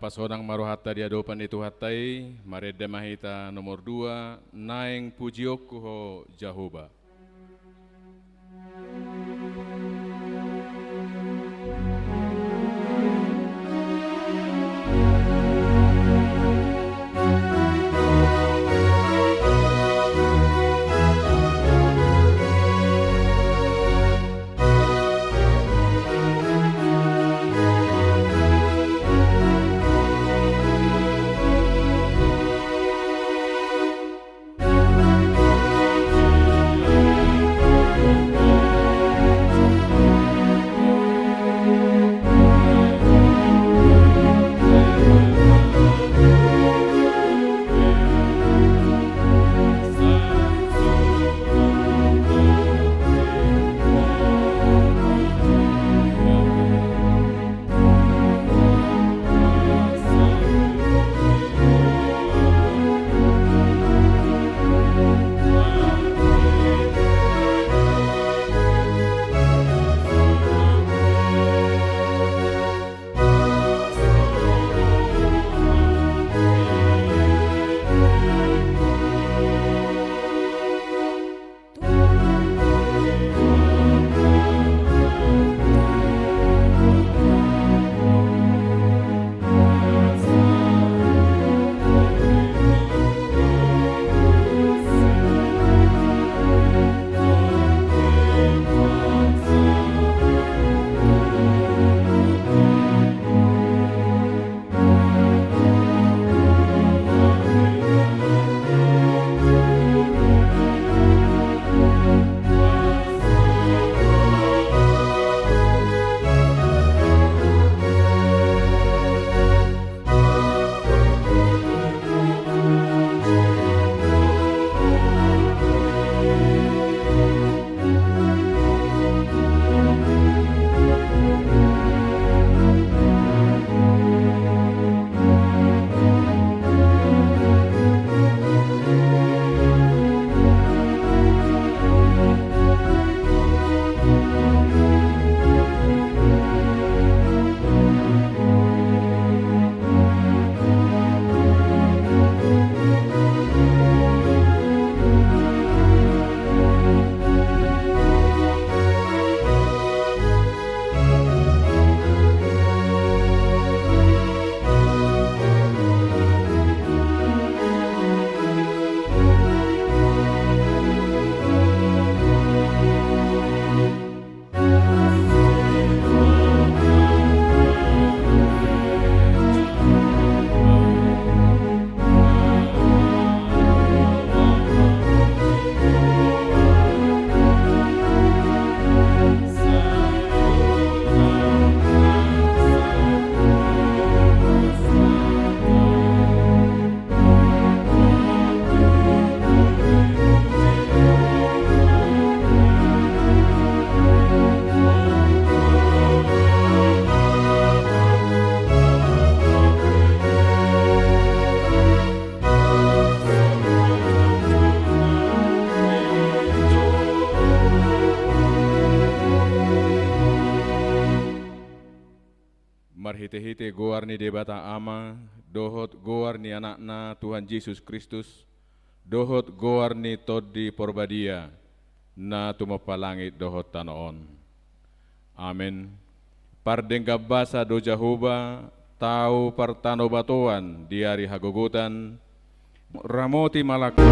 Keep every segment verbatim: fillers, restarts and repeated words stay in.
Pasonang ma rohanta di adopan ni Tuhanta i, marende ma hita nomor dua, Naeng pujionku Ho Jahowa. Marhitehite goar ni Debata Ama, dohot goar ni Anakna Tuhan Jesus Kristus, dohot goar ni Tondi Porbadia, na tumompa langit dohot tano on. Amen. Pardenggan basa do Jahowa, tau partanobatoan di ari hagogotan, ramoti ma langkam.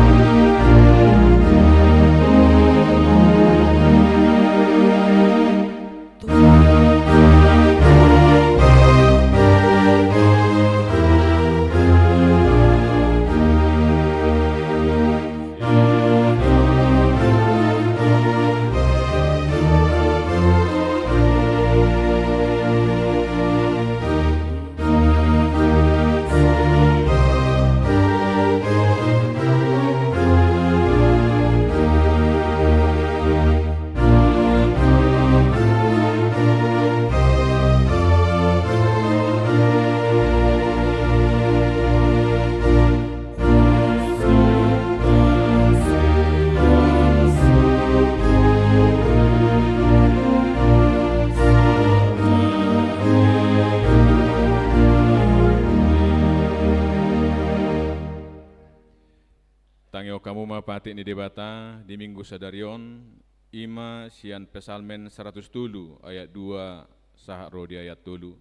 Tangihon hamu ma patik ni Debata di Minggu sadari on, i ma sian Psalmen saratus tolu ayat dua sahat ro di ayat tolu.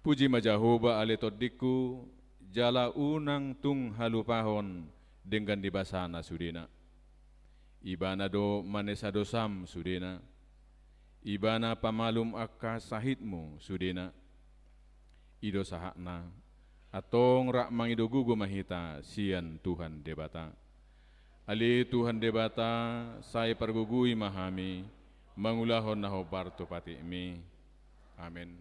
Puji ma Jahowa ale tondingku, jala unang tung halupahon denggan ni basana sudena. Ibana do manesa dosam sudena. Ibana pamalum angka sahitmu sudena. I do sahatna, antong rap mangido gogo ma hita sian Tuhan Debata. Ale Tuhan Debata, sai pargogoi ma hami, mangulahon na hombar tu patikmi. Amen.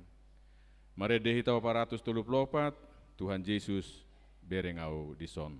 Marende hita opat ratus tolu pulu opat, Tuhan Jesus, bereng ahu dison.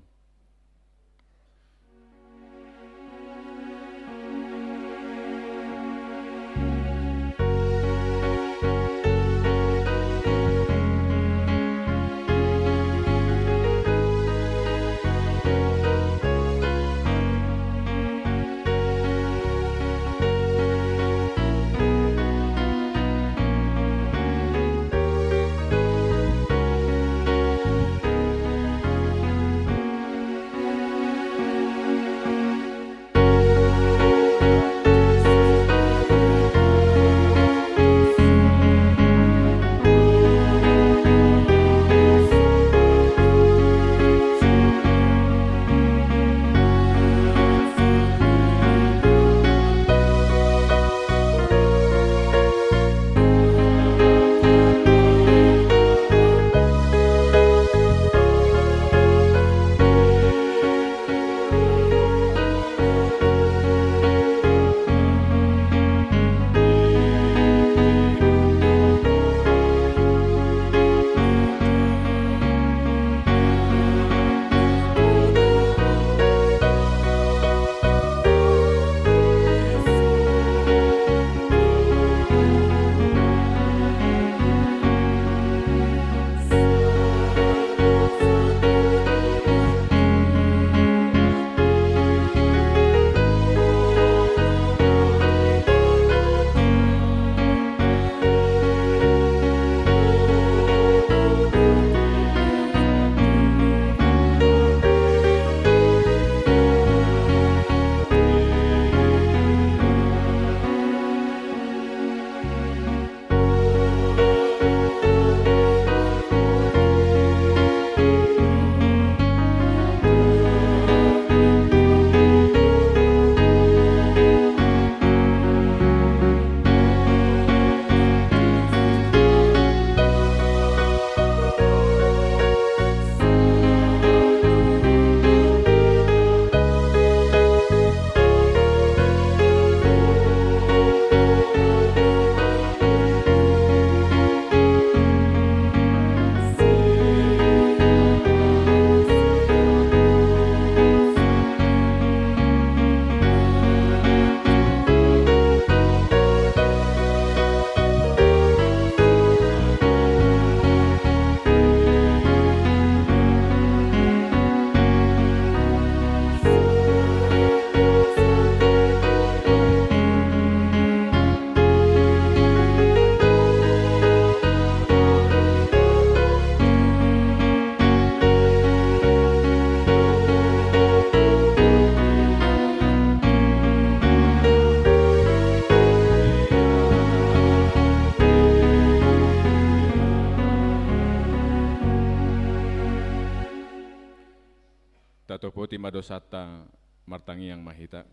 Tatopoti ma dosanta, martangiang ma hita.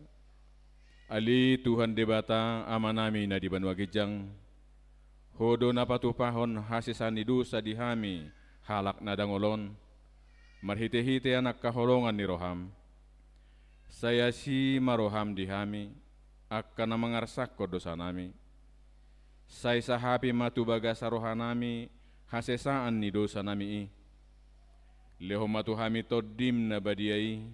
Ale Tuhan Debata, Amanami na di banua ginjang, Ho do na patupahon hasesaan ni dosa di hami halak na dangol on, marhitehite Anak haholongan ni roham. Sai asi ma roham di hami, angka na mangarsangkon dosanami. Sai sahapi ma tu bagasan rohanami hasesaan ni dosanami i. Lehon ma tu hami Tondim na badia i,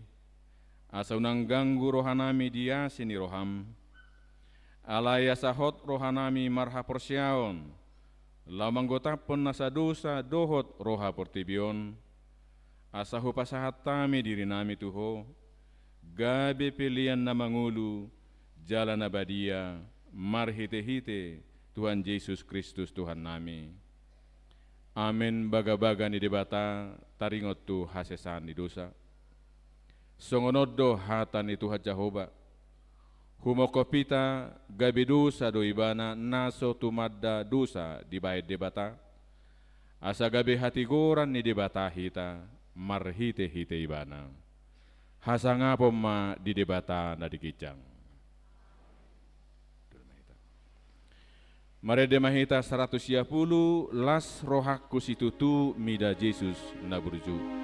asa unang ganggu rohanami di asi ni roham. Alai asa hot rohanami marhaporseaon, laho manggotaphon nasa dosa dohot roha portibi on, asa hupasahat hami dirinami tu Ho, gabe pelean na mangolu jala na badia, marhitehite Tuhan Jesus Kristus Tuhannami. Amen. Bagabaga ni Debata taringot tu hasesaan ni dosa. Songon on do hata ni Tuhan Jahowa: Humongkop hita, gabe dosa do ibana na so tumanda dosa dibahen Debata, asa gabe hatigoran ni Debata hita marhitehite ibana. Hasangapon ma di Debata na di ginjang. Marende ma hita saratus sia pulu: Las rohangku situtu mida Jesus na burju.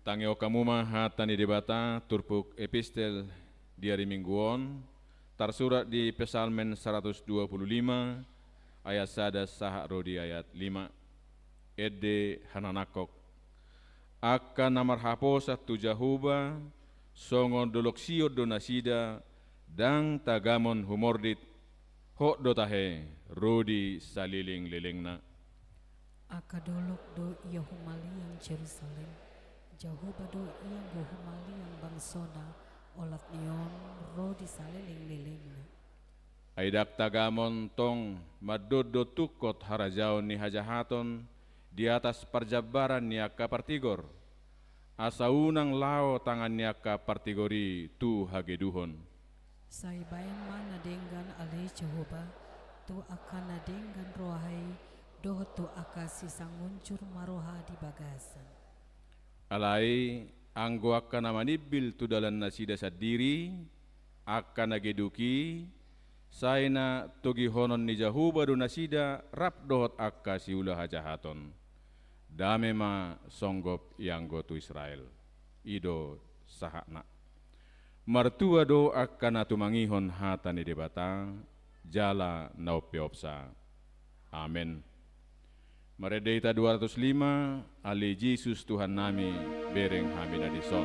Tangihon hamu ma hata ni Debata, turpuk epistel di ari Minggu on, tarsurat di Psalmen saratus dua pulu lima, ayat sada sahat ro di ayat lima. Ende hananangkok. Angka na marhaposan tu Jahowa, songon dolok Sion do nasida, ndang tagamon humordit, hot do tahe, ro di salelenglelengna. Angka dolok do ia humaliang Jerusalem, Jahowa do ia anggo humaliang bangsona, olat ni on ro di salelenglelengna. Ai ndang tagamon tong mandondon tungkot harajaon ni hajahaton di atas parjambaran ni angka partigor, asa unang lao tangan ni angka partigor i tu hageduhon. Sai baen ma na denggan ale Jahowa, tu angka na denggan roha i, dohot tu angka sisangunjur marroha di bagasan. Alai, anggo angka na manimbil tu dalan nasida sandiri, angka na geduk i, sai na togihonon ni Jahowa do nasida rap dohot angka siula hajahaton. Dame ma songgop ianggo tu Israel. I do sahatna. Martua do angka na tumangihon hata ni Debata, jala na umpeopsa. Amen. Marende hita dua ratus lima, Ale Jesus Tuhannami, bereng hami na dison.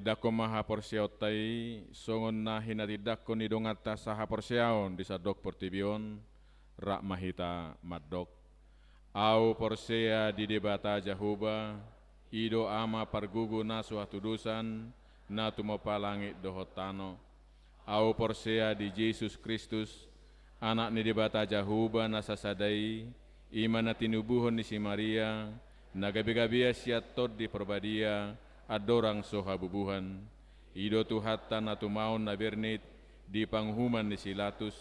Tindanghon ma haporseaonta i songon na hinatindangkon ni donganta sahaporseaon di sandok portibi on. Rap ma hita mandok: Ahu porsea di Debata Jahowa, i do Ama pargogo na so hatudosan, na tumompa langit dohot tano. Ahu porsea di Jesus Kristus, Anak ni Debata Jahowa na sasada i, i ma na tinubuhon ni si Maria, na gabegabean sian Tondi Parbadia, andorang so habubuhan. I do Tuhanta na tumaon na bernit di panguhuman ni si Latus,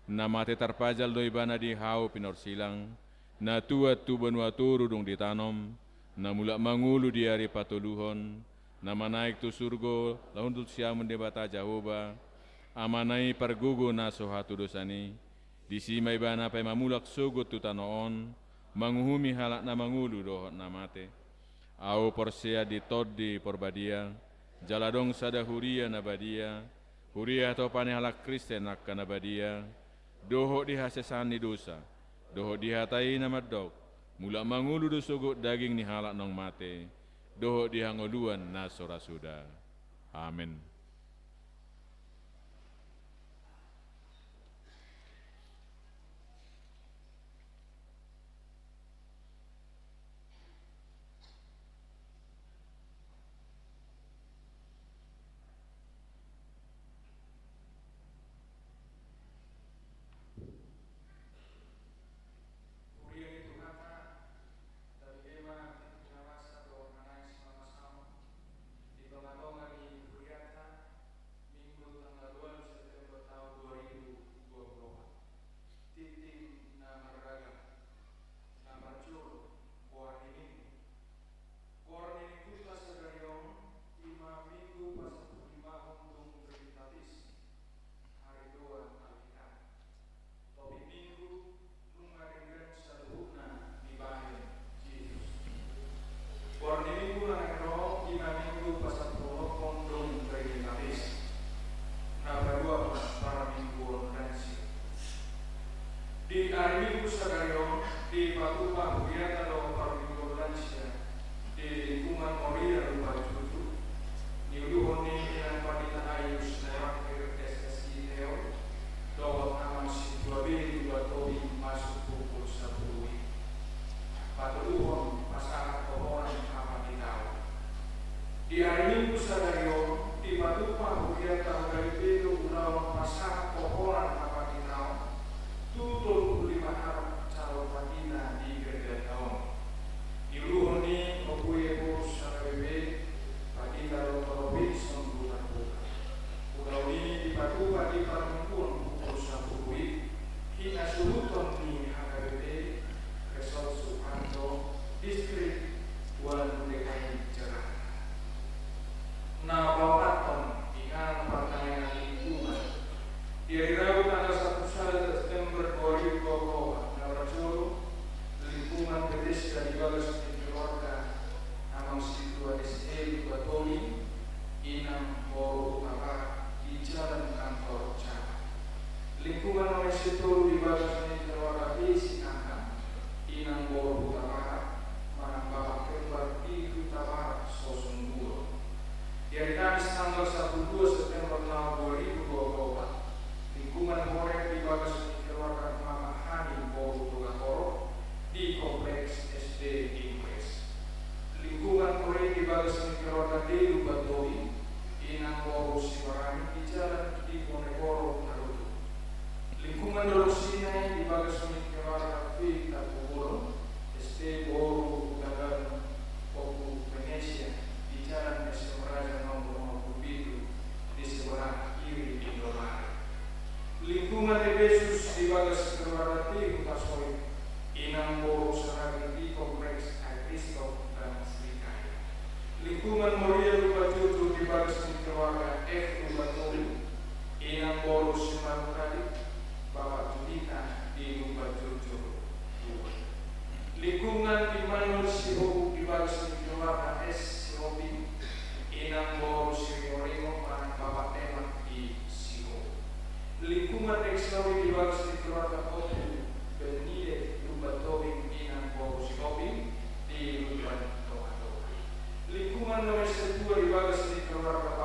na mate tarpajal do Ibana di hau pinorsilang, na tuat tu banua toru dung ditanom, na mulak mangolu di ari patoluhon, na manaek tu surgo, laho tu siamun Debata Jahowa, Amana i pargogo na so hatudosan i. Disi ma Ibana paima mulak sogot tu tano on, manguhumi halak na mangolu dohot na mate. Ahu porsea di Tondi Parbadia, jala adong sada huria na badia, huria hatopan ni halak Kristen angka na badia, dohot di hasesaan ni dosa, dohot di hata i na mandok: Mulak mangolu do sogot daging ni halak naung mate, dohot di hangoluan na so ra suda. Amen. Huria ni Tuhanta, tabi ema tintin na masa dohot na naeng simamasahon di tongatonga ni huriata, Minggu tanggal dua September tahun dua ribu dua puluh empat. Tintin na marragam. Na parjolo, Goar ni Minggu. Goar ni Mingguta sadari on, i ma Minggu pasampululimahon dung Trinitatis, hari dua Alkitab. Topik Minggu, nunga denggan saluhutna dibahen Jesus. Goar ni Minggu na naeng ro, i ma Minggu pasampuluonomhon dung Trinitatis. Na paduahon, Parmingguon Lansia. Di ari Minggu sadari on, dipatupa huriata do Parmingguon Lansia di lingkungan Moria Lumban Jujuk, niuluhon ni Inang Pandita Aius Nayawakhir, S S I Teol, dohot Amang Sintua B Lumban Tobing, masuk pukul sampulu i. Patoluhon, pasahat hohoran hapanditaon. Di ari Minggu sadari on, dipatupa huriata H K B P do ulaon pasahat hohoran hapanditaon tu tolu pulu lima halak calon pandita di gerejanta on. Niuluhon ni Ompu Ephorus H K B P, Pandita Doktor Robinson Hutabarat. Ulaon i dipatupa di Parmingguon pukul sampulu i, hinasuhuton ni H K B P, Resort Sukanto, Distrik One D K I Jakarta. Na paopathon, inganan partangiangan lingkungan. Di ari Rabu tanggal sampulu sada September dua ribu dua puluh opat, na parjolo, lingkungan Bethesda di bagas ni keluarga Amang Sintua S E Lumban Tobing, Inang boru Hutabarat, di Jalan Kantor Cabang. Lingkungan nomor sitolu di bagas ni keluarga P C Angka, Inang boru Hutabarat, manang bapak kembar di Hutabarat Sosonggulon. Di ari Kamis tanggal sampulu dua September tahun dua ribu dua puluh opat, lingkungan Horeb di bagas ni keluarga Mama Hani boru Togatorop di kompleks S D Inggris. Lingkungan Horeb di bagas ni keluarga Telu Lumban Tobing, Inang boru Sibarani di Jalan Diponegoro Maluku. Lingkungan Dolok Sinai di bagas ni keluarga Vita Pugolo, S T boru Hutabarat, Ompu Venesia, di Jalan S M Raja nomor lima puluh pitu, di sebelah kiri Indomaret. Lingkungan Efesus di bagas keluarga T Hutasoit, Inang boru Saragi di kompleks Agristock dan Srikai. Lingkungan Moria Lumban Jujuk di bagas ni keluarga F Lumban Tobing, Inang boru Simanungkalit, Bapak Judika di Lumban Jujuk dua. Lingkungan Immanuel Sihombing di bagas ni keluarga S Sihombing, Inang boru Siringoringo manang Bapak Demak di Sihombing. Lingkungan Eksawi di bagas ni keluarga Ompu Bernide Lumban Tobing, Inang boru Sihombing di Lumban Tongatonga. Lingkungan Nomor Setua di bagas ni keluarga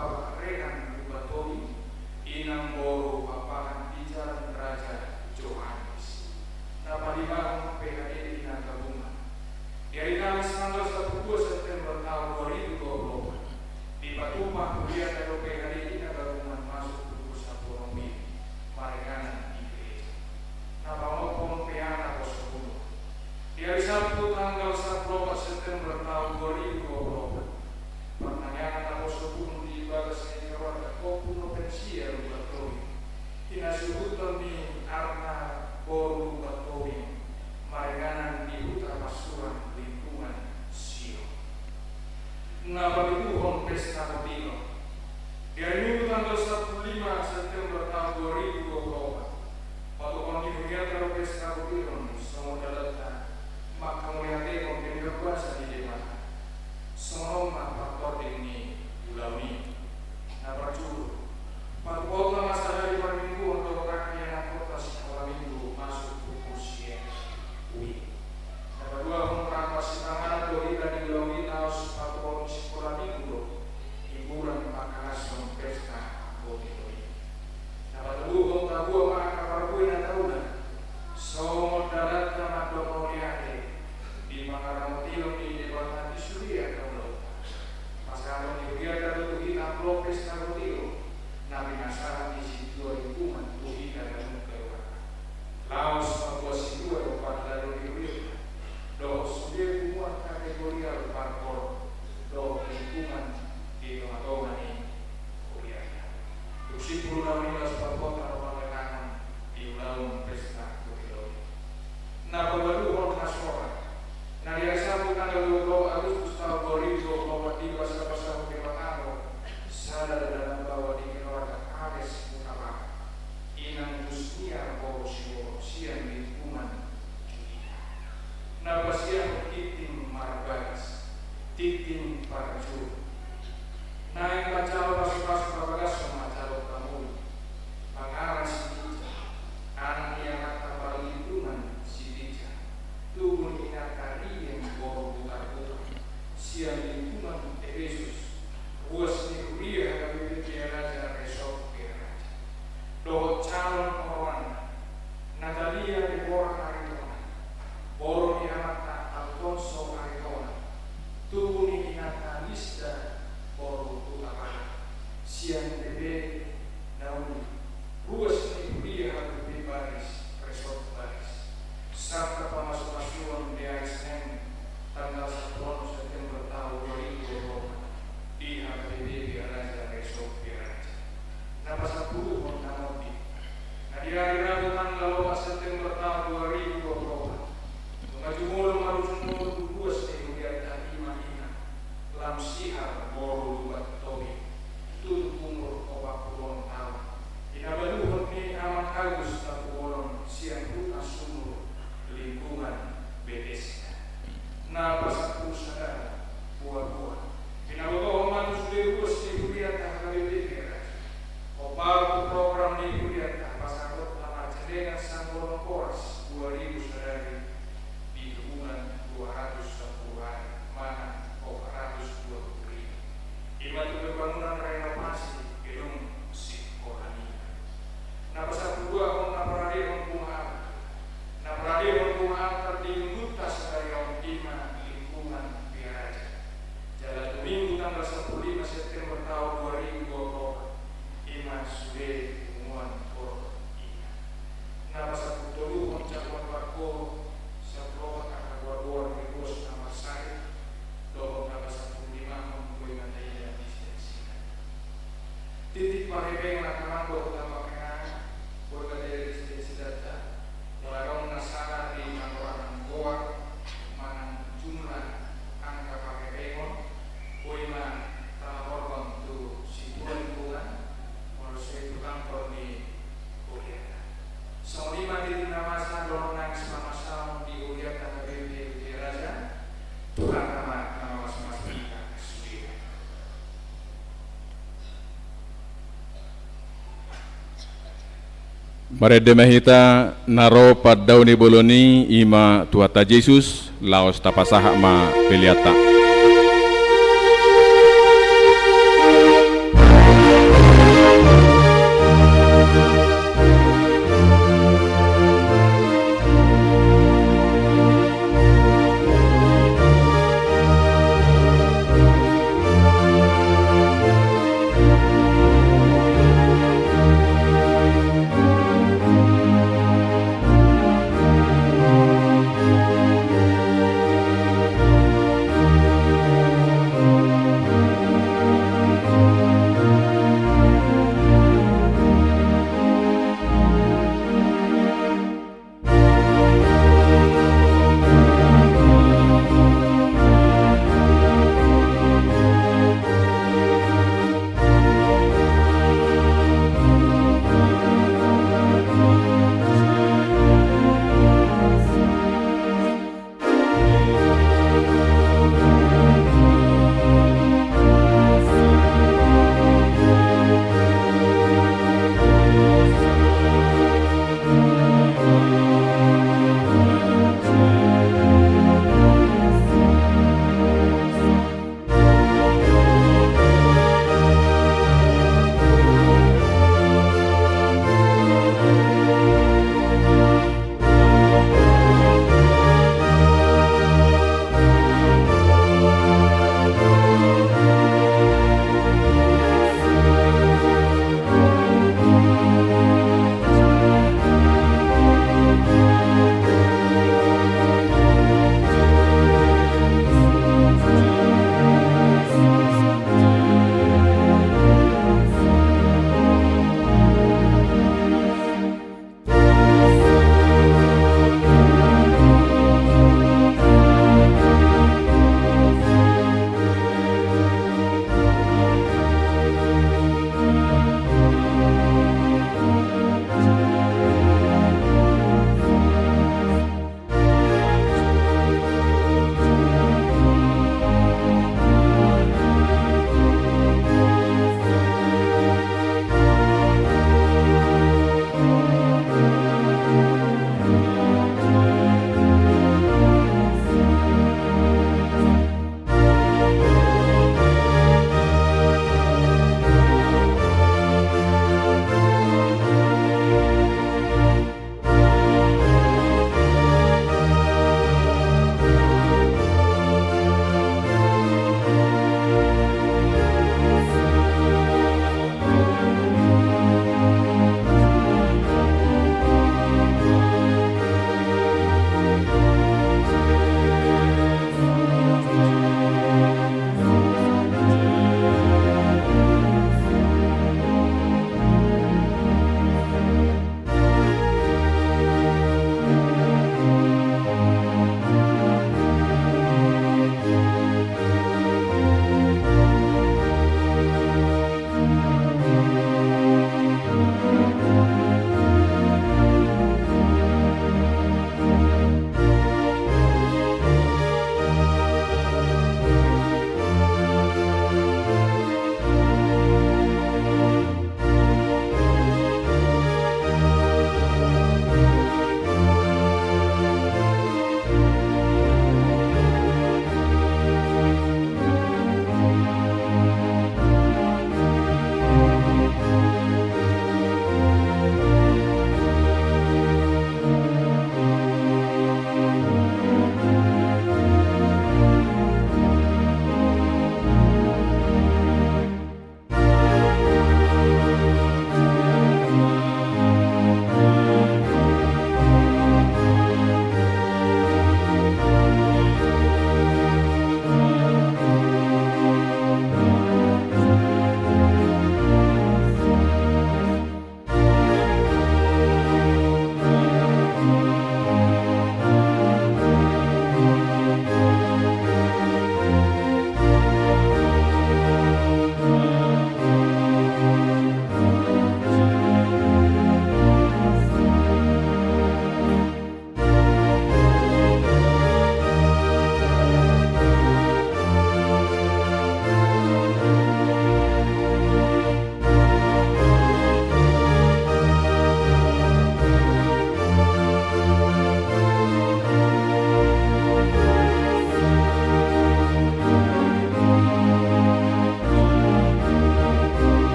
Na pabaluhon hasora. Na di ari Sabat tanggal dua puluh Agustus taon dua ribu dua puluh opat i, pasapasahon Debata do sada dalan baoa di keluarga Ales Hutabarat, inang Jusnia boru Siboro sian lingkungan Judia. Na pasiahon tingting marbagas, tingting parjolo. Naeng manjalo pasupasu parbagason manjalo pamuli. Pangaran Sitija, anak ni amanta marlingkungan Sitija, tubu ni inanta Rien boru Butarbutar, sian lingkungan Epesus, ruas ni huria H K B P Bia Raja Resort Bia Raja. Dohot calon oroanna, Natalia Debora Aritonang, boru ni amanta Alfonso Aritonang, tubu ni inanta Lisda boru Hutabarat, sian B P na uli, ruas ni huria H K B P Baris, Resort Baris. Sahat pamasumasuon di ari Senen tanggal sampulu onom September taon dua ribu dua puluh opat di H K B P Bia Raja Resort Bia Raja. Na pasampuluhon na monding. Na di ari Rabu tanggal opat September taon dua ribu dua puluh opat, nunga jumolo marujung ngolu ruas ni hurianta, ima inang Lamsihar boru Lumban Tobing, tutup umur opat pulu onom taon, di na baluhon ni amang Agus Tapubolon sian Huta Sumur, lingkungan Betesda. Na pasampulu sada, boaboa. Pinabotohon ma tu sude ruas ni hurianta H K B P Bia Raja. Hombar tu program ni hurianta pasahathon parjalengan sanggonon horas dua ribu sadari di hubungan dua ratus sampulu ari manang opat ratus dua pulu ribu. Ima tu pembangunan renovasi gedung sikola nian. Na pasampuluduahon, na paradehon bunga altar. Na paradehon bunga altar di Minggunta sadari on ima lingkungan Bia Raja. Jala tu Minggu tanggal sampulu lima September taon dua ribu dua puluh opat, ima sude punguan hormat i. Na pasampulutoluhon jamuan parhobas, sahat tu angka boaboa ni ruas na marsahit, dohot na pasampululimahon boi ma taida di sidansida. Titik parhepengon angka amang dohot amang inang, boi ma taida di sidansidanta. Molo adong na sala di panggoaran goar manang jumlah angka parhepengon, boi ma talaporhon tu situa lingkungan, molo so i tu kantor ni hurianta. Songon i ma titik na masa dohot nangis pamasaon di hurianta H K B P Bia Raja. Tuhanta ma na mamasumasu hita sude. Marende ma hita, na ro pandaon ni bolon i ima Tuhanta Jesus, laos tapasahat ma peleanta.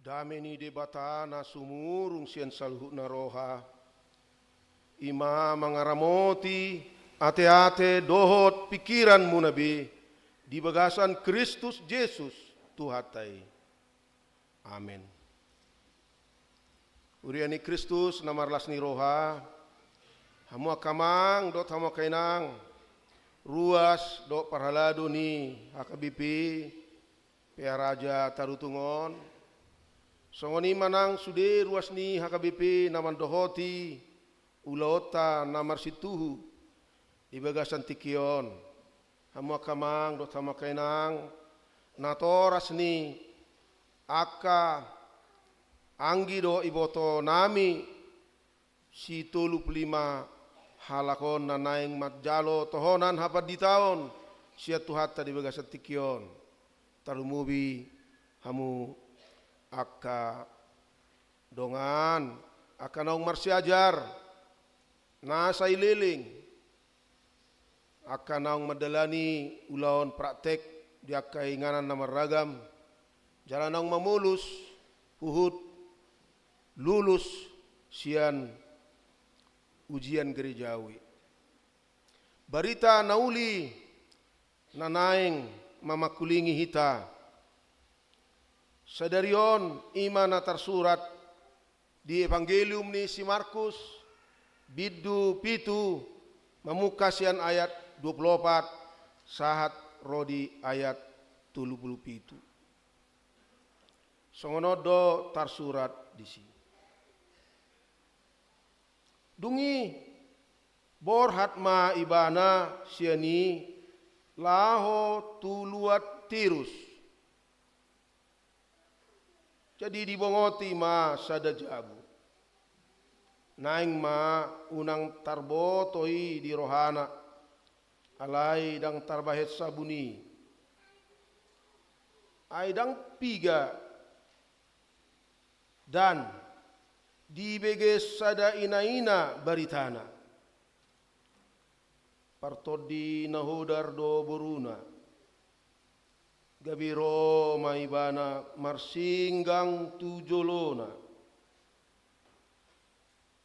Dame ni Debata na sumurung sian saluhutna roha, i ma mangaramoti ateate dohot pingkiranmuna be di bagasan Kristus Jesus Tuhanta i. Amen. Huria ni Kristus na marlas ni roha, hamu angka amang dohot hamu angka inang, ruas dohot parhalado ni H K B P Pearaja Tarutung on, songon i ma nang sude ruas ni H K B P na mandohoti ulaonta na marsintuhu di bagasan tingki on, hamu angka amang dohot hamu angka inang, natoras ni angka anggi dohot ibotonami Sitolu pulu lima halak on na naeng manjalo tohonan hapanditaon sian Tuhanta di bagasan tingki on. Tarlumobi hamu angka dongan, angka naung marsiajar, na sai leleng, angka naung mandalani ulaon praktek di angka inganan na marragam, jala naung mamolus huhut lulus sian ujian gerejawi. Barita na uli na naeng mamangkulingi hita sadari on i ma na tarsurat di Evangelium ni si Markus, bindu pitu, mamungka sian ayat dua pulu opat sahat ro di ayat tolu pulu pitu. Songon on do tarsurat disi. Dung i borhat ma ibana sian i laho tu luat Tirus. Jadi dibongoti ma sada jabu. Naeng ma unang tarboto i di rohana, alai ndang tarbahen sabun i. Ai ndang piga dan dibege sada inaina baritana. Partondi na hodar do boruna. Gabe ro ma ibana marsinggang tu jolona.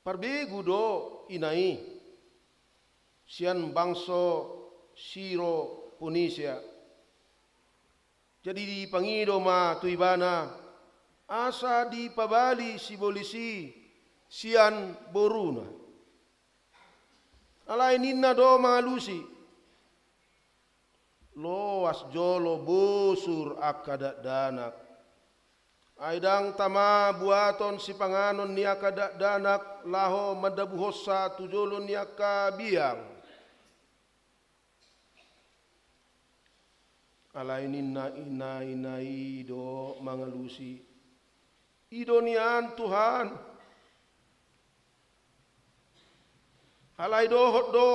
Parbegu do ina i sian bangso Siroponisia. Jadi dipangido ma tu ibana asa dipabali sibolis i sian boruna. Alai ninna do mangalusi, loas jolo bosur angka dakdanak. Ai ndang tama buaton sipanganon ni angka dakdanak laho mandabuhonsa tu jolo ni angka biang. Alai ninna inaina i do mangalusi, i do nian Tuhan. Alai dohot do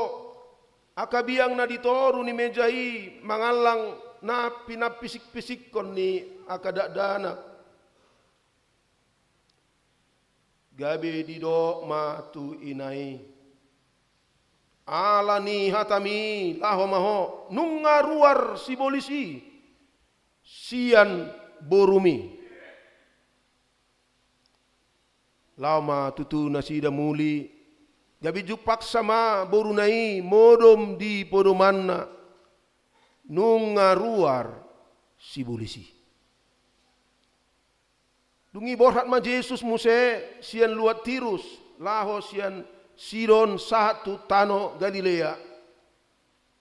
angka biang na di toru ni meja i mangallang na pinampisikpisikkon ni angka dakdanak. Gabe didok ma tu ina i, ala ni hatami laho ma ho, nunga ruar sibolis i sian borumi. Laho ma tutu nasida muli, gabe jumpangsa ma boruna i modom di podomanna, nunga ruar sibolis i. Dung i borhat ma Jesus muse sian luat Tirus laho sian Sidon sahat tu tano Galilea,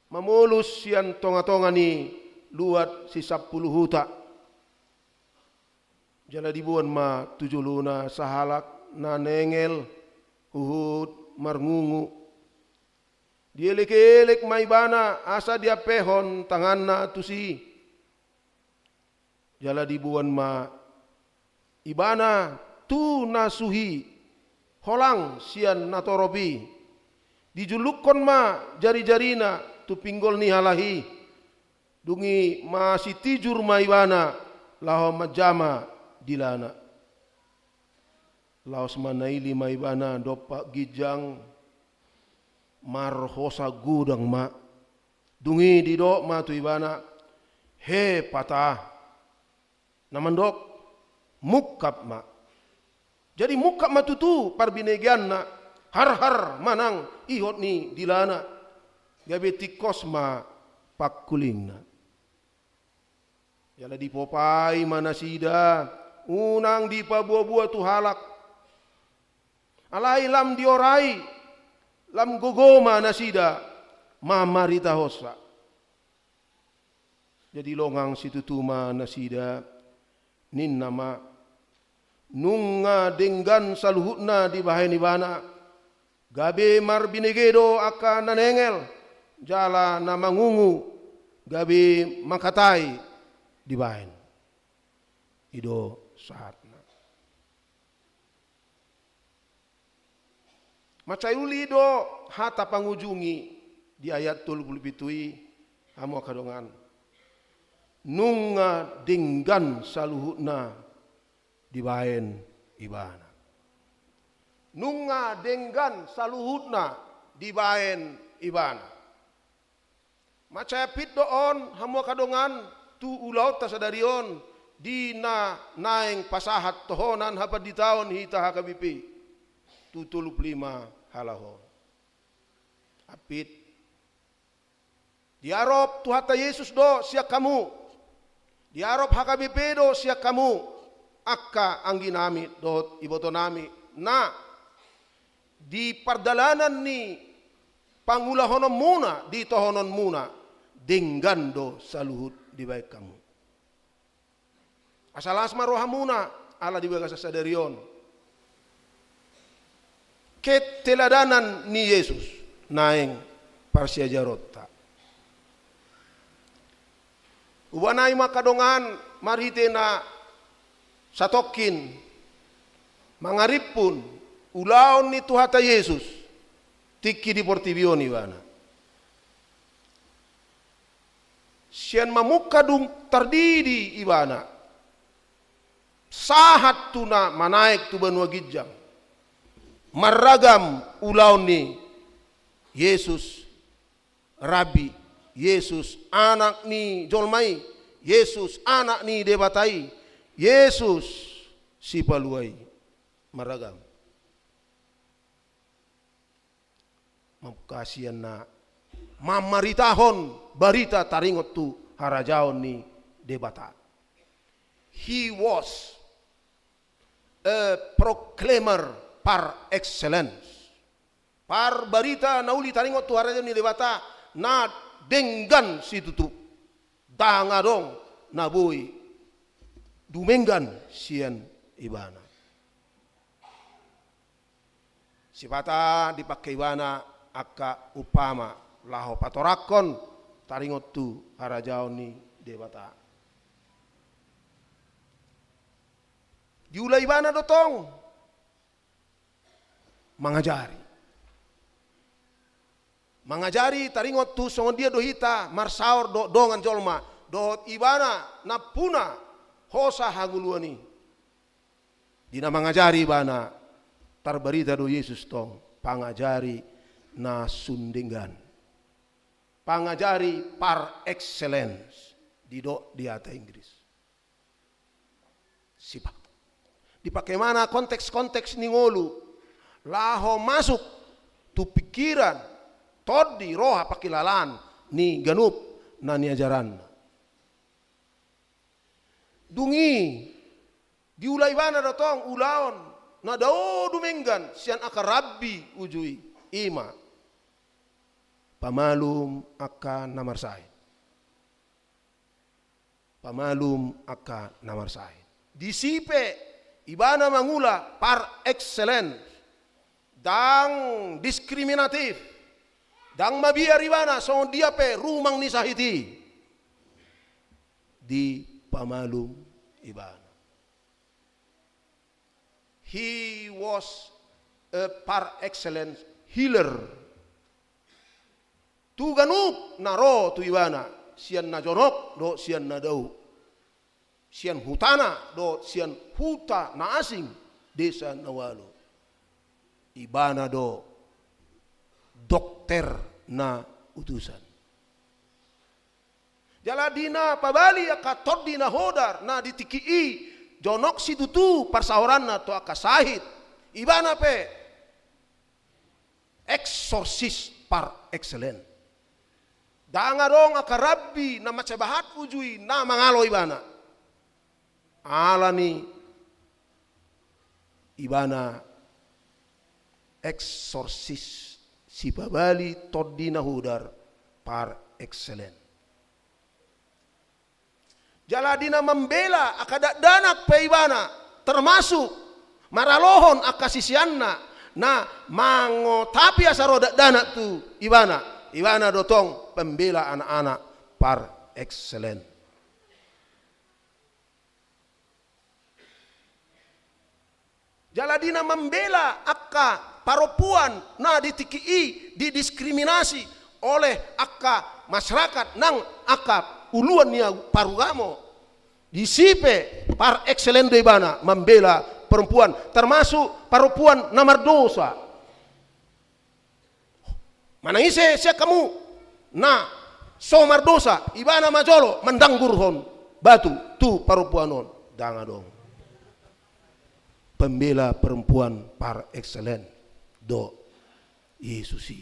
mamolus sian tongatonga ni luat Sisampulu Huta. Jala diboan ma tu jolona sahalak na nengel huhut marngungu. Dielekelek ma ibana asa diampehon tanganna tusi. Jala diboan ma ibana tu na suhi holang sian natorop i. Dijulukkon ma jarijarina tu pinggol ni halak i. Dung i masitijur ma ibana laho manjama dilana. Laos manaili ma ibana dompak ginjang, marhosa godang ma. Dung i didok ma tu ibana, "Hepata." Na mandok, mungkap ma. Jadi mungkap ma tutu parbinegeanna, harhar manang ihot ni dilana, gabe tingkos ma pangkulingna. Jala dipopai ma nasida, unang dipaboaboa tu halak. Alai lam diorai, lam gogo ma nasida mamaritahonsa. Jadi longang situtu ma nasida, ninna ma: Nunga denggan saluhutna dibahen ibana, gabe marbinege do angka na nengel, jala na mangungu, gabe mangkatai dibahen. I do sahatna. Mansai uli do hata pangujungi di ayat tolu pulu pitu i, hamu angka dongan. Nunga denggan saluhutna dibahen ibana. Nunga denggan saluhutna dibahen ibana. Mansai ampit do on, hamu angka dongan, tu ulaonta sadari on, di na naeng pasahat tohonan hapanditaon hita H K B P tu tolu pulu lima halak on. Ampit. Diarop Tuhanta Jesus do sian hamu. Diarop H K B P do sian hamu, angka angginami dohot ibotonami, na di pardalanan ni pangulahononmuna, di tohononmuna, denggan do saluhut dibahen hamu. Asa las ma rohamuna, ala di bagasan sadari on keteladanan ni Jesus naeng parsiajaronta. Hubanai ma angka dongan, marhite na satongkin mangarimpun ulaon ni Tuhanta Jesus tingki di portibi on ibana. Sian mamungka dung tardidi ibana, sahat tu na manaek tu banua ginjang, marragam ulaon ni Jesus Rabbi, Jesus Anak ni jolma i, Jesus Anak ni Debata i, Jesus Sipalua i, marragam. Mamungka sian na mamaritahon barita taringot tu harajaon ni Debata. He was a proclaimer par excellence. Parbarita na uli taringot tu harajaon ni Debata na denggan situtu. Ndang adong na boi dumenggan sian ibana. Sipata dipangke ibana angka umpama laho patorangkon taringot tu harajaon ni Debata. Diula ibana do tong mangajari. Mangajari taringot tu songon dia do hita marsaor dohot dongan jolma, dohot ibana nampuna hosa hangoluan i. Di na mangajari ibana, tarbarita do Jesus tong pangajari na sun denggan. Pangajari par excellence, didok di hata Inggris. Sipa-, dipangke ibana konteks-konteks ni ngolu laho masuk tu pingkiran, tondi, roha, pangkilalaan ni ganup na niajaranna. Dung i diula ibana do tong ulaon na dao dumenggan sian angka rabbi uju i, i ma pamalum angka na marsahit. Pamalum angka na marsahit. Disi pe ibana mangula par excellence. Ndang diskriminatif. Ndang mabiar ibana songon dia pe rumang ni sahit i. Dipamalum ibana. He was a par excellence healer. Tu ganup na ro tu ibana, sian na jonok dohot sian na dao, sian hutana dohot sian huta na asing, desa na ualu, ibana do dokter na utusan. Jala di na pabali angka tondi na hodar na di tingki i, Jonok situtu parsaoranna tu angka sahit. Ibana pe eksorsis par excellence. Ndang adong angka rabbi na mansai bahat uju i na mangalo ibana. Alani ibana eksorsis, sipabali tondi na hodar par excellence. Jala di na mambela angka dakdanak pe ibana, termasuk maralohon angka siseanna na mangotapi asa ro dakdanak tu ibana, ibana do tong pembela anak-anak par excellence. Jala di na mambela angka parompuan na di tingki i didiskriminasi oleh angka masyarakat nang angka uluan ni au-, parugamo. Disi pe par excellence do ibana mambela perempuan, termasuk parompuan na mardosa. Manang ise sian hamu na so mardosa, ibana ma jolo mandanggurhon batu tu parompuan on, ndang adong. Pembela perempuan par excellence do Yesus i.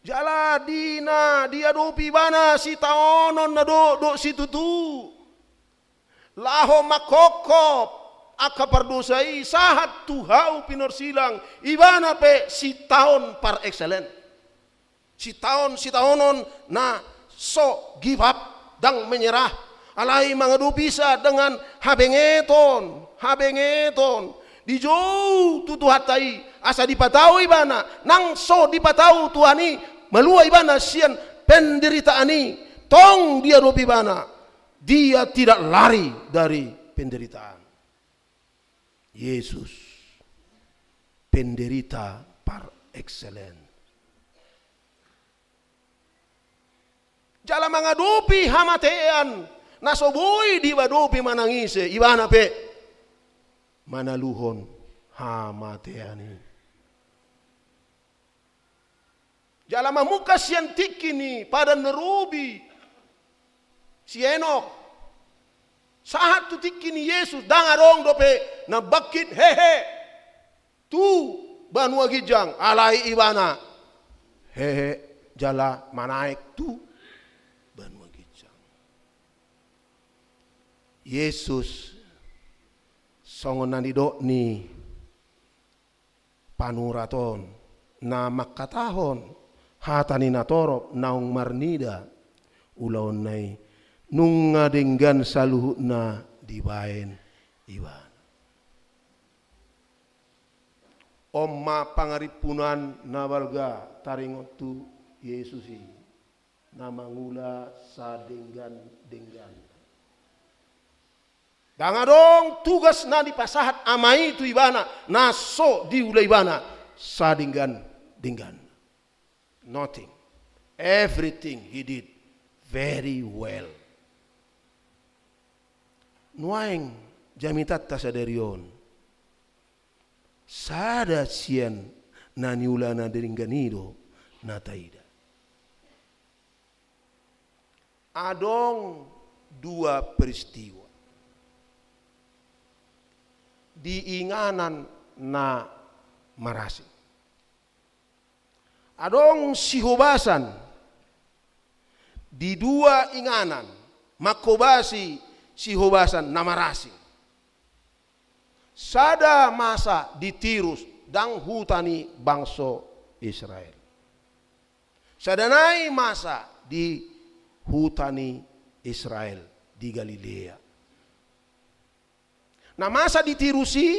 Jala di na diadopi ibana sitaonon na do, do situtu. Laho mangkophop angka pardosa i sahat tu hau pinorsilang, ibana pe sitaon par excellence. Sitaon, sitaonon na so give up, ndang menyerah. Alai mangadopi sa dengan habengeton, habengeton. Dijou tu Tuhanta i, asa dipatau ibana, nang so dipatau Tuhan i, malua ibana sian penderitaan i, tong diadopi ibana. Dia tidak lari dari penderitaan. Yesus, penderita par excellence. Jala mangadopi hamatean, na so boi diadopi manang ise, ibana pe manaluhon hamatean i. Jala mamungka sian tingki ni padan na robi si Enok sahat tu tingki ni Yesus, ndang adong dope na bangkit hehe tu banua ginjang, alai ibana hehe jala manaek tu banua ginjang. Yesus songon na nidok ni panurat on, na mangkatahon hata ni natorop naung marnida ulaonna i, nunga denggan saluhutna dibaen ibana. On ma pangarimpunan na balga taringot tu Yesus i. Na mangula sadenggan-denggan. Ndang adong tugas na dipasahat Ama i tu ibana na so diula ibana sadenggan-denggan. Nothing. Everything he did very well. Nuaeng jamitanta sadari on, sada sian na niulana denggan i do na taida. Adong dua peristiwa di inganan na marasing. Adong sihobasan di dua inganan, mangkobasi sihobasan na marasing. Sada masa di Tirus, ndang huta ni bangso Israel. Sada nai masa di huta ni Israel, di Galilea. Na masa di Tirus i,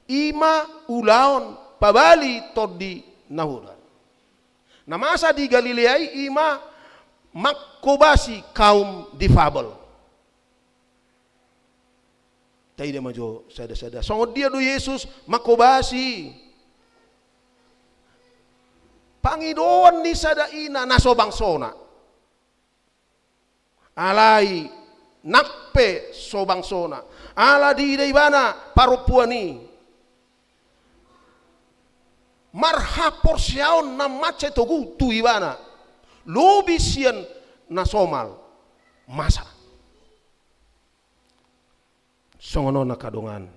i ma ulaon pabali tondi na hodar. Na masa di Galilea i, i ma mangkobasi kaum difabel. Taida ma jo sada-sada. Songon dia do Yesus mangkobasi? Pangidoan ni sada ina na so bangsona. Alai nang pe so bangsona, ala diida ibana parompuan i marhaporseaon na mansai togu tu ibana, lobi sian na somal masa. Songon on angka dongan.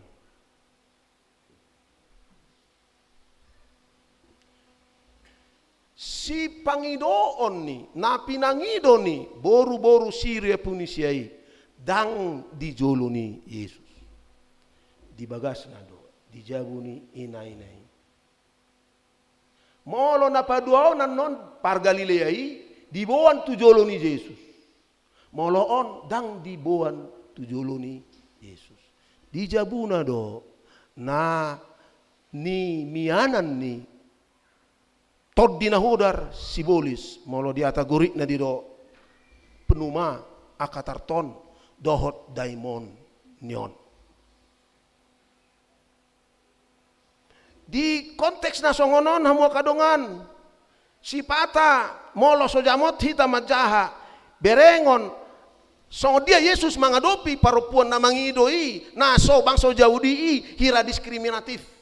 Sipangidoon ni, na pinangido ni boru-boru Siria Punisia i, ndang di jolo ni Jesus. Di bagasna do, di jabu ni ina-ina i. Molo na paduaon annon par Galilea i, diboan tu jolo ni Jesus. Molo on ndang diboan tu jolo ni Jesus. Di jabuna do, na nimianan ni Tondi na Hodar sibolis, molo di hata Gorikna didok pneuma, angka tarton, dohot daimon ni on. Di konteks na songon on hamu angka dongan, sipata molo so jamot hita manjaha berengon, songon dia Jesus mangadopi parompuan na mangido i, na so bangso Jahudi i, hira diskriminatif.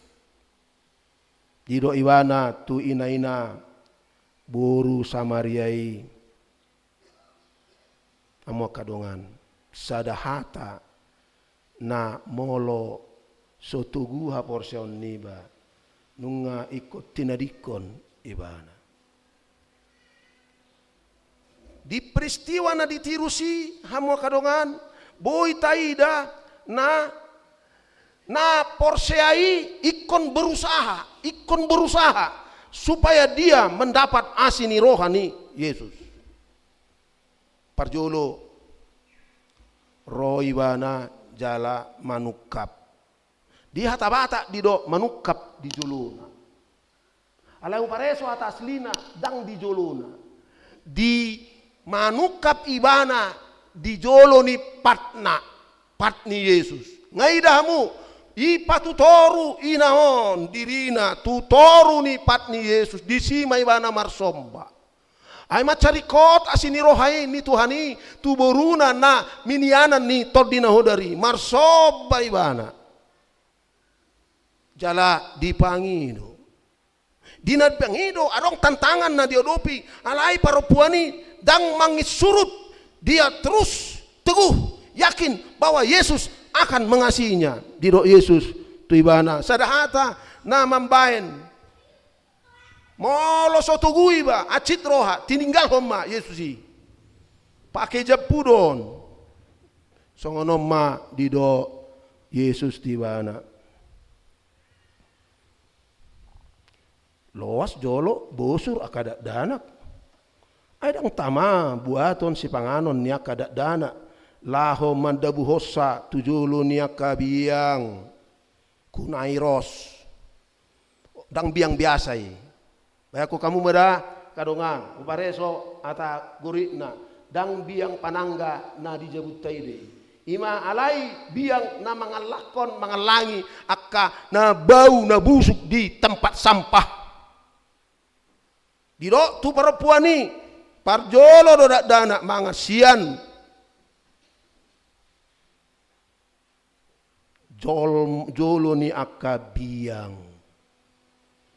Didok ibana tu ina-ina boru Samaria i, hamu angka dongan, sada hata na molo so togu haporseaon niba, nunga ingkon tinadingkon ibana. Di peristiwa na di Tirus i, hamu angka dongan, boi taida na, na porsea i ingkon berusaha, ingkon berusaha supaya dia mendapat asi ni roha ni Jesus. Parjolo, ro ibana jala manungkap. Di hata Batak didok manungkap di jolona. Alai hupareso hata aslina, ndang di jolona. Di manungkap ibana di jolo ni patna, pat ni Jesus. Nga ida hamu, ipatutoru ina on dirina tu toru ni pat ni Jesus, disi ma ibana marsomba. Ai mansai ringkot asi ni roha i ni Tuhan i tu boruna na minianan ni Tondi na Hodar i, marsomba ibana. Jala dipangido. Di na dipangido adong tantangan na diadopi, alai parompuan i ndang mangisurut, dia terus teguh yakin bahwa Yesus akan mengasihinya. Didok Yesus tu ibana sada hata na mambaen. Molo so togu iba, hansit roha, tininggalhon ma Jesus i. Pake jambu do on. Songon on ma didok Jesus tu ibana. Loas jolo bosur angka dakdanak. Ai ndang tama buaton sipanganon ni angka dakdanak, laho mandabuhonsa tu jolo ni angka biang. Kunairos. Ndang biang biasa i. Bayanghon hamu ma da, angka dongan, hupareso hata Gorikna, ndang biang panangga na di jabunta i be. I ma alai biang na mangallakkon, mangallangi angka na bau, na busuk di tempat sampah. Didok tu parompuan i, parjolo do dakdanak mangan sian jol-, jolo ni angka biang.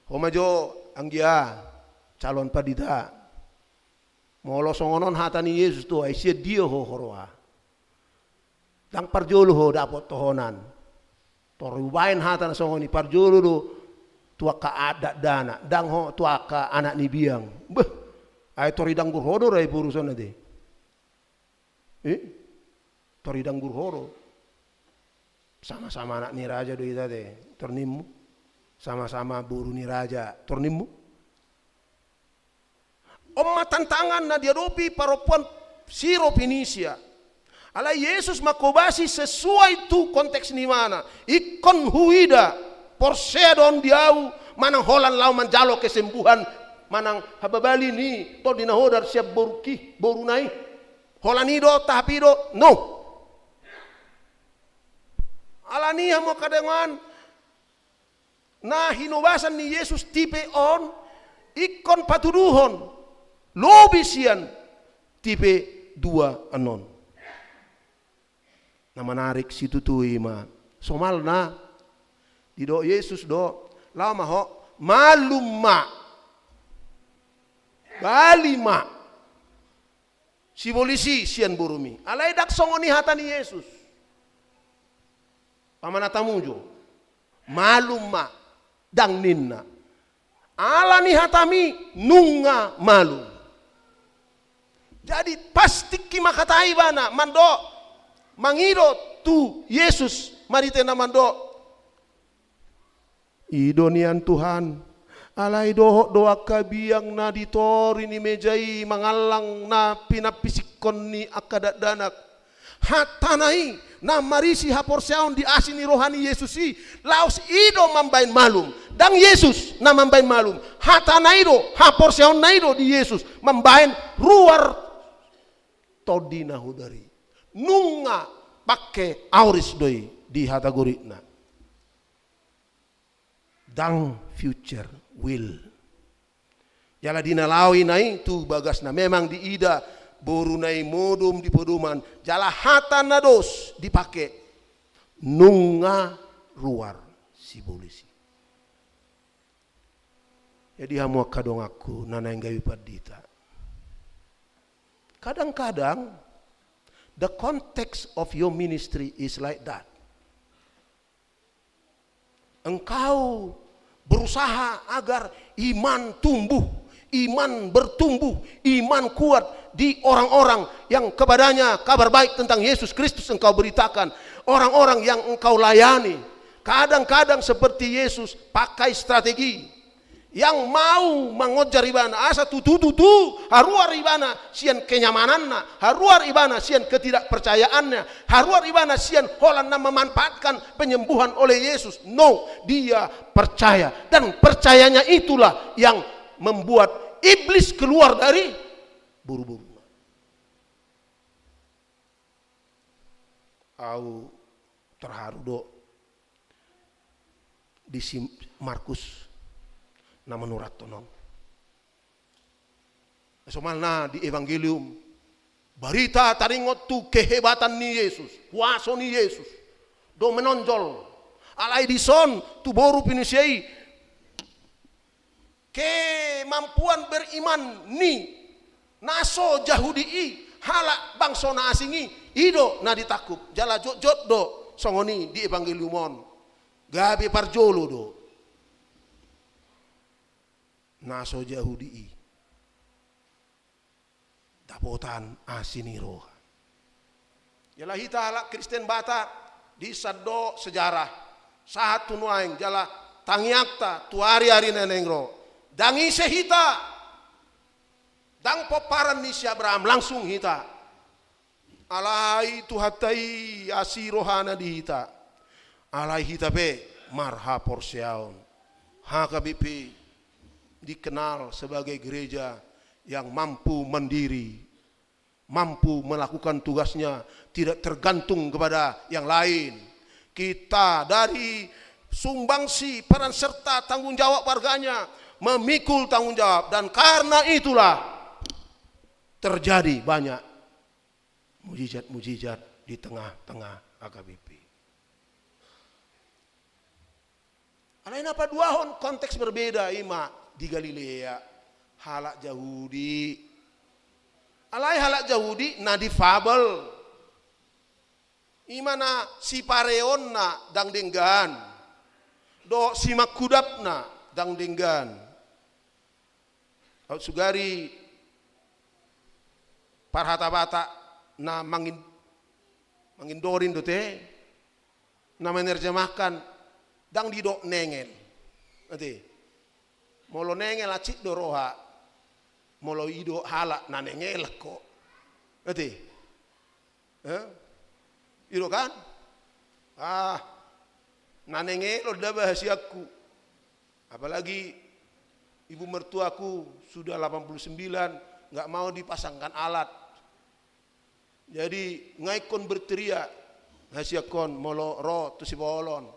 Ho ma jo anggia calon pandita. Molo songon on hata ni Jesus tu ho, ai sian dia ho huroha? Ndang parjolo ho dapot tohonan. Tor hubaen hata na songon i, parjolo do tu angka dakdanak, ndang ho tu angka anak ni biang. Beh, ai tor idanggur ho do ra i urusan ate. Eh? Tor idanggur ho do. Sama-sama anak ni raja do hita ate, tor nimmu. Sama-sama boru ni raja, tor nimmu. On ma tantangan na diadopi parompuan Siro Pinisia. Alai Jesus manghobasi sesuai tu konteks ni ibana. Ingkon huida, porsea do on di ahu, manang holan laho manjalo kesembuhan, manang hababali ni Tondi na Hodar sian borungki, boruna i. Holan i do, tahap i do, no. Alani i hamu angka dongan, na hinobasan ni Jesus tipe on, ingkon patuduhon, lobi sian tipe dua annon. Na manarik situtu i ma. Somalna, didok Jesus do, laho ma ho, malum ma. Bali ma. Sibolis i sian borumi. Alai ndang songon i hata ni Jesus. Pamanatamu jo. Malum ma, ndang ninna. Ala ni hatami nunga malum. Jadi pas tingki mangkatai ibana, mandok, mangido tu Jesus, marhite na mandok, "I do nian Tuhan, alai dohot do angka biang na di toru ni meja i mangallang na pinampisingkon ni angka dakdanak." Hatana i na marisi haporseaon di asi ni roha ni Jesus i, laos i do mambahen malum. Ndang Jesus na mambahen malum. Hatana i do, haporseaonna i do di Jesus mambahen ruar tondi na hodari. Nunga pangke aoris do i di hata Goritna. Ndang future will. Jala di na laho ibana i tu bagasna, memang diida boruna i modom di podoman, jala hata na dos dipangke, nunga ruar sibolis i. Jadi hamu angka donganku na naeng gabe pandita, kadang-kadang the context of your ministry is like that. Engkau berusaha agar iman tumbuh, iman bertumbuh, iman kuat di orang-orang yang kepadanya kabar baik tentang Yesus Kristus engkau beritakan, orang-orang yang engkau layani. Kadang-kadang seperti Yesus pakai strategi yang mau mangonjar ibana, asa tutu-tutu haruar ibana sian kenyamananna, haruar ibana sian ketidakpercayaannya, haruar ibana sian holan na memanfaatkan penyembuhan oleh Yesus. No, dia percaya. Dan percayanya itulah yang membuat iblis keluar dari boru-boruna. Au terharu do di si Markus na manurathon on. Somalna di Evangelium, barita taringot tu kehebatan ni Yesus, kuaso ni Yesus, do menonjol. Alai dison tu boru Pinusia i, kemampuan beriman ni na so Jahudi i, halak bangso na asing i, i do na ditangkup. Jala jotjot do songon i di Evangelium on. Gabe parjolo do na so Jahudi i dapotan asi ni roha. Jala hita halak Kristen Batak, disan do sejarah sahat tu nuaeng, jala tangiangta tu ari-ari na naeng ro. Ndang ise hita, ndang pomparan ni si Abraham langsung hita. Alai Tuhanta i asi rohana di hita. Alai hita pe marhaporseaon. H K B P dikenal sebagai gereja yang mampu mandiri, mampu melakukan tugasnya, tidak tergantung kepada yang lain. Kita dari sumbangsi, peran serta, tanggung jawab warganya, memikul tanggung jawab. Dan karena itulah terjadi banyak mujizat-mujizat di tengah-tengah H K B P. Alai na paduahon konteks berbeda i ma di Galilea. Halak Jahudi. Alai halak Jahudi na difabel. I ma na sipareonna ndang denggan. Dohot simangkudapna ndang denggan. Aut sugari parhata Batak na mangin-, mangindorin do te, na menerjemahkan, ndang didok nengel. Ate. Molo nengel acit do roha. Molo didok halak na nengel ko. Ate. Eh? I do kan? Ah, na nengel on da bah hasianku. Apalagi ibu mertuaku sudah delapan puluh sembilan, nggak mau dipasangkan alat. Jadi, nga ingkon berteriak hasiangkon molo ro tu sibolon.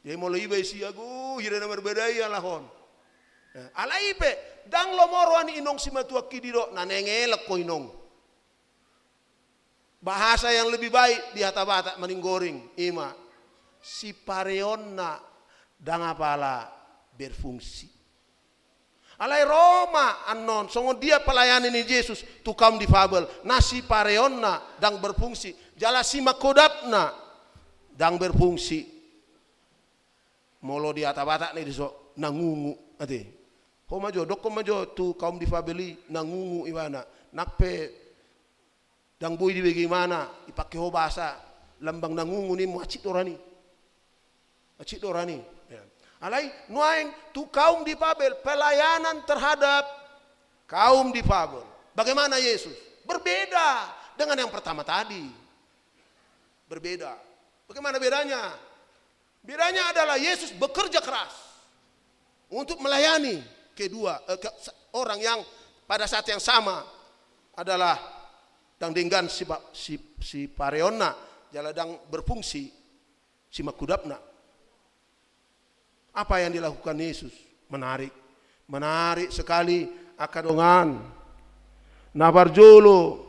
Jadi, molo iba isi agu, hira na marbadai alahon. Eh, alai pe, ndang lomo roha ni inong simatuangki didok, na nengel ko inong. Bahasa yang lebih baik di hata Batak maninggoring, i ma sipareonna ndang apala berfungsi. Alai ro ma annon, songon dia pelayani ni Jesus tu kaum difabel, na sipareonna ndang berfungsi, jala simangkudapna Ndang berfungsi. Molo di hata Batak na i dison, na ngungu, ate. Ho ma jo, dokkon ma jo tu kaum difabel i, na ngungu ibana. Nang pe ndang boi dibege ibana, dipangke ho basa lambang na ngungu ninmu, hansit do roha ni. Hansit do roha ni. Ya. Alai nuaeng tu kaum difabel, pelayanan terhadap kaum difabel. Bagaimana Yesus? Berbeda dengan yang pertama tadi. Berbeda. Bagaimana bedanya? Bedanya adalah Yesus bekerja keras untuk melayani kedua, eh, ke-, se-, orang yang pada saat yang sama adalah ndang denggan sipa-, si, sipareonna, jala ndang berfungsi simangkudapna. Apa yang dilakukan Yesus? Menarik. Menarik sekali, angka dongan. Na parjolo,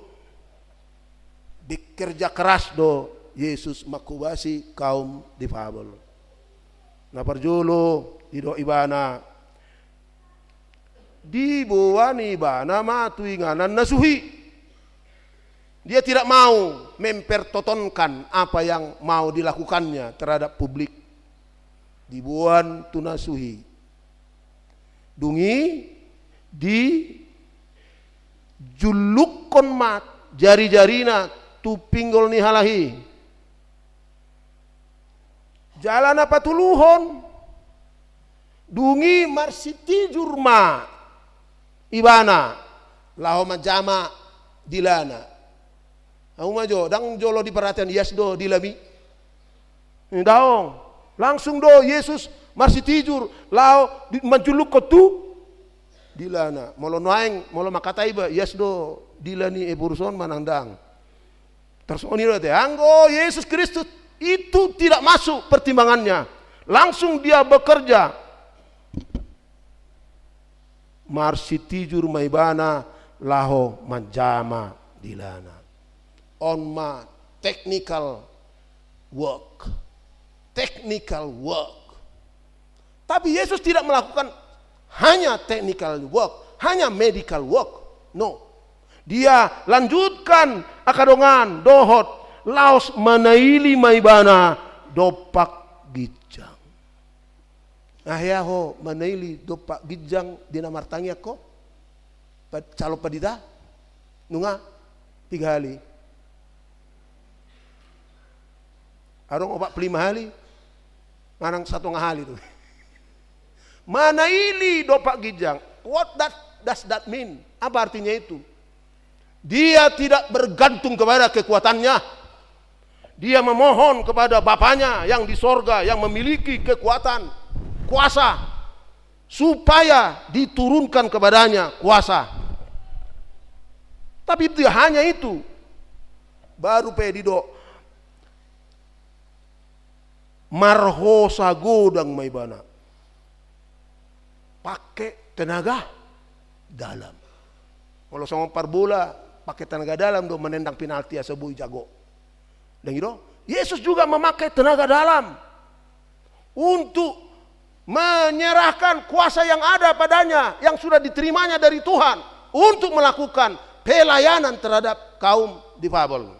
bekerja keras do Yesus manghobasi kaum difabel. Na parjolo, didok ibana, diboan ibana ma tu inganan na suhi. Dia tidak mau mempertontonkan apa yang mau dilakukannya terhadap publik. Diboan tu na suhi. Dung i dijullukkon ma jari-jarina tu pinggol ni halak i. Jala na patoluhon, dung i marsitijur ma ibana laho manjama dilana. Hamu ma jo, ndang jolo diperhatian, ias do dilam i. Daong. Langsung do Yesus marsitijur laho di-, manjullukkon tu dilana. Molo nuaeng, molo mangkatai iba, ias do dila ni ephorus on manang ndang. Tarsongon i do ate, anggo Yesus Kristus itu tidak masuk pertimbangannya. Langsung dia bekerja. Marsitijur ma ibana laho manjama dilana. On ma technical work. Technical work. Tapi Yesus tidak melakukan hanya technical work, hanya medical work. No. Dia lanjutkan angka dongan dohot laos manaili ma ibana dompak ginjang. Nga hea ho manaili dompak ginjang di na martangiang ho? Pad-, calon pandita? Nunga? Tiga hali. Adong opat pulu lima hali, manang satonga hali do. Manaili dompak ginjang. What that, does that mean? Apa artinya itu? Dia tidak bergantung kepada kekuatannya. Dia memohon kepada Bapanya yang di sorga, yang memiliki kekuatan, kuasa, supaya diturunkan kepadanya kuasa. Tapi tidak hanya itu. Baru pe didok, marhosa godang ma ibana. Pake tenaga dalam. Molo songon parbola, pake tenaga dalam do menendang penalti asa boi jago. Ndang i do? Yesus juga memakai tenaga dalam untuk menyerahkan kuasa yang ada padanya, yang sudah diterimanya dari Tuhan, untuk melakukan pelayanan terhadap kaum difabel.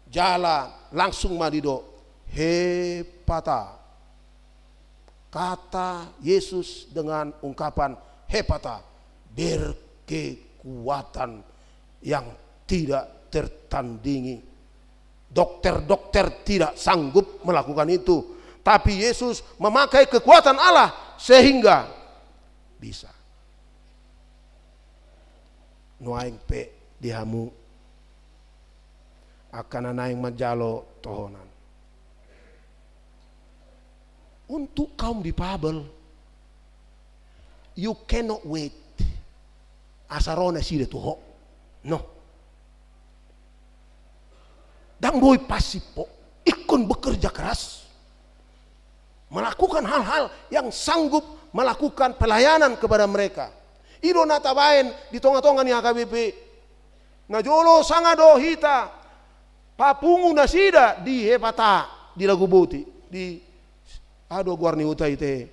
Jala langsung ma didok, "Hepata." Kata Yesus dengan ungkapan "Hepata", berkekuatan yang tidak tertandingi. Dokter-dokter tidak sanggup melakukan itu. Tapi Yesus memakai kekuatan Allah sehingga bisa. Nuaeng pe di hamu angka na naeng manjalo tohonan. Untuk kaum difabel, you cannot wait asa ro nasida tu ho. No. Ndang boi pasif ho. Ingkon bekerja keras. Melakukan hal-hal yang sanggup melakukan pelayanan kepada mereka. I do na tabaen di tonga-tonga ni H K B P. Na jolo sanga do hita papungu nasida di Hepata, di Laguboti, di, aha do goar ni huta i ate,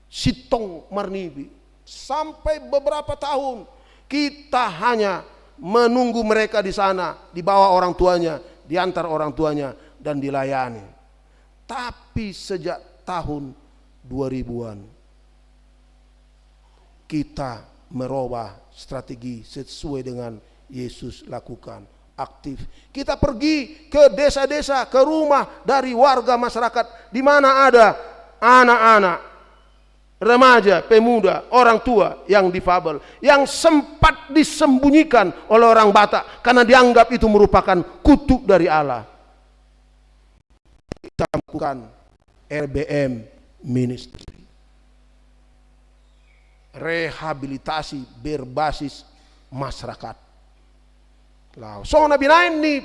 Sintong Marnipi. Sampai beberapa tahun kita hanya menunggu mereka di sana, dibawa orang tuanya, diantar orang tuanya, dan dilayani. Tapi sejak tahun dua ribuan, kita merubah strategi sesuai dengan Yesus lakukan. Aktif. Kita pergi ke desa-desa, ke rumah dari warga masyarakat di mana ada anak-anak, remaja, pemuda, orang tua yang difabel, yang sempat disembunyikan oleh orang Batak karena dianggap itu merupakan kutuk dari Allah. Kita lakukan R B M Ministry. Rehabilitasi berbasis masyarakat. Laho songon na binaen ni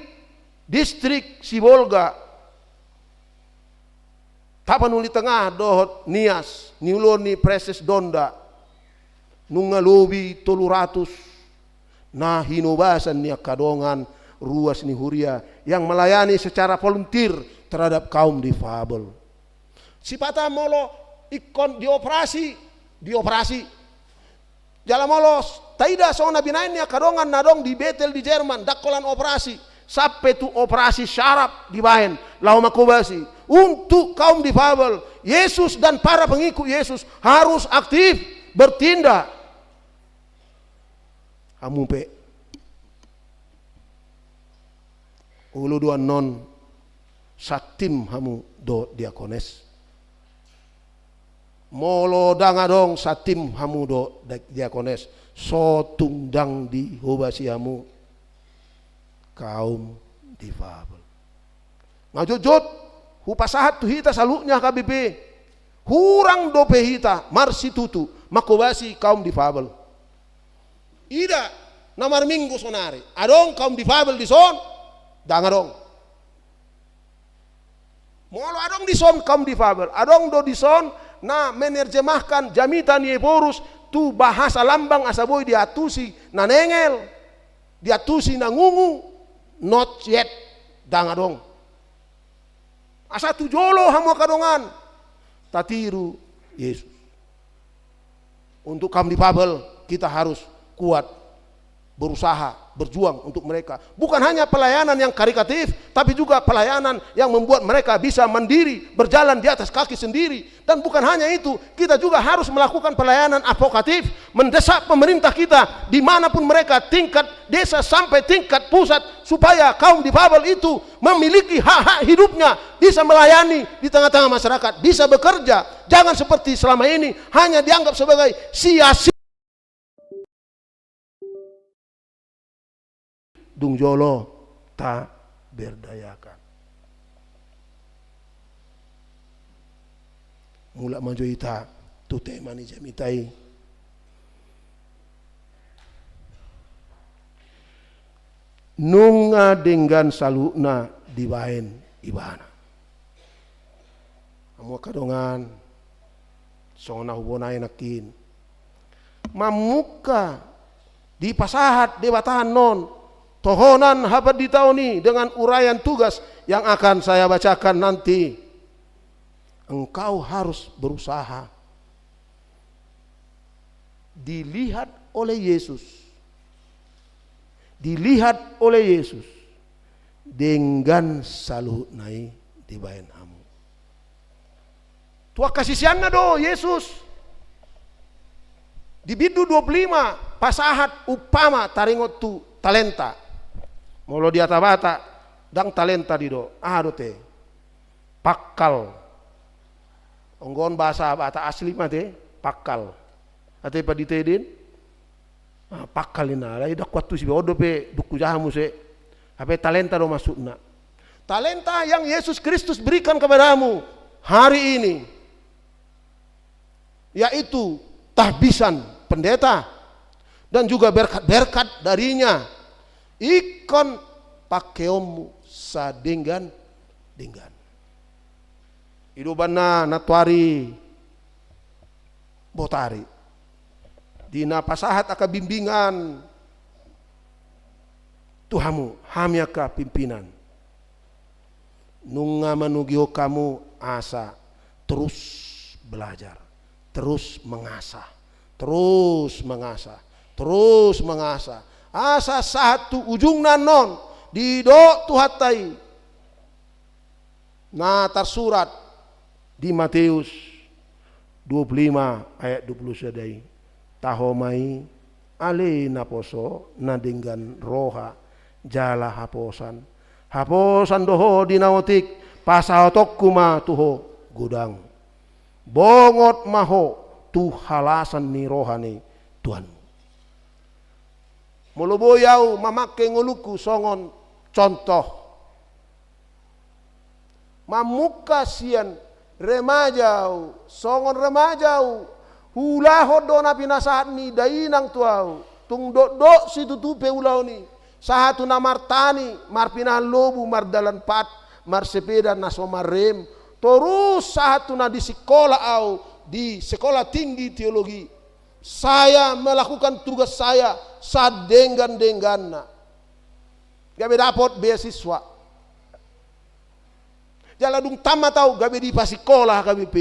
distrik Sibolga, Tapanuli Tengah dohot Nias, niulon ni Praeses Donda, nunga lobi tolu ratus na hinobasan ni angka dongan ruas ni huria yang melayani secara volunteer terhadap kaum difabel. Sipata molo ingkon dioperasi, dioperasi. Jala molo taida songon na binaen ni angka dongan na adong di Betel di Jerman, ndang holan operasi, sampe tu operasi saraf dibaen, laho manghobasi. Untuk kaum difabel, Yesus dan para pengikut Yesus harus aktif bertindak. Hamu pe, olo do annon satim hamu dohot diakones. Molo ndang adong satim hamu dohot da-, diakones, so tung ndang dihobasi hamu kaum difabel. Nga jotjot hupasahat tu hita saluhutna H K B P. Hurang dope hita marsitutu manghobasi kaum difabel. Ida na marminggu sonari, adong kaum difabel dison? Ndang adong. Molo adong dison kaum difabel, adong do dison na menerjemahkan jamita ni Ephorus tu bahasa lambang asa boi diantusi na nengel, diantusi na ngungu? Not yet, ndang adong. Asa tu jolo hamu angka dongan, tatiru Yesus. Untuk kaum difabel, kita harus kuat, berusaha, berjuang untuk mereka. Bukan hanya pelayanan yang karitatif, tapi juga pelayanan yang membuat mereka bisa mandiri, berjalan di atas kaki sendiri. Dan bukan hanya itu, kita juga harus melakukan pelayanan advokatif, mendesak pemerintah kita di mana pun mereka, tingkat desa sampai tingkat pusat, supaya kaum difabel itu memiliki hak-hak hidupnya, bisa melayani di tengah-tengah masyarakat, bisa bekerja. Jangan seperti selama ini, hanya dianggap sebagai sia-sia. Dung jolo taberdayakan. Mulak ma jo hita tu tema ni jamita i. Nunga denggan saluhutna dibaen ibana. Hamu angka dongan, songon na hubonai nangkin, mamungka dipasahat Debata annon tohonan hapanditaon i dengan uraian tugas yang akan saya bacakan nanti. Engkau harus berusaha dilihat oleh Yesus, dilihat oleh Yesus, denggan saluhutna i dibaen hamu. Tu angka siseanna do Yesus di bindu dua puluh lima pasahat umpama taringot tu talenta. Molo di hata Batak, ndang talenta didok, aha do te? Pangkal. Anggo on bahasa Batak asli ma te, pangkal. Ate pandita i, den? Ah, pangkal ninna, alai ndang huantusi be, on dope dung hujaha muse. Hape talenta do maksudna. Talenta yang Yesus Kristus berikan kepadamu hari ini, yaitu tahbisan pendeta dan juga berkat-berkat darinya, ingkon pangkeonmu sadenggan-denggan. I do umbahen na nantoari botari, di na pasahat angka bimbingan tu hamu, hami angka pimpinan. Nunga manogihon hamu asa terus belajar, terus mengasah, terus mengasah, terus mengasah, Asa sahat tu ujungna annon, didok Tuhanta i na tarsurat di Mateus dua puluh lima ayat dua puluh sada i. Taho ma i, ale naposo na denggan roha jala haposan. Haposan do ho di na otik, pasahatonku ma tu ho godang. Bongot ma ho tu halasan ni roha ni Tuhanmu. Molo boi au mamangke ngolungku songon contoh, mamungka sian remaja au, songon remaja au, huulahon do na pinasahat ni dainang tu au. Tung dokdok situtu pe ulaon i, sahat tu na martani, marpinahan lobu, mardalan pat, marsepeda na so marrem, torus sahat tu na di sikola au, di Sekolah Tinggi Teologi. Saya melakukan tugas saya sadenggan-dengganna. Gabe dapot beasiswa. Jala dung tamat au gabe dipasikola H K B P.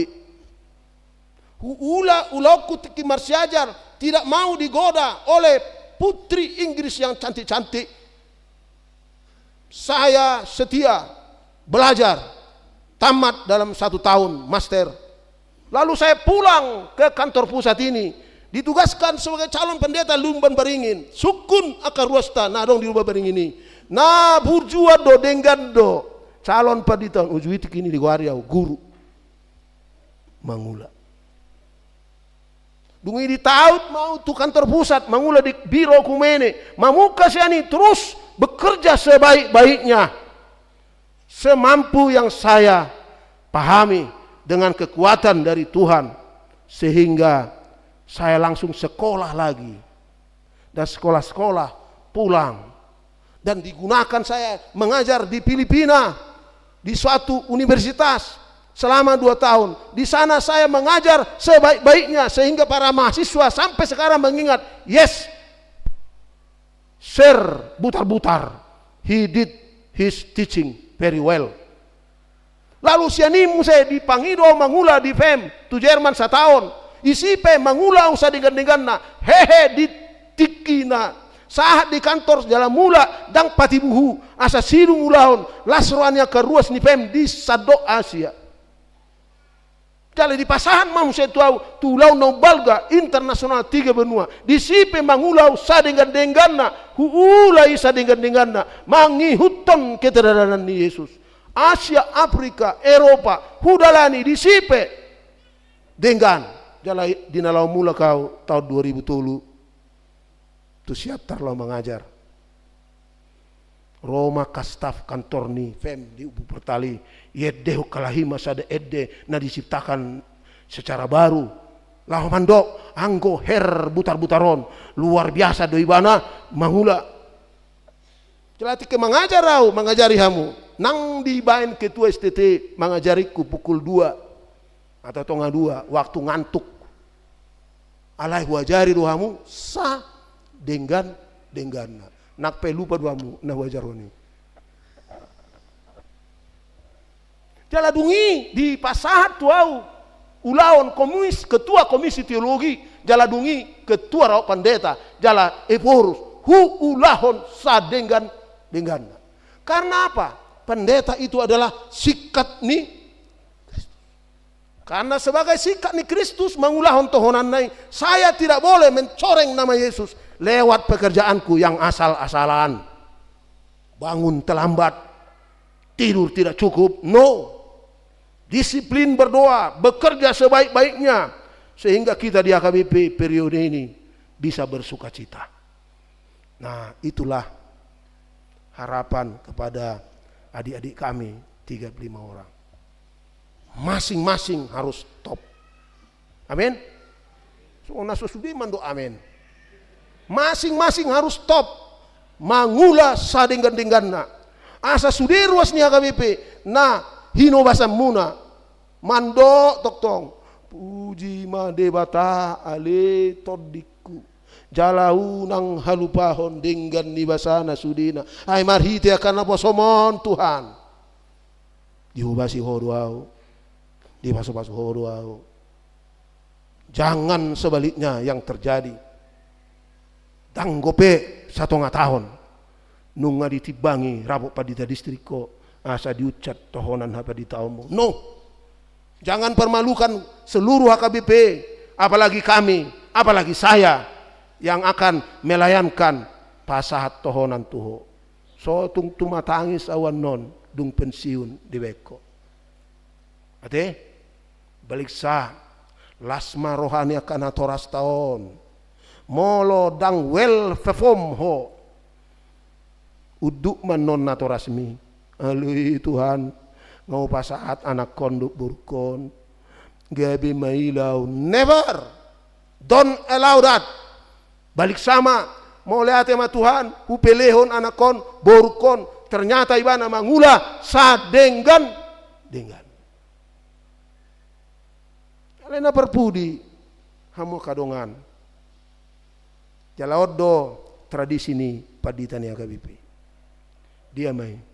Huula ulaonku tingki marsiajar, tidak mau digoda oleh putri Inggris yang cantik-cantik. Saya setia belajar, tamat dalam satu tahun, master. Lalu saya pulang ke kantor pusat ini, ditugaskan sebagai calon pendeta Lumban Beringin. Sungkun angka ruasta na adong di Lumban Beringin i. Na burju do, denggan do calon pendeta on, uju i tingki na digoari au guru. Mangula. Dung i ditaut ma au tu kantor pusat, mangula di biro okumene, mamungka sian i, terus bekerja sebaik-baiknya, semampu yang saya pahami dengan kekuatan dari Tuhan, sehingga saya langsung sekolah lagi. Dan sekolah-sekolah pulang. Dan digunakan saya mengajar di Filipina, di suatu universitas selama dua tahun. Di sana saya mengajar sebaik-baiknya, sehingga para mahasiswa sampai sekarang mengingat, "Yes, Sir Butar-Butar, he did his teaching very well." Lalu sian i muse dipangido au mangula di F E M tu Jerman sataon. Disi pe mangula au sadenggan-dengganna. Hehe, di tingki na sahat di kantor jala mula ndang patibuhu, asa sidung ulaon, las roha ni angka ruas ni F E M di sandok Asia. Jala dipasahat ma muse tu au tu ulaon na umbalga, internasional, tiga benua. Disi pe mangula au sadenggan-dengganna, huula i sadenggan-dengganna, mangihuthon keteladanan ni Jesus. Asia, Afrika, Eropa, hudalani disi pe denggan. Jala di na laho mulak au taon dua ribu tolu tu Siantar laho mangajar. Ro ma angka staf kantor ni F E M di Ubuk Pertali, iendehon halak i ma sada ende na diciptakan secara baru. Laho mandok, anggo Her Butar-Butar on, luar biasa do ibana mangula. Jala tingki mangajar au, mangajari hamu. Ndang dibaen ketua S T T mangajarinku pukul dua atau tonga dua, waktu ngantuk. Alai huajari do hamu sadenggan-dengganna. Nang pe lupa do hamu na huajarhon i. Jala dung i dipasahat tu au ulaon komis-, ketua komisi teologi, jala dung i ketua raut pandeta, jala ephorus, huulahon sadenggan-dengganna. Karena apa? Pendeta itu adalah singkat ni Kristus. Karena sebagai singkat ni Kristus mangulahon tohonanna i, saya tidak boleh mencoreng nama Yesus lewat pekerjaanku yang asal-asalan. Bangun terlambat, tidur tidak cukup, no. Disiplin berdoa, bekerja sebaik-baiknya, sehingga kita di H K B P periode ini bisa bersukacita. Nah, itulah harapan kepada adik-adik kami tiga puluh lima orang. Masing-masing harus top. Amin. So, na so sude mandok amin. Masing-masing harus top. Mangula sadenggan-dengganna. Asa sude ruas ni H K B P na hinobasanmuna mandok tongtong, "Puji ma Debata ale tondingku. Jala unang halupahon denggan ni basana sudena. Ai marhite angka naposom on Tuhan, dihobasi Ho do au, dipasupasu Ho do au." Jangan sebaliknya yang terjadi. Ndang gope satonga taon nunga ditimbangi rapot pandita distrik ho asa diunsat tohonan hapanditaonmu. No. Jangan permalukan seluruh H K B P, apalagi kami, apalagi saya yang akan melayankan pasahat tohonan tu ho. So tung tumatangis au annon dung pensiun dibaen ho. Ate, baliksa, las ma roha ni angka natorasta on. Molo ndang well perform ho, unduk ma annon natorasmi. Alui Tuhan, nga hupasahat anakkon dohot borungkon gabe maila au. Never. Don't allow that. Baliksa ma, mauliate ma Tuhan, hupelehon anakkon, borungkon, ternyata ibana mangula sadenggan-denggan. Alai na parpudi, hamu angka dongan. Jala on do tradisi ni pandita ni H K B P. Dia ma i?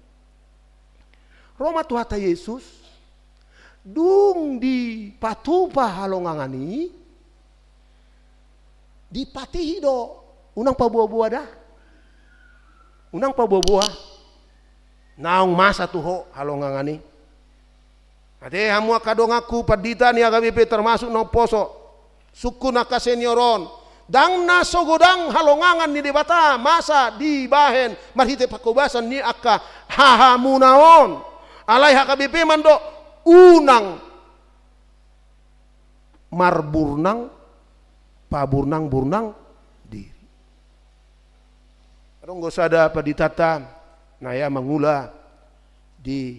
Ro ma Tuhanta Jesus, dung dipatupa halongangan i, dipatihi do, unang paboa-boa da. Unang paboa-boa. Naung masa tu ho halongangan i. Ate hamu angka donganku pandita ni H K B P termasuk na umposo. Sungkun angka senior on. Ndang na so godang halongangan ni Debata masa dibahen marhite pangkobasan ni angka hahamuna on. Alai H K B P mandok unang marburnang, paburnang-burnang diri. Adong do sada panditanta na ia mangula di,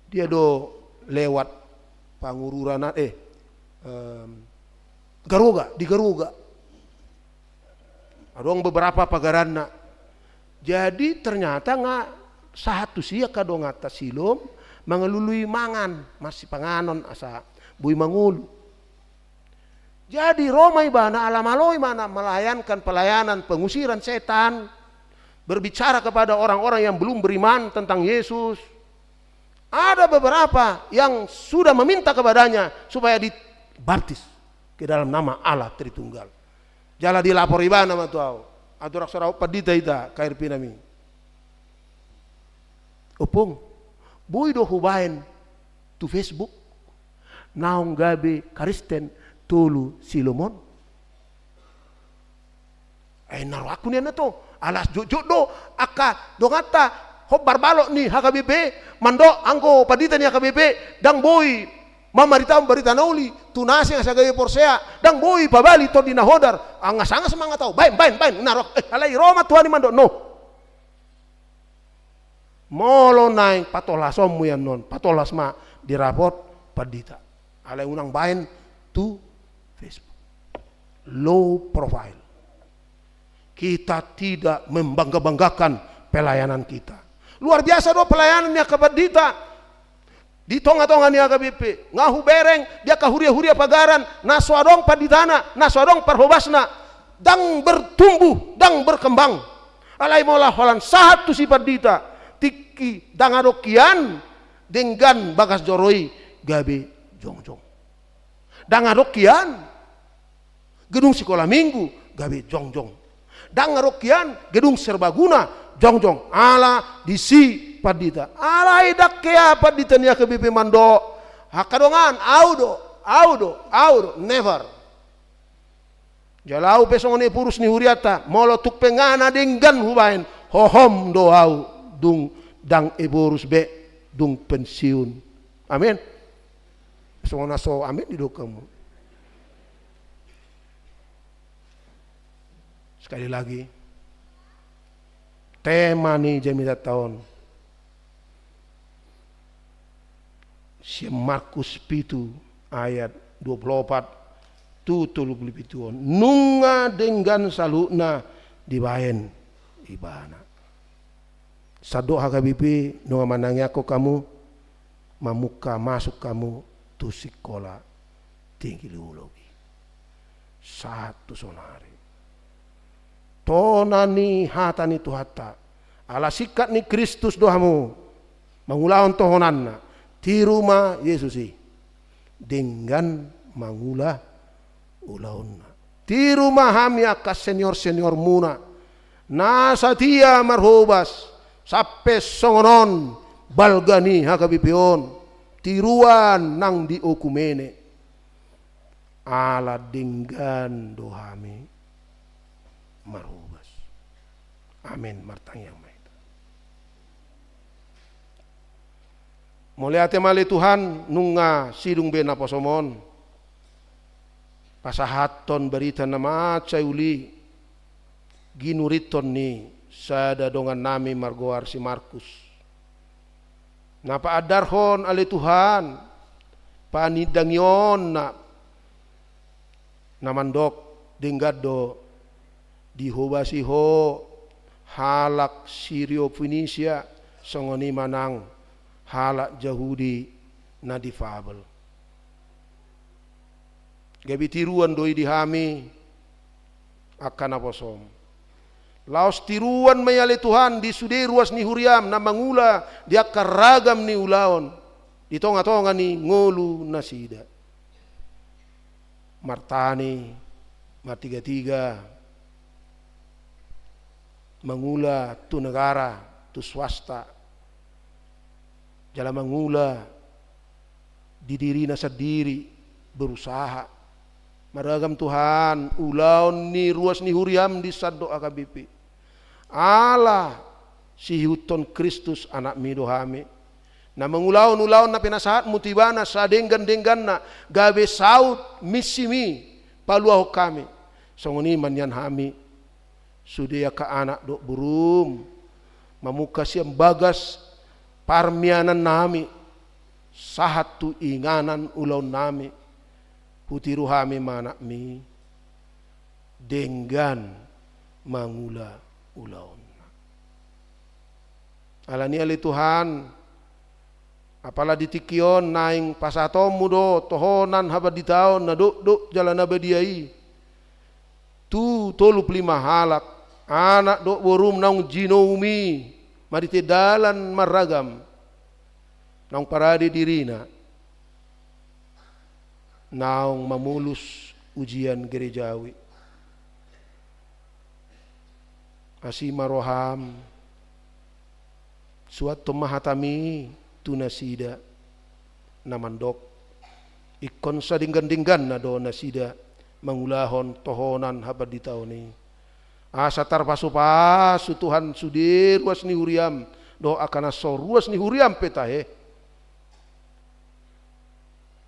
dia do lewat Pangururan, eh, em, Garoga, di Garoga. Adong beberapa pagaranna. Jadi ternyata nga sahat tusi angka donganta Silom mangalului mangan, marsipanganon asa boi mangolu. Jadi ro ma ibana ala malo ibana melayankan pelayanan pengusiran setan, berbicara kepada orang-orang yang belum beriman tentang Yesus. Ada beberapa yang sudah meminta kepadanya supaya dibaptis ke dalam nama Allah Tritunggal. Jala dilapor ibana ma tu au. Atur aksara pandita hita, K R P nami. Ompung, boi do hubaen tu Facebook naung gabe Kristen tolu Silom on? Ai na rohangku nian na to, alas jotjot do angka donganta hombar balok ni H K B P mandok anggo pandita ni H K B P ndang boi mamaritahon barita na uli tu na asing asa gabe porsea, ndang boi pabali tondi na hodar. Angasangas ma nga tu au, baen, baen, baen, na rohangku, eh, alai ro ma Tuhan i mandok no. Molo naeng patolhasonmu i annon, patolhas ma di rapot pandita. Alai unang baen tu Facebook. Low profile. Kita tidak membangga-banggakan pelayanan kita. Luar biasa do pelayanan ni angka pandita. Di tonga-tonga ni H K B P, nga hubereng di angka huria-huria pagaran, na so adong panditana, na so adong parhobasna, ndang bertumbuh, ndang berkembang. Alai molo holan sahat tusi pandita, tingki ndang adong hian, denggan bagas joro i gabe jongjong. Ndang adong hian, gedung sikola minggu gabe jongjong. Ndang adong hian, gedung serbaguna jongjong. Ala disi pandita. Alai ndang hea pandita ni H K B P mandok, angka dongan, au do, au do, au do, never. Jala au pe songon ephorus ni hurianta, molo tung pe nga na denggan hubaen, hohom do au dung ndang ephorus be, dung pensiun. Amin. Songon na so amin didok hamu. Sekali lagi, tema ni jamitanta on sian Markus pitu ayat dua pulu opat tu tolu pulu pitu on. Nunga denggan saluhutna dibaen ibana. Sandok H K B P nunga manangiangkon hamu, mamungka masuk hamu tu sikola tingki luhut lobi. Sahat tu saonari. Tona ni hata ni Tuhanta. Ala singkat ni Kristus do hamu mangulahon tohonanna. Tiru ma Jesus i. Denggan mangula ulaonna. Tiru ma hami angka senior-seniormuna na satia marhobas, sampe songon on balga ni H K B P on, tiruan nang di okumene. Ala denggan do hami marhobas. Amen. Martangiang ma hita. Mauliate ma ale Tuhan, nunga sidung be naposom on pasahathon barita na mansai uli, ginurithon ni sada dongannami margoar si Markus. Na paandarhon ale Tuhan, panindangionna na mandok, denggan do dihobasi ho halak Siria Finisia, songon i ma nang halak Jahudi na difabel. Gabe tiruan do i di hami angka naposom. Laos tiruan ma i ale Tuhan di sude ruas ni huriam na mangula di angka ragam ni ulaon, di tonga-tonga ni ngolu nasida. Martani, martigatiga, mangula tu negara, tu swasta, jala mangula di dirina sandiri, berusaha. Maragam Tuhan ulaon ni ruas ni huriam di sandok H K B P. Ala siihuthon Kristus Anakmi do hami, na mangulahon ulaon na pinasahatmu tu ibana sadenggan-dengganna, gabe saut misimi paluahon hami. Songon i ma nian hami, sude angka anak dohot borum, mamungka sian bagas parmianannami sahat tu inganan ulaonnami, hutiru hami ma Anakmi, denggan mangula ulaonna. Alani i ale Tuhan, apala di tingki on naeng pasahatonmu do tohonan habanditaon na dokdok jala na badia i tu tolu pulu lima halak, anak dohot borum naung jinoumi marhite dalan marragam, naung parade dirina, naung mamolus ujian gerejawi. Asi ma roham, suanhon ma hatami tu nasida na mandok, ingkon sadenggan-dengganna do nasida mangulahon tohonan habanditaon i. Asa tarpasu-pasu Tuhan sude ruas ni huriam, dohot angka na so ruas ni huriam pe tahe,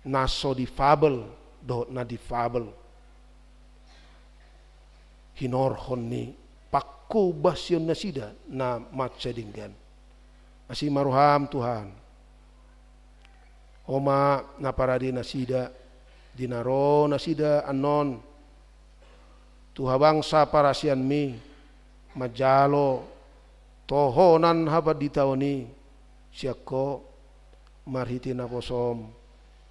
na so difabel dohot na difabel, hinorhon ni pangkobasion nasida na mansai denggan. Asi ma roham Tuhan. Ho ma na parade nasida, di na ro nasida annon tu habangsa parasianmi, manjalo tohonan habanditaon i sian Ho marhite naposom,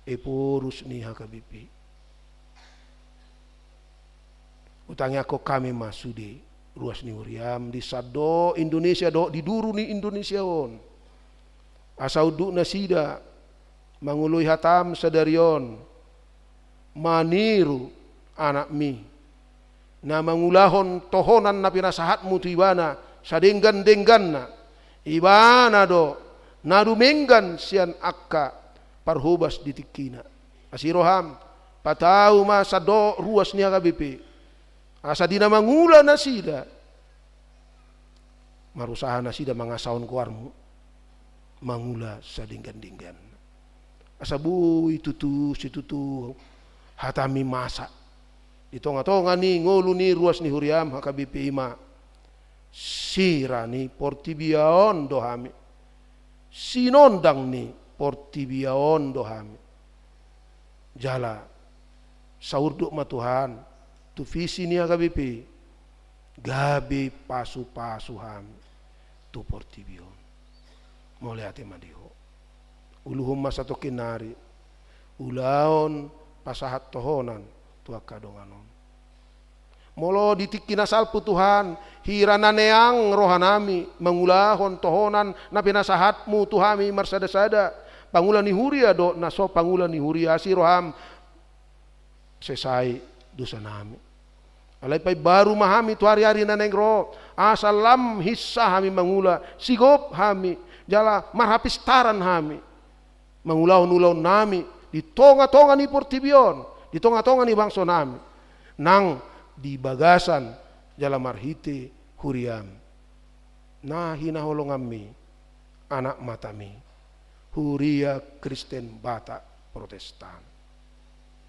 ephorus ni H K B P. Hutangiangkon hami ma sude ruas ni huriam di sandok Indonesia dohot di duru ni Indonesia on, asa unduk nasida mangoloi hatam sadari on, maniru Anakmi na mangulahon tohonan na pinasahatmu tu ibana sadenggan-dengganna. Ibana do na dumenggan sian angka parhobas di tingkina. Asi roham, patau ma sandok ruas ni H K B P, asa di na mangula nasida, marusaha nasida mangasahon goarmu, mangula sadenggan-denggan. Asa boi tutu situtu hatami masa di tonga-tonga ni ngolu ni ruas ni huriam H K B P i ma sira ni portibi on do hami, sinondang ni portibi on do hami. Jala saurduk ma Tuhan tu visi ni H K B P, gabe pasu-pasu hami tu portibi on. Mauliate ma di Ho. Uluhon ma satongkin nari ulaon pasahat tohonan tu angka dongan on. Molo di tingki na salpu Tuhan, hira na neang rohanami mangulahon tohonan na pinasahatmu tu hami marsada-sada, pangula ni huria dohot na so pangula ni huria, asi roham, sesai dosanami. Alai paimbaru ma hami tu ari-ari na naeng ro, asa lam hinsa hami mangula, sigop hami, jala marhapistaran hami mangulahon ulaonnami di tonga-tonga ni portibi on, di tonga-tonga ni bangso nami, nang di bagasan jala marhite huriam na hinaholonganmi, anak matami, Huria Kristen Batak Protestan.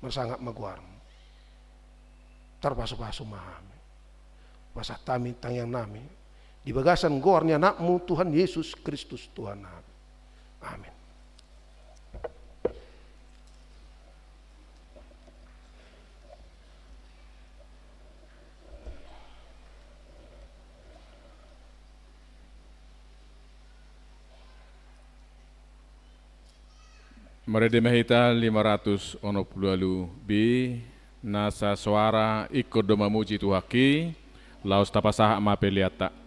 Marsangap ma goarmu. Tarpasu-pasu ma hami. Pasahat hami tangiangnami di bagasan goar ni Anakmu Tuhan Yesus Kristus Tuhannami. Amin. Marende ma hita lima ratus onom pulu ualu B, nasa soara ingkon do mamuji Tuhan i, laos tapasahat ma peleanta.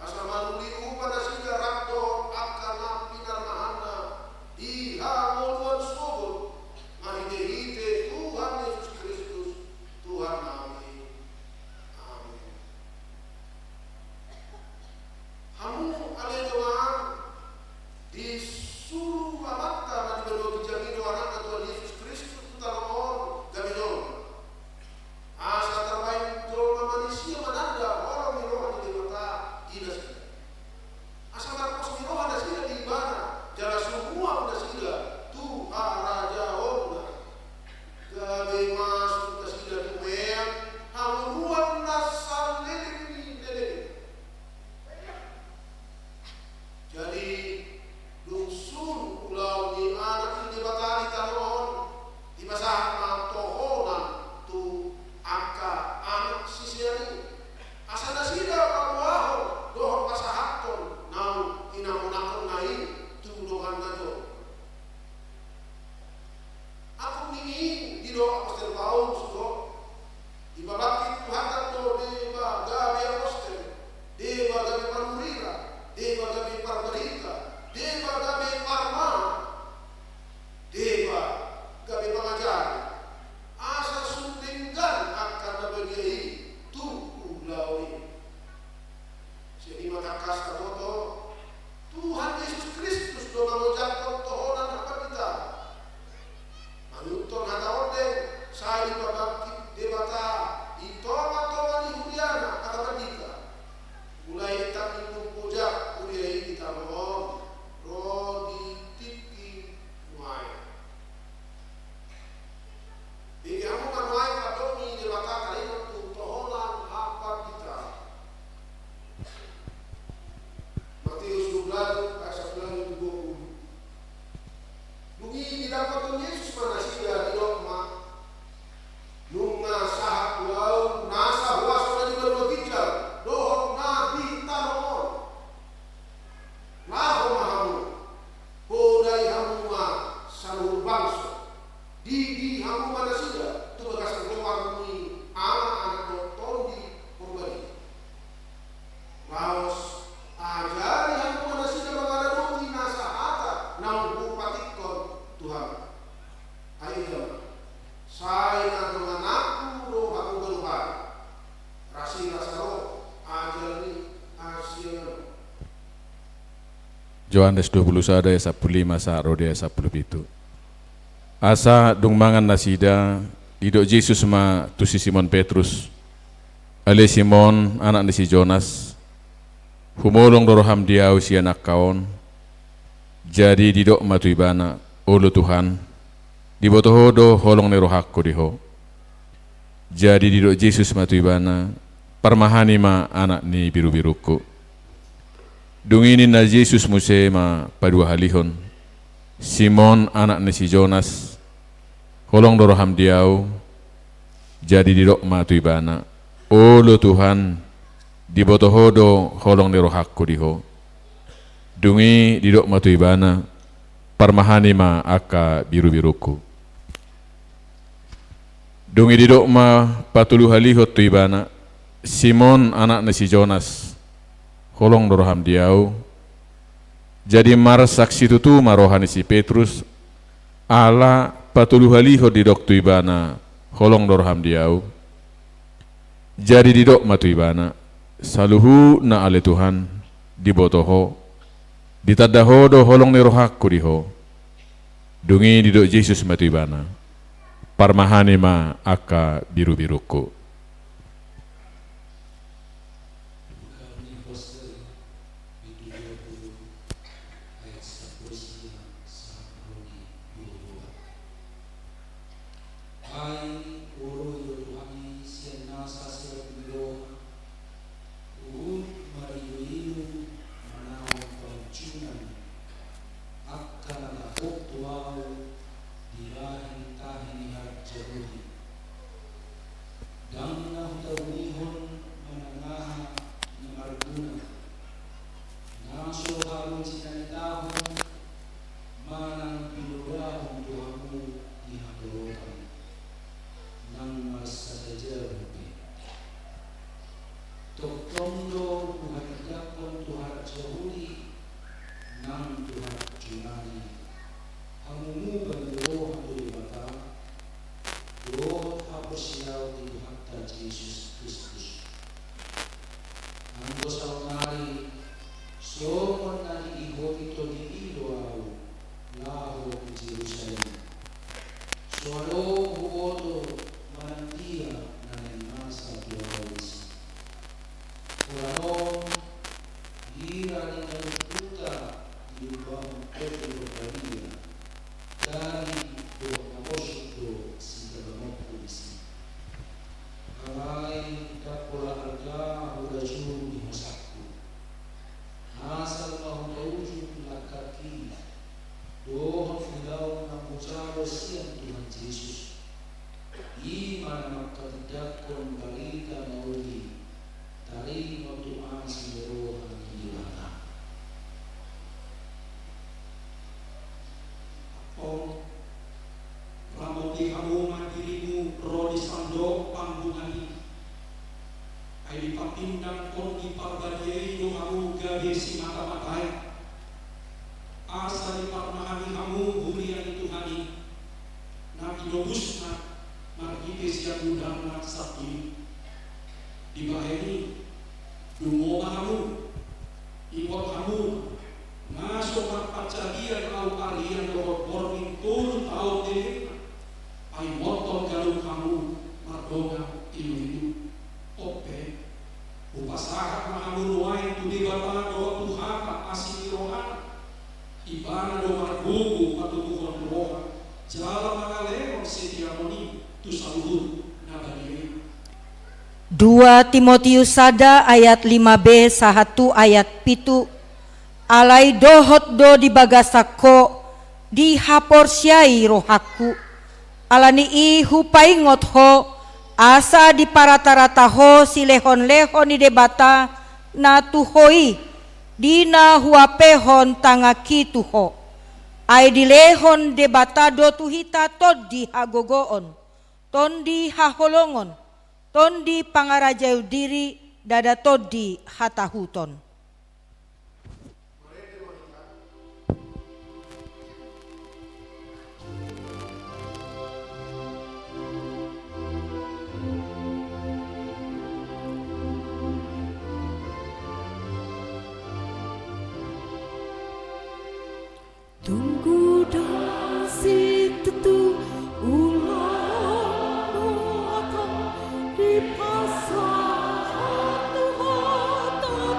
asa manuli upa nasida rap dohot angka na pinarmahanna di hangoluan sogot, marhitehite Tuhan Jesus Kristus, Tuhannami. Amin. Hamu ale dongan, disuru Amanta na di banua ginjang i do Anakna Tuhan Jesus Kristus tu tano on gabe jolma, asa tarbahen jolma manisia mananda holong ni roha ni Debata di nasida, asa marpos ni roha nasida di Ibana jala sumuang nasida tu harajaonna. Gabe masuk nasida tu mean hangoluan na saleleng ni leleng. Jadi, dung sun ulaon ni Anak ni Debata di tano on, dipasahat ma tohonan tu angka anak sisean i, asa nasida paboahon dohot pasahathon naung hinamonangkonna i tu donganna jolma. Angkup ni i didok apostel Paulus do, dipabangkit Tuhanta do deba gabe apostel, deba gabe parwira, deba gabe parbarita, deba gabe parmahan, deba gabe pangajari, asa sun denggan angka na badia i tu ulaon i. Sian i ma tangkas taboto, Tuhan Jesus Kristus do mangojakhon tohonan hapandita. Mangihuthon hata on do sai dipabangkit Debata di tongatonga ni huriana angka pandita. Mulai tangkas dung ojak huria i di tano on ro di tingki nuaeng. Bege hamu ma nuaeng pandok ni Debata taringot tu tohonan hapandita. Mateus dua belas ayat sampulu dua tu dua pulu. Dung i didapot Jesus ma nasida, didok ma, nunga sahat tu ahu nasa huaso na di banua ginjang dohot na di tano on. Laho ma hamu, podai hamu ma saluhut bangso, didi hamu ma nasida tu bagasan goar ni Ama, Anak dohot Tondi Porbadia. Laos ajari hamu ma nasida mangaradoti nasa hata naung hupatikkon tu hamu. Ai ida ma, sai na dongananku do hamu baru-baru. Rasirasa ro ajal ni hasiangan on. Johannes dua pulu sada ayat sampulu lima sahat ro di ayat sampulu pitu. Asa dung mangan nasida, didok Jesus ma tu si Simon Petrus, ale Simon, anak ni si Jonas, humolong do roham di ahu sian angka on? Jadi didok ma tu ibana, olo Tuhan, diboto ho do holong ni rohangku di ho. Jadi didok Jesus ma tu ibana, parmahani ma anak ni birubirungku. Dung i ninna Jesus muse ma paduahalihon, Simon, anak ni si Jonas, holong do roham di ahu? Jadi didok ma tu ibana, olo Tuhan, diboto ho do holong ni rohangku di ho. Dung i didok ma tu ibana, parmahani ma angka birubirungku. Dung i didok ma patoluhalihon tu ibana, Simon, anak ni si Jonas, holong do roham di ahu? Jadi marsak situtu ma roha ni si Petrus, ala patoluhalihon didok tu ibana, holong do roham di ahu? Jadi didok ma tu ibana, saluhutna ale Tuhan, diboto ho, ditanda ho do holong ni rohangku di ho. Dung i didok Jesus ma tu ibana, parmahani ma angka birubirungku. Buka ni Apostel, bindu dua pulu, ayat sampulu sia sahat ro di dua pulu opat. Ai huoloi do Tuhan i sian nasa serep ni roha, huhut mariluilu manaon pangunjunan angka na gok tu ahu di tahi-tahi ni harjabu i. Ndang na hutabungihon manang aha na marguna, Gabe simatamatae, asa diparmahami hamu huria ni Tuhan i, na tinobusna marhite sian udarna sandiri. Dibahen i, dungo ma hamu, ingot hamu, na so marpancagian ahu arian dohot borngin tolu taon lelengna, paingothon ganup hamu mardongan iluilu. On pe, hupasahat ma hamu nuaeng tu Debata dohot tu hata asi ni rohana. Ibana do margogo patubuhon roha jala mangalehon setiaon i tu saluhut na badia i. Dua Timotius sada ayat lima b sahat tu ayat pitu. Alai dohot do di bagasan ho, dihaporseai rohangku. Ala ni i hupaingot ho, asa diparatarata ho silehonlehon ni Debata na tu ho i, di na huapehon tanganki tu ho. Ai dilehon Debata do tu hita tondi hagogoon, tondi haholongon, tondi pangarajaion diri, ndada tondi hatahuton. Tunggu dang situtu ulang muatan di pasal Tuhan, Tuhan.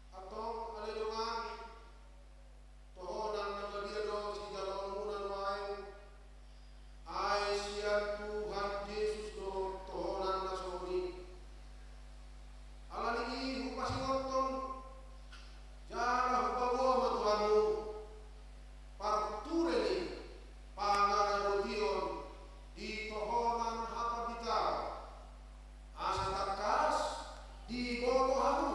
Antong ale dongan, tohonan na badia do sijaloonmuna nuaeng, ai sian Tuhan Jesus do tohonan na songon i. Ala ni i hupasingothon jala hupaboa ma tu hamu parture ni pangaramotion di tohonan hapanditaon, asa tangkas diboto hamu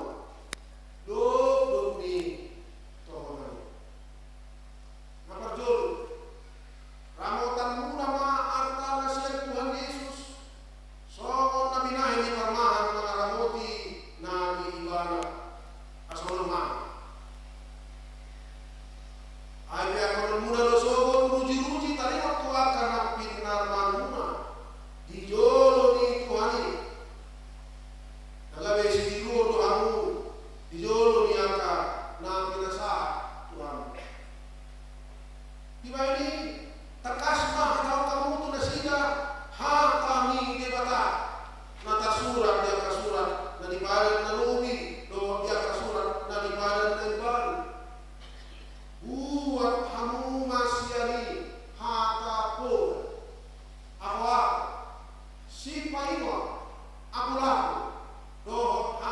dokdok ni tohonan i. Na parjolo, ramotanmuna ma arta na sian Tuhan Jesus, songon na binahen ni parmahan mangaramoti na di Ibana. Asa unang ma. Ai peakhononmuna do sogot rujiruji taringot tu angka na pinarmahanmuna di jolo ni Tuhan i. Na gabe sitiruon do hamu di jolo ni angka na pinasahat Tuhan. Dibahen i, tangkas ma hatahon hamu tu nasida hata ni Debata na tarsurat di angka surat na di Padan na Lobi dohot di angka surat na di Padan na Imbaru. Buat hamu ma sian i hata poda, apoapo, sipaingot, apulapul, dohot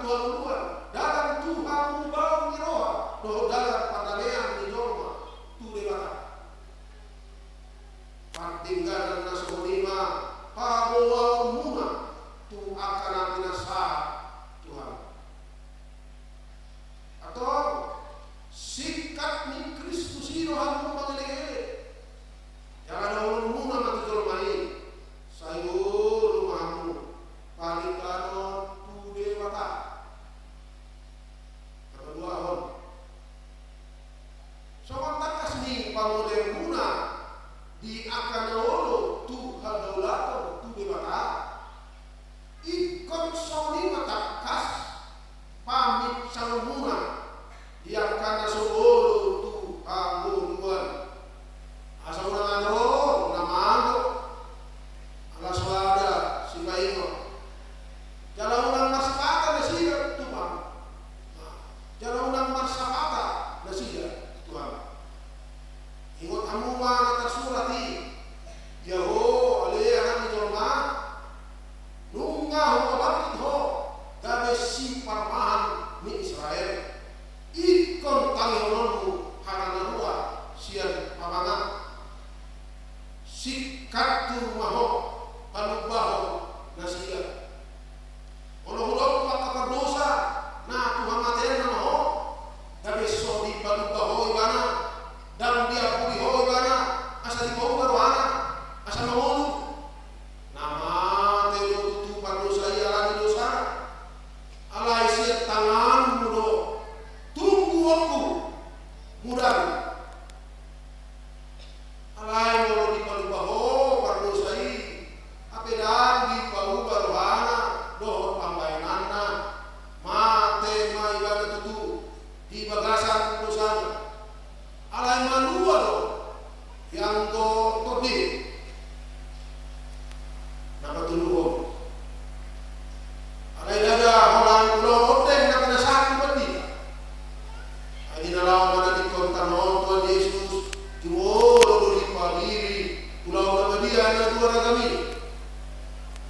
hangoluan, dalan tu hamubaon ni roha, dohot dalan pardamean ni jolma tu Debata. Pardengganan na songon i ma paboaonmuna tu angka na pinasahat Tuhan. Antong, singkat ni Kristus i do hamu mangelek-elek. Jala dohononmuna ma tu jolma i, sai olo ma hamu pardengganon tu Debata. Hapaduahon, songon tangkas ni pamodeanmuna di angka na olo tu hadaulaton tu Debata, ingkon songon i ma tangkas paminsangonmuna di angka na so olo tu hangoluan. Asa unang adong na mago, ala so ada sipaingot. Jala unang marsapata nasida tu Tuhan. Jala unang marsapata nasida tu Tuhan. Ingot hamu ma na tarsurat i: Ia ho, ale anak ni jolma, nunga hupabangkit ho gabe siparmahan ni Israel. Ingkon tangihononmu hata na rua sian pamangan. Singkat tu ma ho palumbahon nasida. Molo hudok tu angka pardosa, na tu hamatean nama ho, gabe so dipalumba ho ibana, ndang diampuni ho ibana, asa dipauba rohana, asa mangolu. Na mate do tutu pardosa i ala ni dosana. Alai sian tanganmu do tumbuhonku mudar. Alai molo dipalumba ho pardosa i, hape ndang dipauba rohana dohot pambahenanna, mate ma ibana tutu di bagasan dosana. Alai malua do i anggo tondi. Na patoluhon, alai ndada holan ulaon ondeng na pinasahat Tuhan i. Ai di na laho manadingkon tano on Tuhan Jesus, jumolo do dipadiri ulaon na badia na dua ragam i.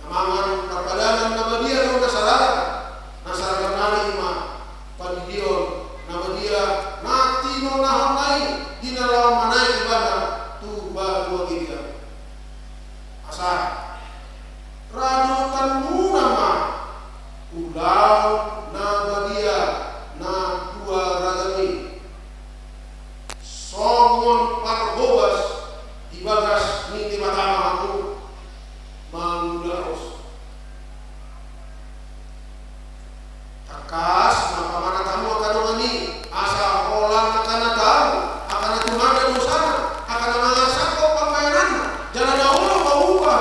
Na mangan parpadanan na badia do na saragam, na saragam nari i ma pandidion na badia na tinonahonna i di na laho manaek ibana tu banua ginjang. Asa radotanmuna ma ulaon na badia na dua ragam i, songon parhobas di bagas ni Debata ma hamu mangula ros. Tangkas ma pamanat hamu angka dongan i, asa holan angka na tau, angka na tumanda dosana, angka na mangasahon pambahenanna, jala na olo mauba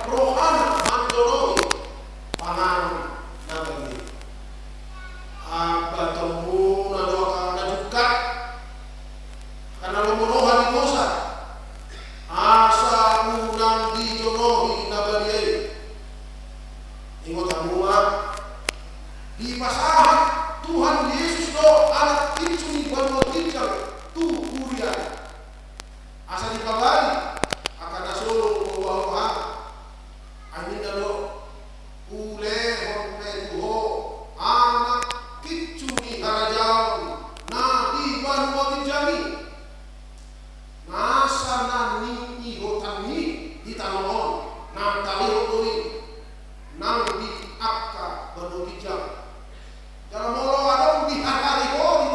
rohana manjonohi panganon na badia. Ambatonmuna do angka na jungkat, angka na lomo roha di dosa, asa unang dijonohi na badia i. Ingot hamu ma, dipasahat Tuhan Jesus do anak pinsu ni banua ginjang tu huria i. Asa dipabali angka na so olo mauba rohana. Ai ninna do, ulehon pe tu ho anak pinsu ni harajaon na di banua ginjang i. Nasa na niihuthon i di tano on, na talehon do i nang di angka banua ginjang. Jala molo adong dihatahon ho di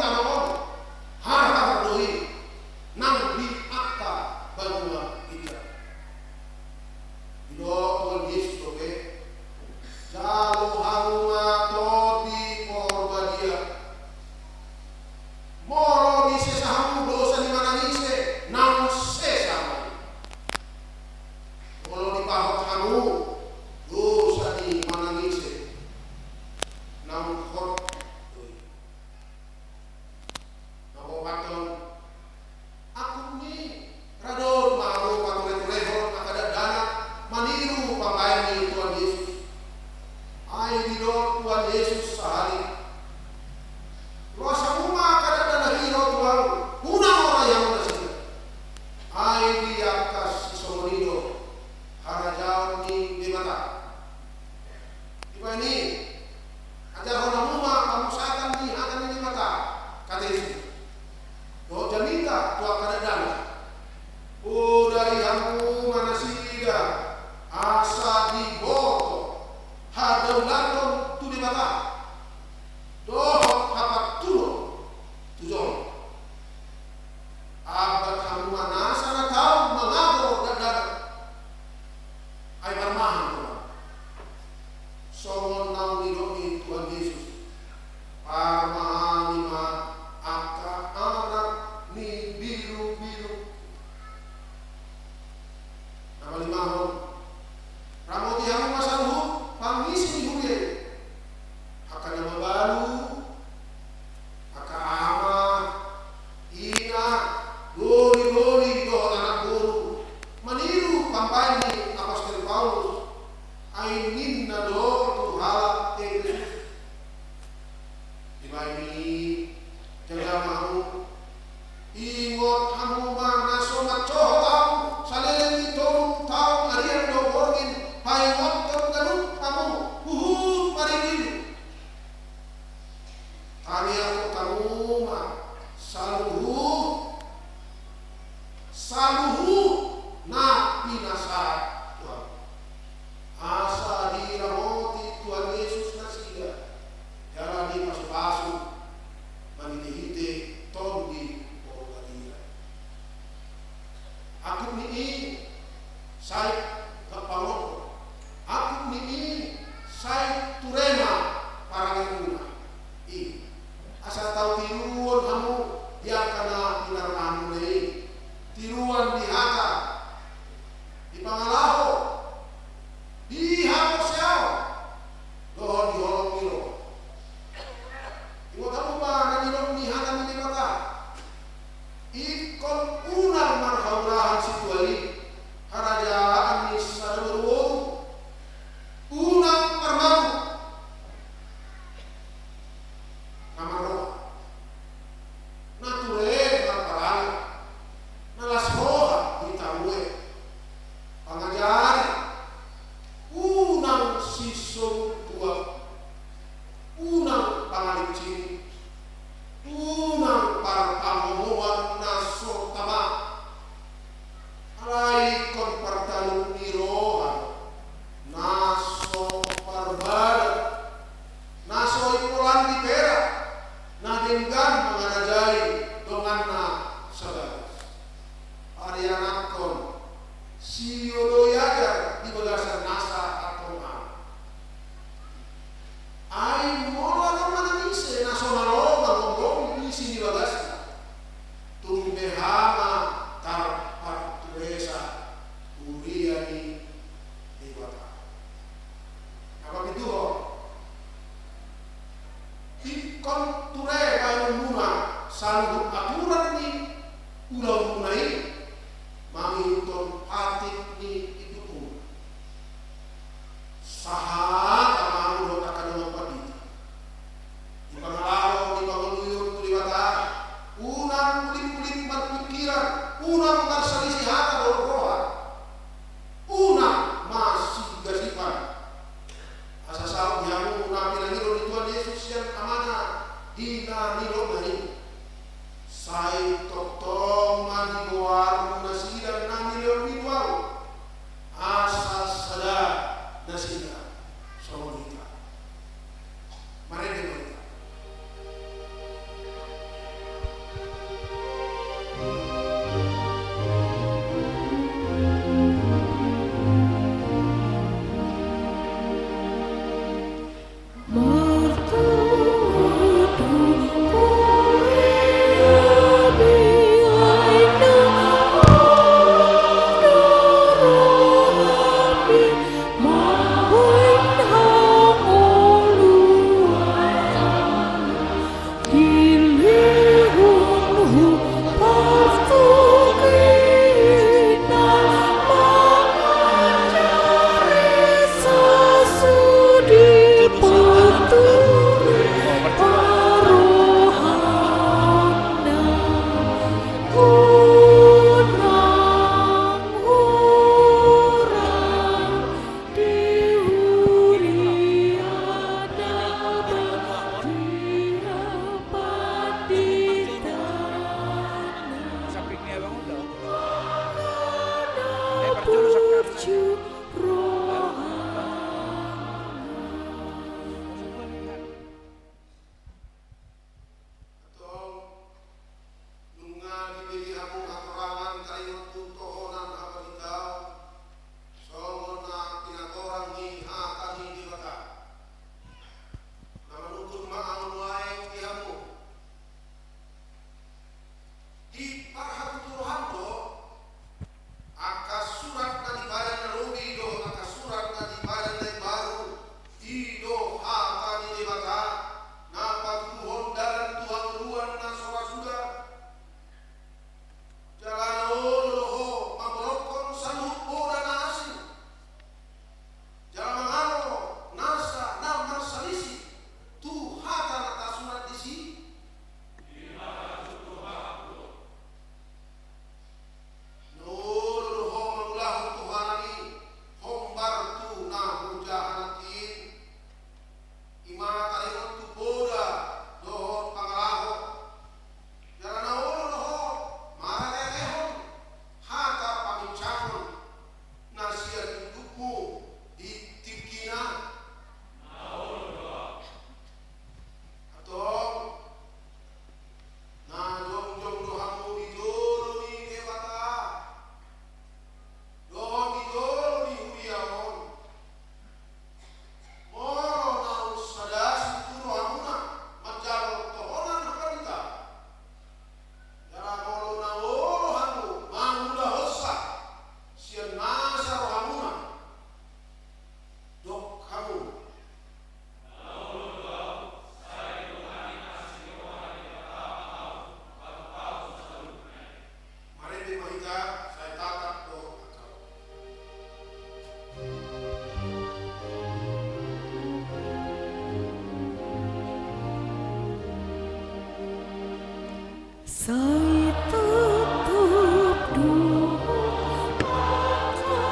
ma saluhut, saluhut na pinasahat Tuhan. Asa diramoti Tuhan Jesus nasida, jala dipasupasu marhitehite Tondi Porbadia. Angkup ni i sai, angkup ni i sai ture ma parangemuna i. Asa tau tiruon hamu di angka na pinarrohamuna i. Tiruon di hata, di pangalaho, di haporseaon, dohot di holong ni roha. Ingot hamu ma na nidok ni hata ni Debata. Ingkon unang marhaurahan situan i, harajaan ni sada boruboru. Unang parmago. Na marroha, na ture marparange, na las roha di tabue. Pangajari, unang sinsombuan, unang pangalingsingi, unang parpangomoan na so tama. Alai ingkon partalu ni roha na so parbadan, na so impolan di perak, na denggan mangarajai donganna sabagas. Parianakkon, sioloi ajar di bagasan nasa antong an. Ai molo adong manang ise na so malo manggomgomi isi ni bagasna, tung beha ma tarparturesa huria ni Debata. Apa pituhon? Ingkon ture baenonmuna saluhut aturan ni ulaonmuna i mangihuthon patik ni indukmuna. Sahat ma hamu dohot angka dongan pandita. Di pangalaho, di pangoluhon tu Debata, unang ulip-ulip marpingkiran, unang marsalisi hata dohot roha, unang masigasifan. Asa saut di hamu na pinangido ni Tuhan Jesus sian Amana di na nidokna i. Sai tongtong ma digoarhu nasida na nilehon ni Tuhan. Asa sada nasida songon hita. Marende ma hita. Taitotop do angka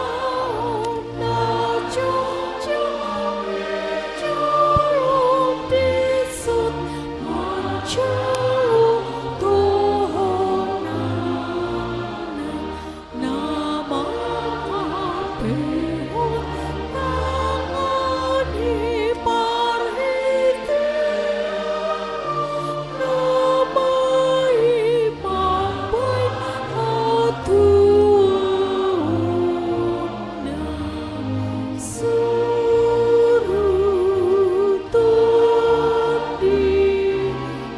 na jongjong manjalo dison, manjalo dohonanna. Na mangapehon tangan ni parhitean, na mambahen hatuaonna. Suru Tondi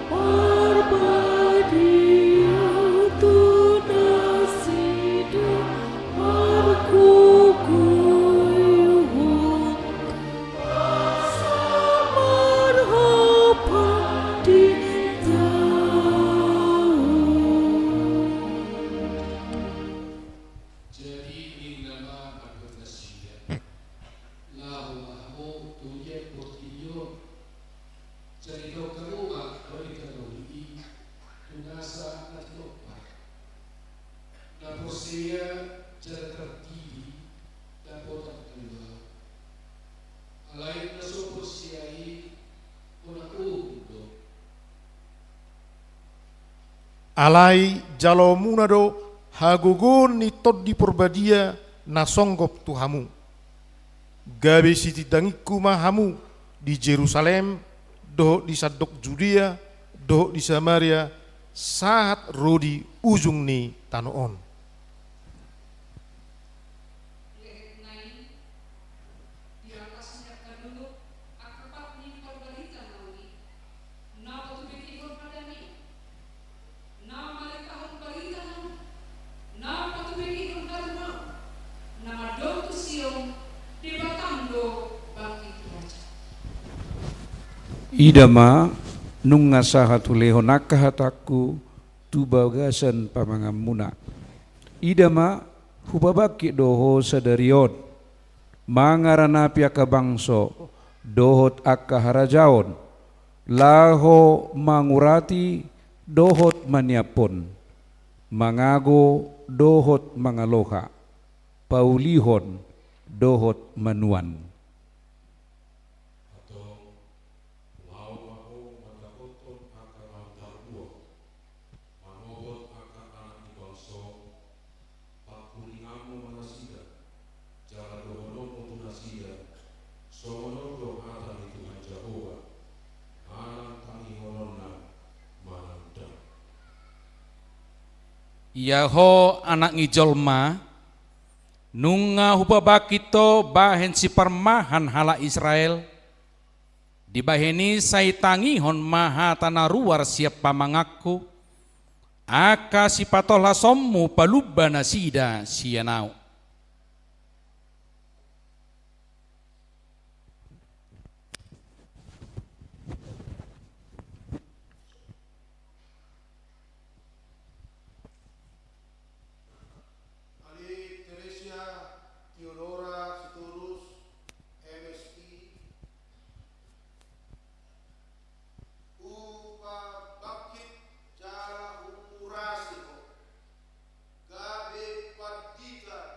Parbadia tu nasida margogoihon, asa marhapan di taon. Jadi ninna ma mandok nasida: Laho ma hamu tu liat portibi on, jadi taon hamu ma barita na uli i tu nasa na tinompa, na porsea jala tardidik dapotan haluaon. Alai na so porsea i hona uhum do. Alai jalomuna do hagogoon ni Tondi Porbadia na songgop tu hamu. Gabe sitindangingku ma hamu di Jerusalem, dohot di sandok Judea, dohot di Samaria, sahat ro di ujung ni tano on. Di atas ni angka dolok angka pat ni parbarita na uli, na patubegehon hadame, na maritahon barita na uli, na patubegehon haluaon, na mandok tu Sion: Debatam do bangkit raja. Ida ma, nunga sahat hulehon angka hatangku tu bagasan pamanganmuna. Ida ma, hupabangkit do ho sadari on, mangaranapi angka bangso dohot angka harajaon, laho mangurati dohot maniaphon, mangago dohot mangaloha, paulihon dohot manuan. Antong, laho ma ho mandapothon angka na tarbuang, manopot angka anak ni bangso, pangkulinganmu ma nasida, jala dohononmu tu nasida: Songon on do hata ni Tuhan Jahowa, manang tangihononna manang ndang. Ia ho, anak ni jolma, nunga hupabangkit ho bahen siparmahan halak Israel, dibahen i sai tangihon ma hata na ruar sian pamanganku, angka sipatolhasonmu palumba nasida sian ahu. Ale Teresia Theodora Sitorus, M Si, hupabangkit jala huurasi ho gabe pandita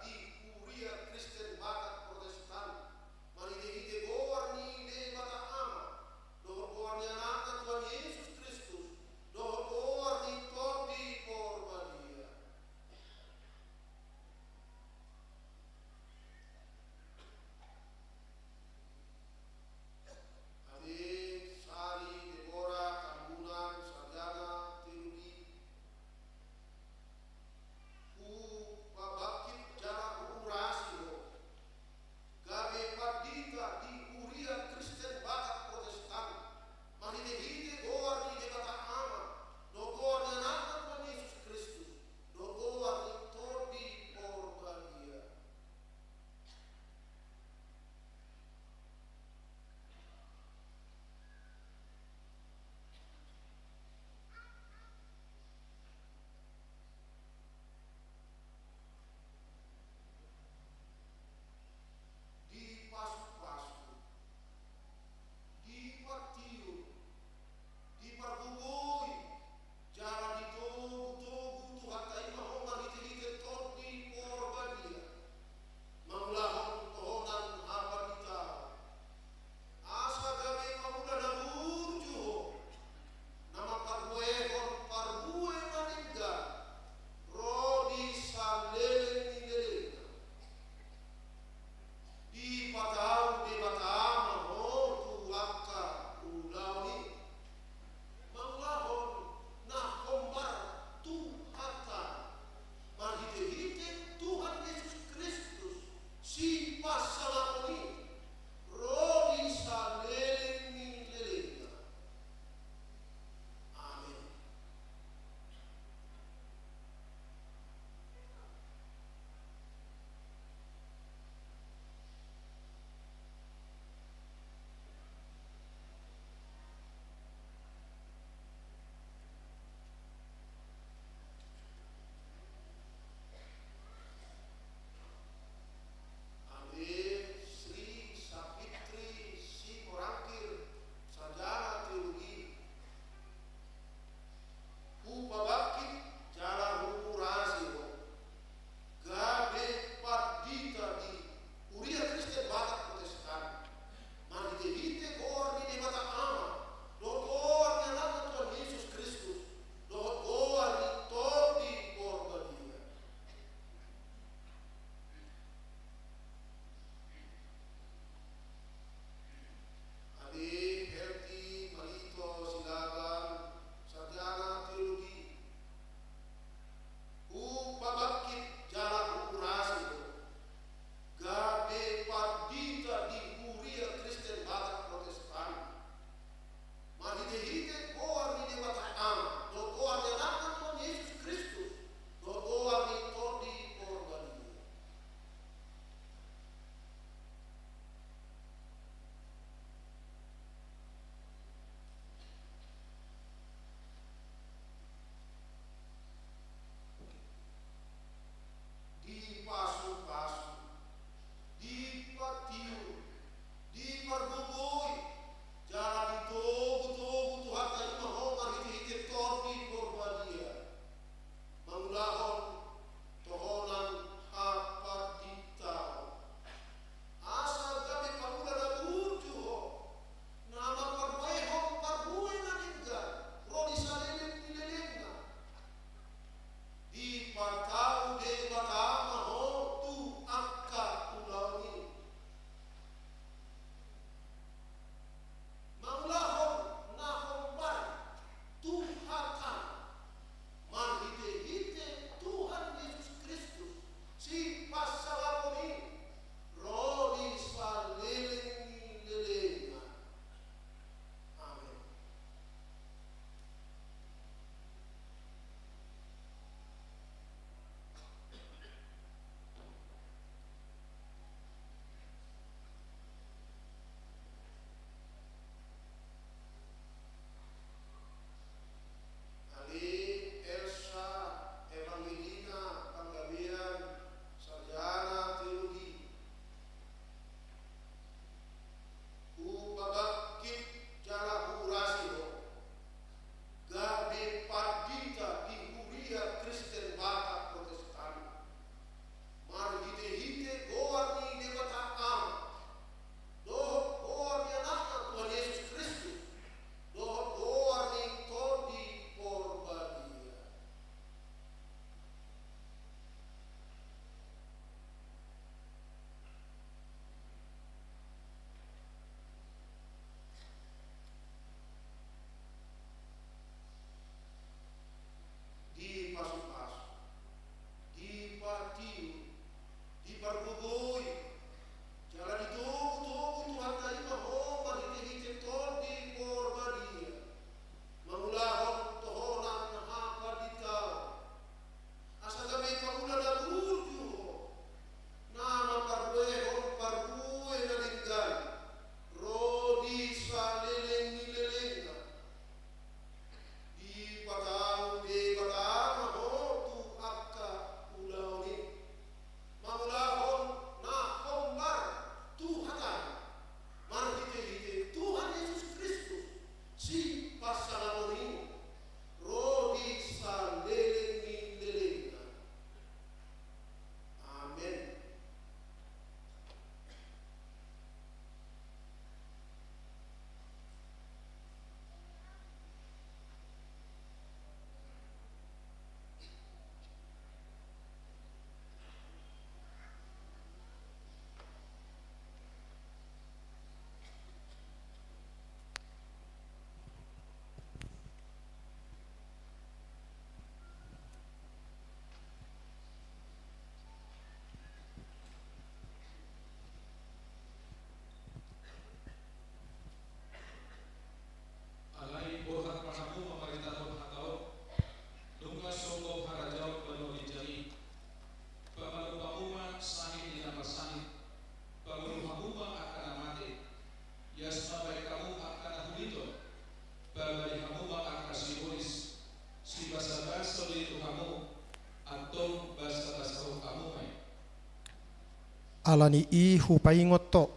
Ala ni i hupaingot ho,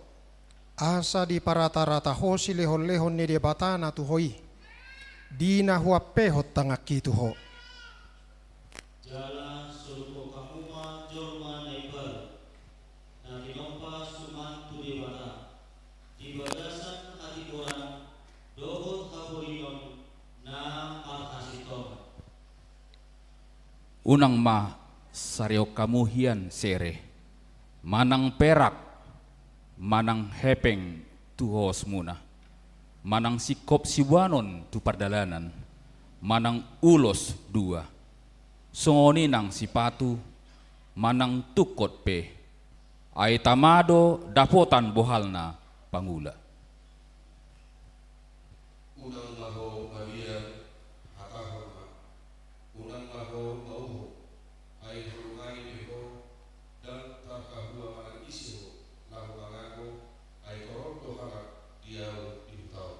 asa diparatarata ho silehonlehon ni Debata na tu ho i, di na huampehon tanganki tu ho. Jala solupkon hamu ma jolma na imbaru, na tinompa suman tu Debata, di bagasan hatigoran dohot haporingon na marhasintongan. Unang ma sarehon hamu hian sere, manang perak, manang hepeng tu hosmuna, manang singkop siboanon tu pardalanan, manang ulos dua, songon i nang sipatu, manang tungkot pe, ai tama do dapotan bohalna pangula. Unang ma ho mabiar, hatahon ma. Unang ma ho mauhum, ai holongani be ho, ndang tarhahua manang ise ho, laho mangago, ai torop do halak di ahu di huta on.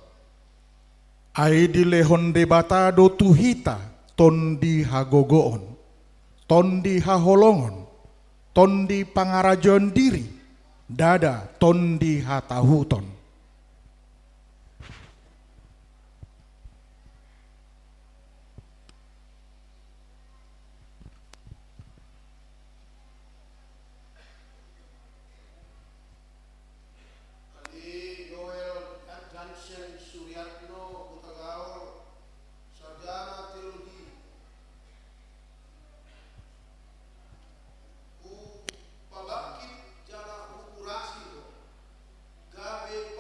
Ai dilehon Debata do tu hita tondi hagogoon, tondi haholongon, tondi pangarajoon diri, ndada tondi hatahuton. Ani Yoel Advansen Suryatno Hutagaol, sarjana teologi. Hupabangkit jala hukurasi ho, gabe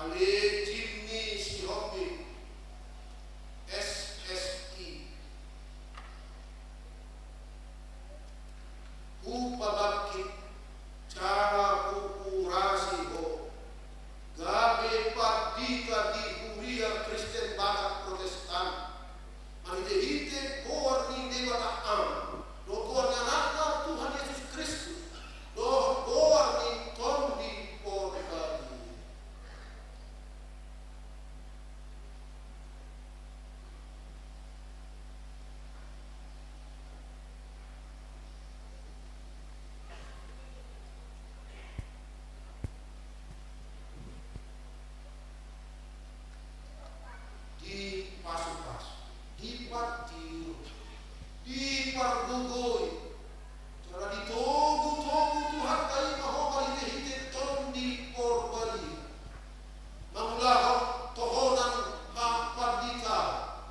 Ale Jimmy Sihombing, S S I. Hupabangkit jala huurasi ho gabe pandita di Huria Kristen Batak Protestan. Marhitehite goar ni Debata Ama, dohot goar ni Anakna Tuhan Jesus Kristus, dohot goar ni Tondi Porbadia. Dipasupasu, dipatiru, dipargogoi, jala ditogutogu Tuhanta i ma ho marhitehite Tondi Porbadia. Mangulahon tohonan hapanditaan,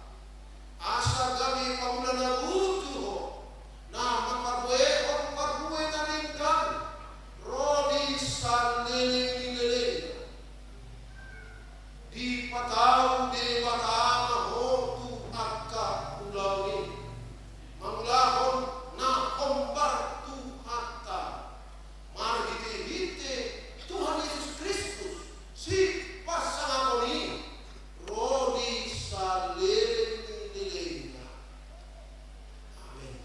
asa gabe pangula na butuh ho, na mamparbuehon parbue na denggan ro di saleleng ni lelengna. Dipatau Debata ma ho tu angka ulaon i, mangulahon na hombar Tuhanta, marhitehite Tuhan Jesus Kristus, Sipasangaphon i, ro di saleleng ni lelengna. Amen.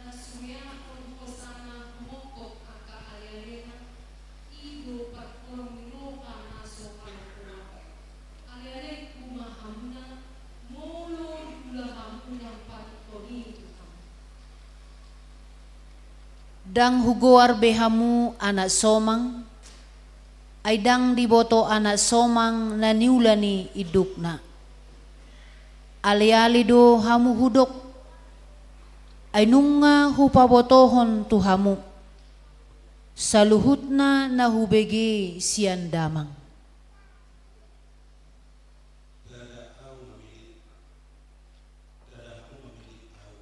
Na sumeakhon hosana mongkok angka alealena, i do pargogoi ni roha na so palokuan. Alealengku ma hamuna, molo diula hamu na patupon i tu hamu. Ndang hugoar be hamu anak somang, ai ndang diboto anak somang na niula ni indukna. Aleale do hamu hudok, ai nunga hupabotohon tu hamu saluhutna na hubege sian damang. Ndada ahu mamillit, ndada hamu mamillit ahu,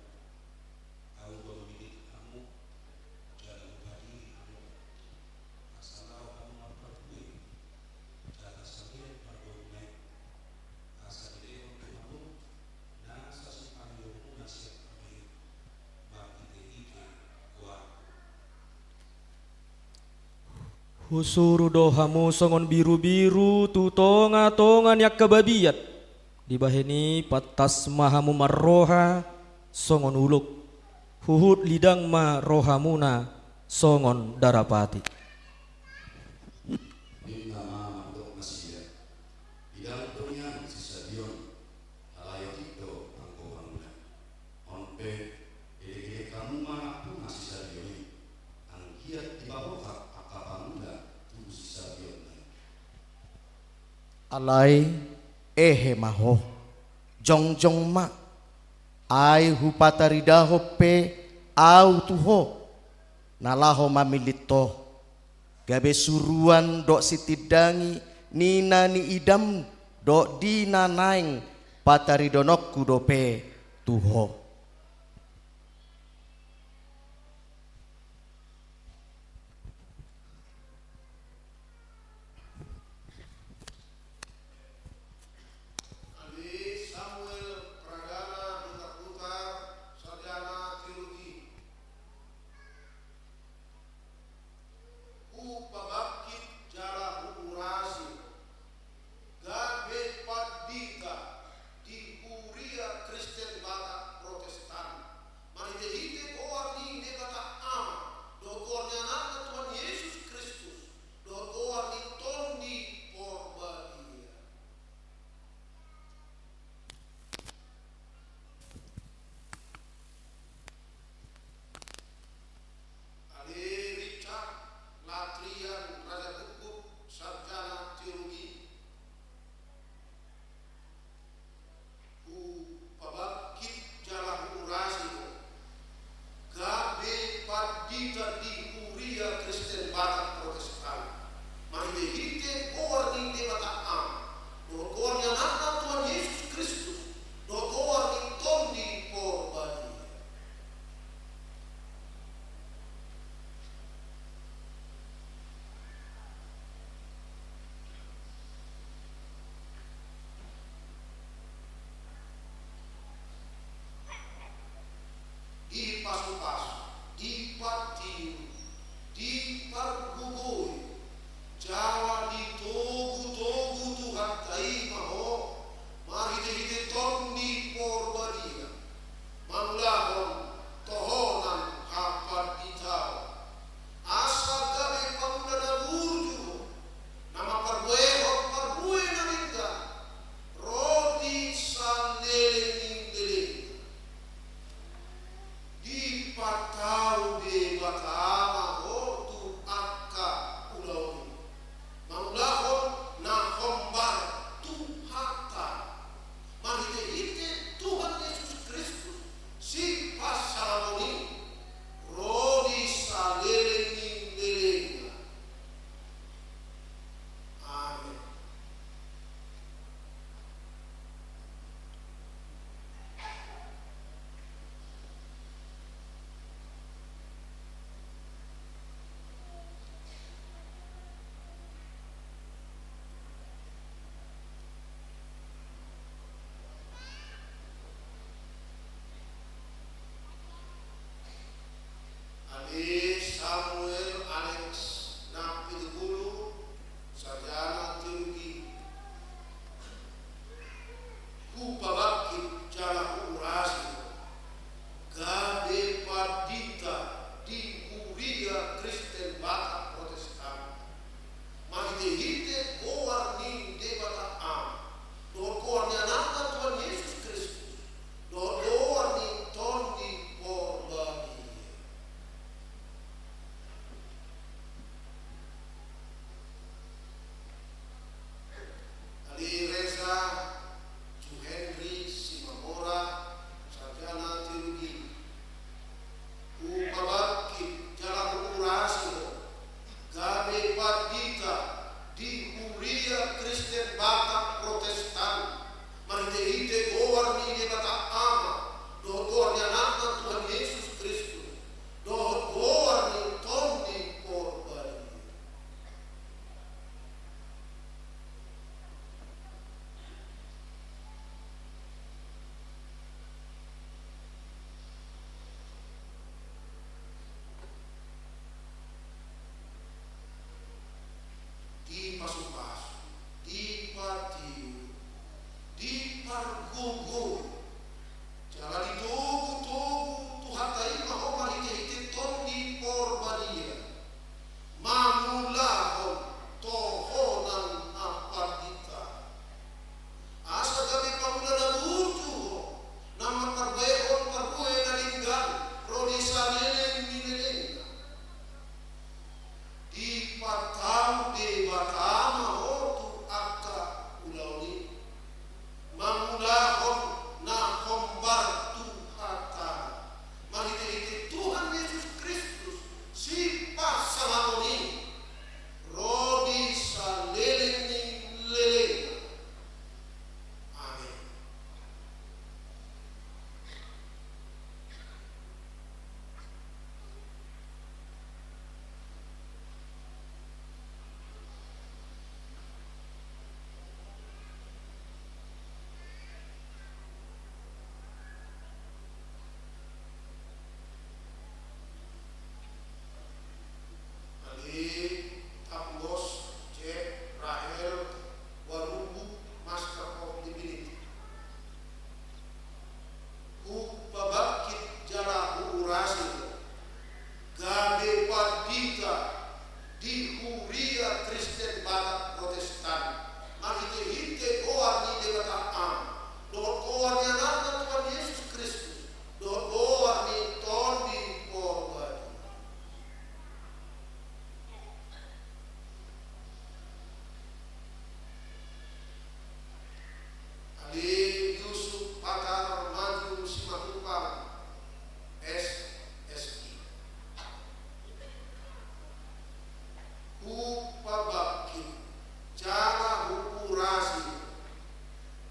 ahu do mamillit hamu, jala hupadiri hamu, asa laho hamu marparbue, jala salelengleleng marboru na i, asa dilehon tu hamu nasa sipangihutmuna sian Ama i, marhitehite goarhu. Husuru do hamu songon birubiru tu tongatonga ni angka babiat. Dibahen i pantas ma hamu marroha songon ulok. Huhut lidang ma rohamuna songon darapati. Ninna ma mandok nasida: Idang do nian sisabion, alai otik do anggo pangula. On pe, elekelek hamu ma anakpuna sisabion i, anggiat dipabotak angka pangula tu sisabionna i. Alai ehe ma ho, jongjong ma, ai hupataridahon pe ahu tu ho, na laho mamillit ho, gabe suruan dohot sitindangi ni na niidam dohot di na naeng pataridahononku dope tu ho. Ale Samuel Pradana Dotarhutar, sarjana teologi. Hupabangkit jala huurasi gabe pandita di Huria Kristen Batak Pro Togu. Jala ditogu-togu Tuhanta i ma ho marhite-hite Tondi Porbadia, mangulahon tohonan na pandita. Asa gabe pangula na burju ho, na mangkarbaehon parbue na denggan ro di saleleng ni lelengna. Dipatau Debata ma ho tu angka ulaon i, mangulahon na hombar tu hatana, marhite-hite Tuhan Jesus Kristus, sipasalamon i, ro di saleleng ni lelengna. Amen. Ale Ambos J. Rahel Warubuk, Master of Divinity. Hupabangkit jala huurasi ho, gabe pandita di Huria Kristen Batak Protestan, marhite-hite goar ni Debata Ama, dohot goar ni Anakna Tuhan Jesus Kristus, dohot goar ni Tondi Porbadia. Ale Yusuf Patar Maju Simatupang, S S I. Hupabangkit jala huurasi ho,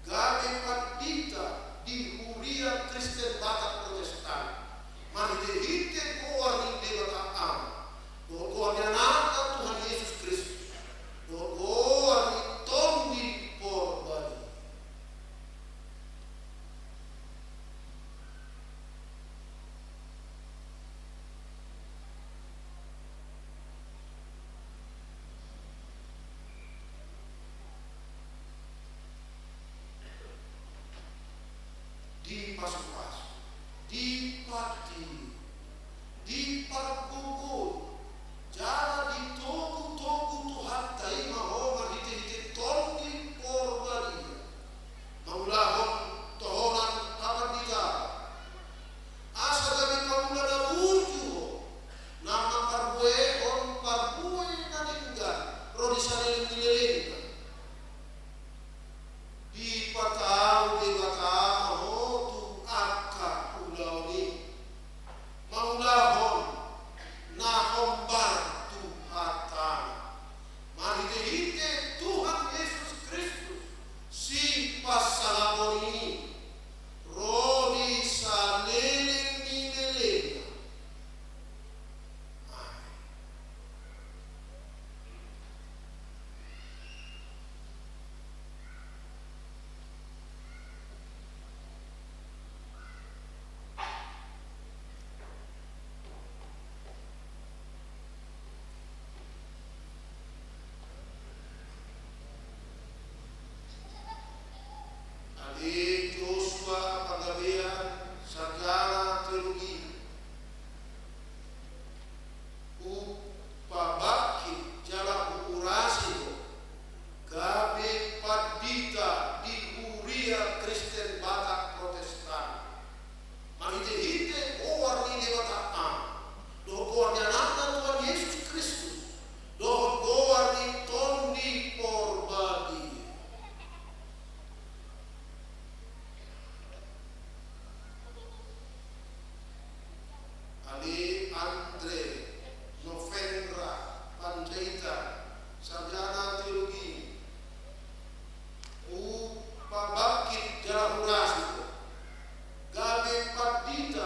gabe pandita di Huria Kristen Batak Protestan, marhite-hite goar ni Debata Ama, dohot goar ni Anakna Tuhan Jesus Kristus, dohot goar ni Tondi Porbadia. Dipasupasu, dipatio, dipargogoi, jala ditogu-togu Tuhanta i ma ho marhite-hite Tondi Porbadia, mangulahon tohonan hapanditaan, asa gabe pangula na burju ho, na mamparbuehon parbue na denggan ro di saleleng ni lelengna. Dipatau Debata ma ho tu angka ulaon i, mangulahon na hombar tu hatana, marhite-hite Tuhan Jesus Kristus, sipasalamon i, ro di saleleng ni lelengna. Amen. Ale Joshua Panggabean, sarjana teologi. Hupabangkit jala huurasi ho, gabe pandita di Huria Kristen Batak Protestan, marhite-hite goar ni Debata Ama, dohot goar ni Anakna Tuhan Jesus Kristus, dohot goar ni Tondi Porbadia. Ale Andre Novendra Panjaitan, sarjana teologi. Hupabangkit jala huurasi ho, gabe pandita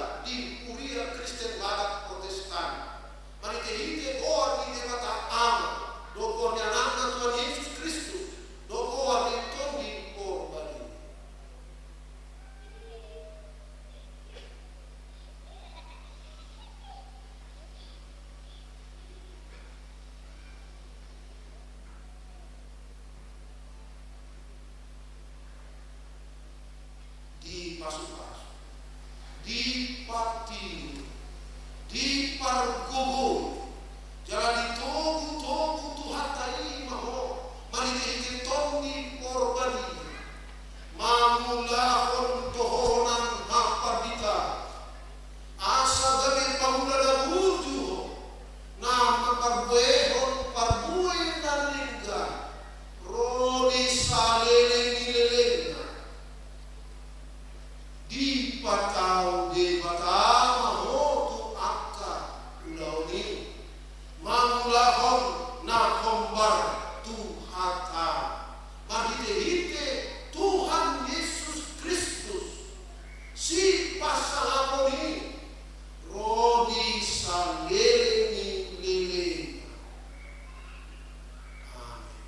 saleleng ni lelengna. Dipatau Debata ma ho tu angka ulaon i, mangulahon na hombar tu hata, marhitehite Tuhan Jesus Kristus, Sipasangapon i, ro di saleleng ni lelengna. Amen.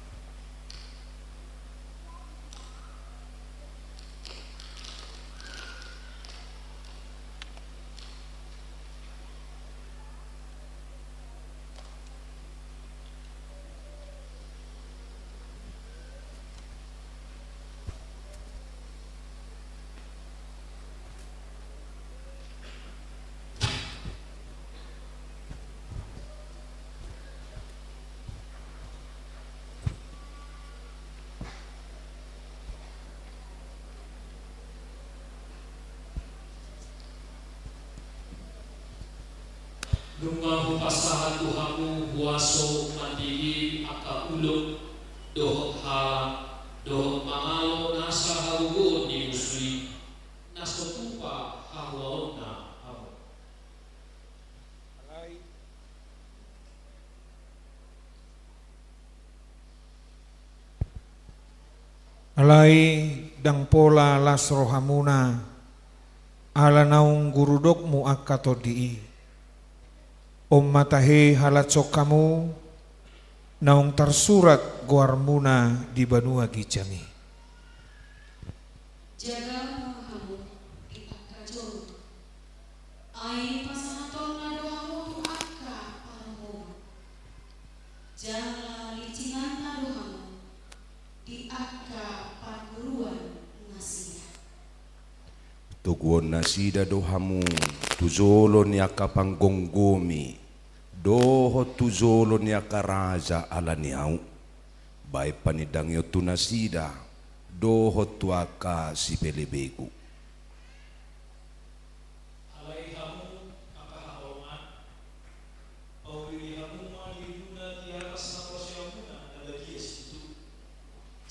Nunga hupasahat tu hamu huaso mandingini angka ulok dohot halak dohot mangalo nasa hagogoon ni musu i, na so tupa hahuaonna hamu. Alai Alai ndang pola las rohamuna, ala naung gurudokmu angka tondi i. On ma tahe halashon hamu, naung tarsurat goarmuna di banua ginjang i. Jaga ma hamu di angka jolma. Ai pasahatonna do hamu tu angka parngoluan. Jala licinanna do hamu di angka parguruan nasida. Toguon nasida do hamu tu jolo ni angka panggomgomi, dohot tu jolo ni angka raja ala ni ahu. Baen panindangion tu nasida, dohot tu angka sipelebegu. Alai hamu angka haholongan, paulili hamu ma dirimuna di atas na porsea muna na badia situtu,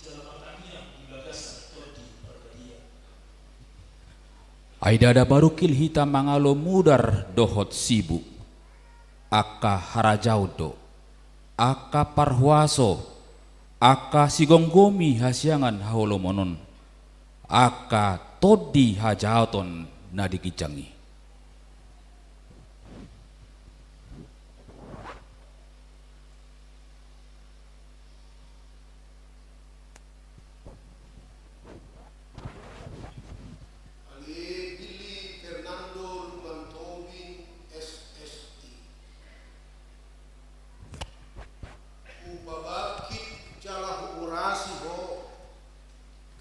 jala martangiang di bagasan Tondi Parbadia. Ai ndada marungkil hita mangalo mudar dohot sibuk, angka harajaon do, angka parhuaso, angka sigomgomi hasiangan haholomon on, angka tondi hajahaton na di ginjang i. Ale Billy Fernando Lumban Tobing, S S I. Hupabangkit jala huurasi ho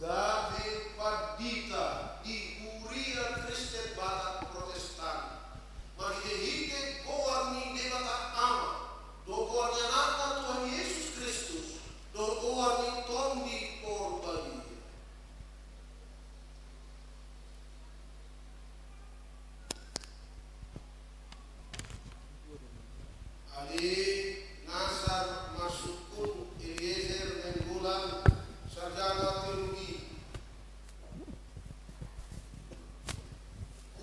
gabe pandita di Huria Kristen Batak Protestan, marhitehite goar ni Debata Ama, dohot goar ni Anakna Tuhan Jesus Kristus, dohot goar ni Tondi Porbadia. Ale Nasar Masukun Eliezer Nainggolan, sarjana teologi.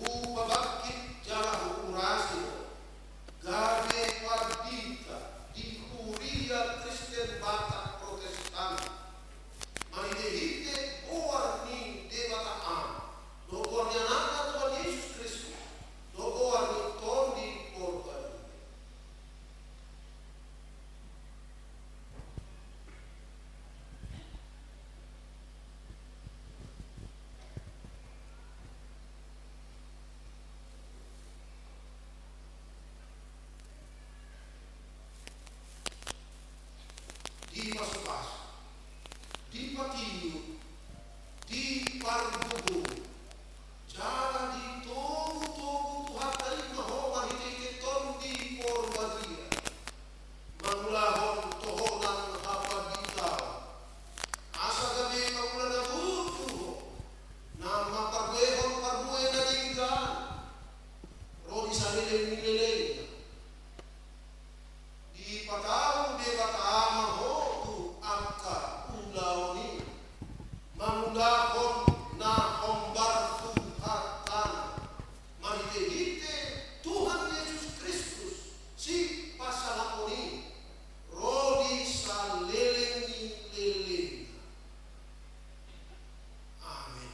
Hupabangkit jala huurasi ho gabe pandita di Huria Kristen Batak Protestan, marhitehite goar ni Debata Ama, dohot goar ni Anakna Tuhan Jesus Kristus, dohot goar ni Tondi Porbadia. Dipasupasu, dipatiur, dipargogoi, jala ditogutogu Tuhanta i ma ho marhitehite Tondi Porbadia, mangulahon tohonan hapanditaon, asa gabe pangula na gogo tu ho, na mamparbuehon parbue na denggan, ro di saleleng ni lelengna. Dipatau Debata Ama ho tu angka ulaon i. Ulahon na hombar tu hatana marhitehite Tuhan Jesus Kristus, sipasalamon i, ro di saleleng ni lelengna. Amen.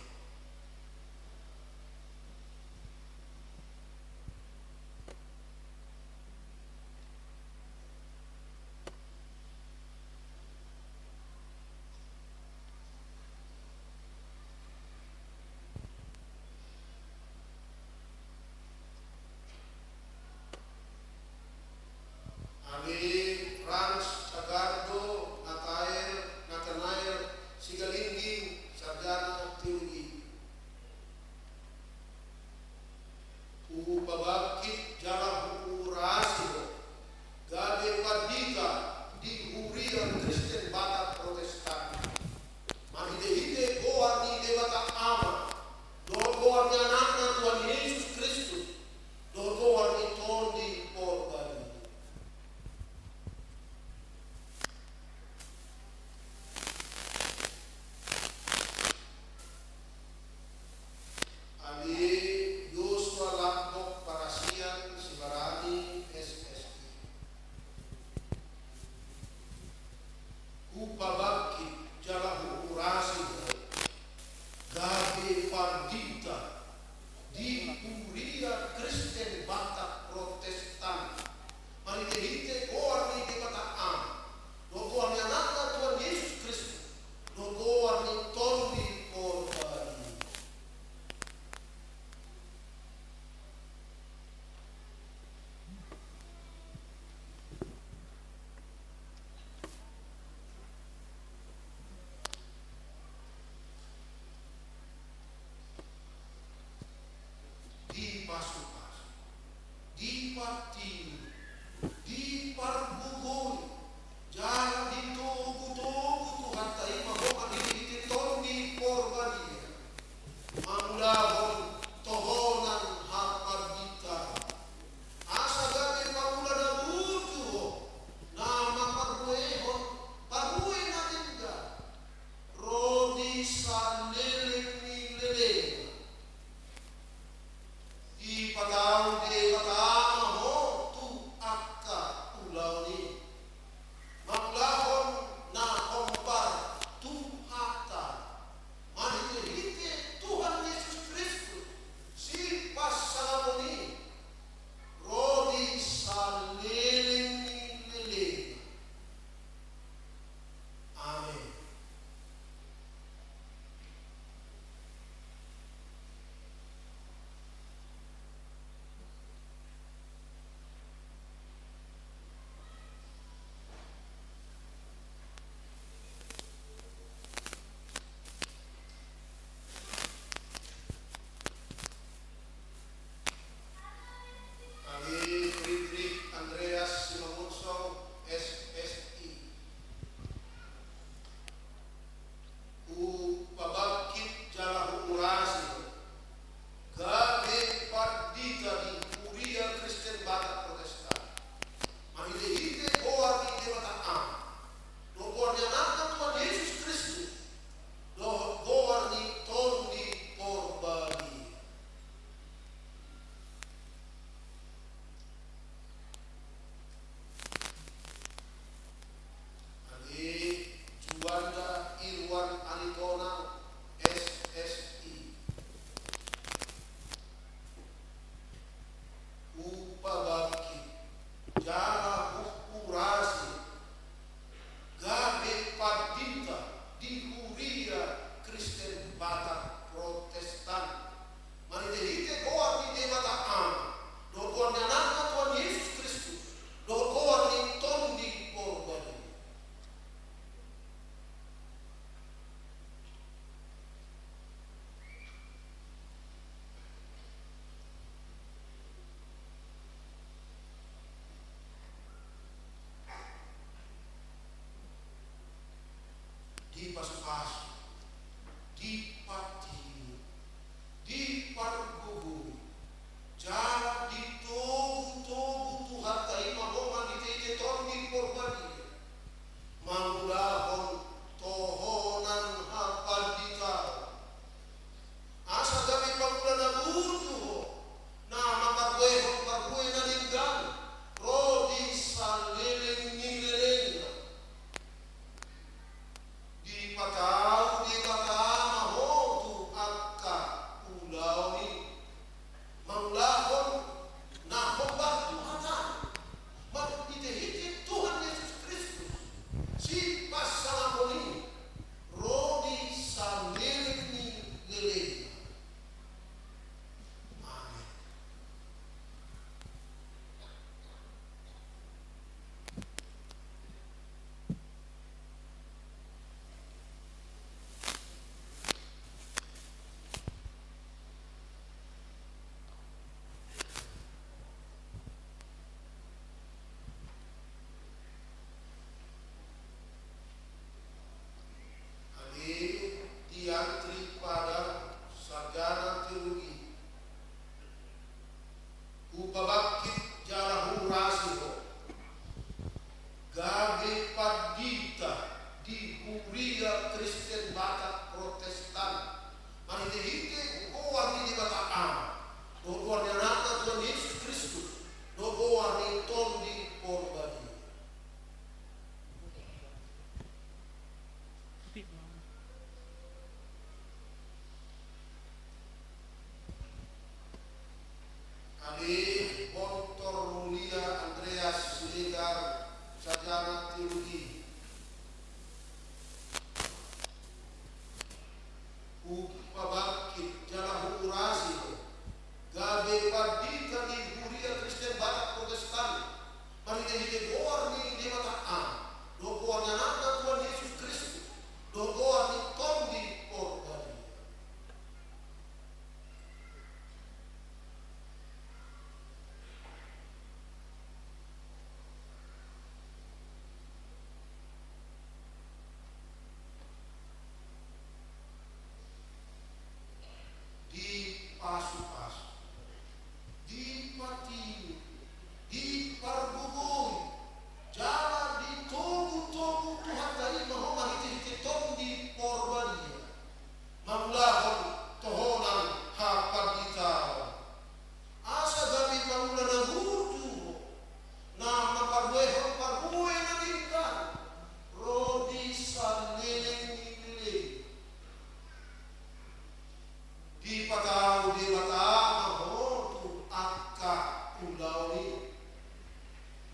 Dipatau Debata ma ho tu angka ulaon i,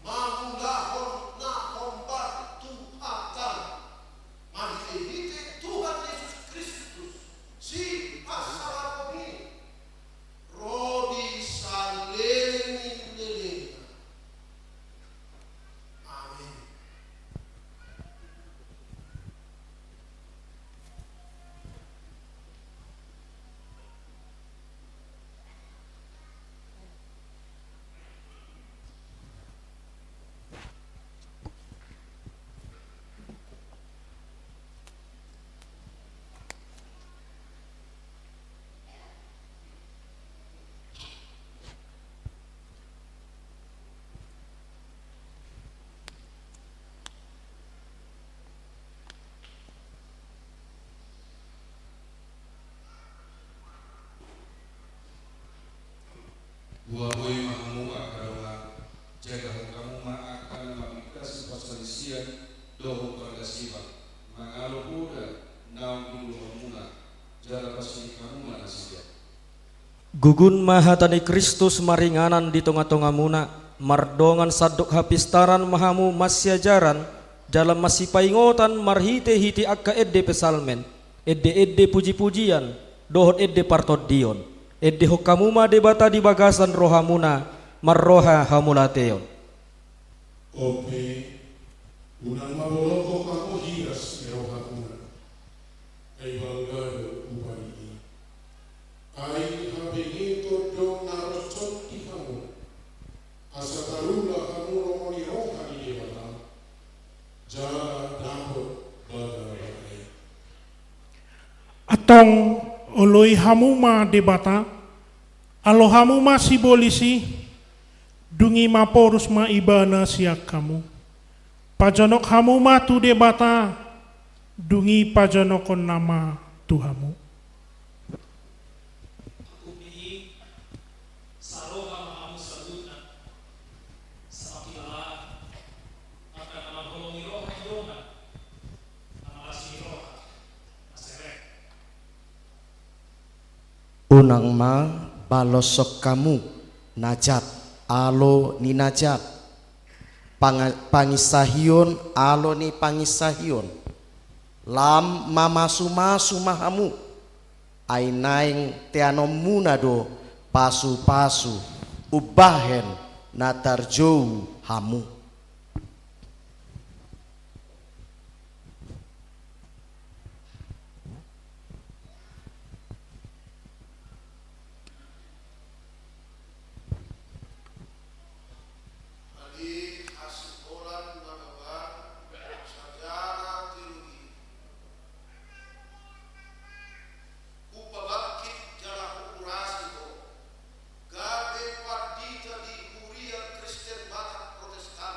mangulahon na hombar tu hatana, marhitehite Tuhan Jesus Kristus, Sipasalamon i, ro di saleleng ni lelengna. Amen. Huaboi ma hamu angka dongan, jagahon hamu ma angka na mambingkasi parsalisian dohot pargasiban, mangalo poda naung diuloonmuna, jala pasilihon hamu ma nasida. Gugun ma hata ni Kristus maringanan di tongatongamuna, mardongan sandok hapistaran ma hamu masiajaran, jala masipaingotan marhitehite angka ende psalmen, endeende pujipujian, dohot ende partondion. Endehon hamu ma Debata di bagasan rohamuna, marroha hamauliateon. Ope, unang ma bolongkon hamu hiras ni rohamuna, ai balga do upa ni i. Ai habengeton do na ronson di hamu, asa tarula hamu lomo ni roha ni Debata, jala dapot balga bana i. Antong, oloi hamu ma Debata, alo hamu ma sibolis i, dung i maporus ma Ibana sian hamu. Pajonok hamu ma tu Debata, dung i pajonokhonna ma tu hamu. Angkup ni i, saroha ma hamu saluhutna, sapakilalaan, angka na marholong ni roha i dongan, na marasi ni roha, na serep. Unang ma baloshon hamu na jat alo ni na jat, panga-, panginsahion alo ni panginsahion. Lam mamasumasu ma hamu, ai naeng teanonmuna do pasupasu umbahen na tarjou hamu. Hupabangkit jala huurasi ho gabe pandita di Huria Kristen Batak Protestan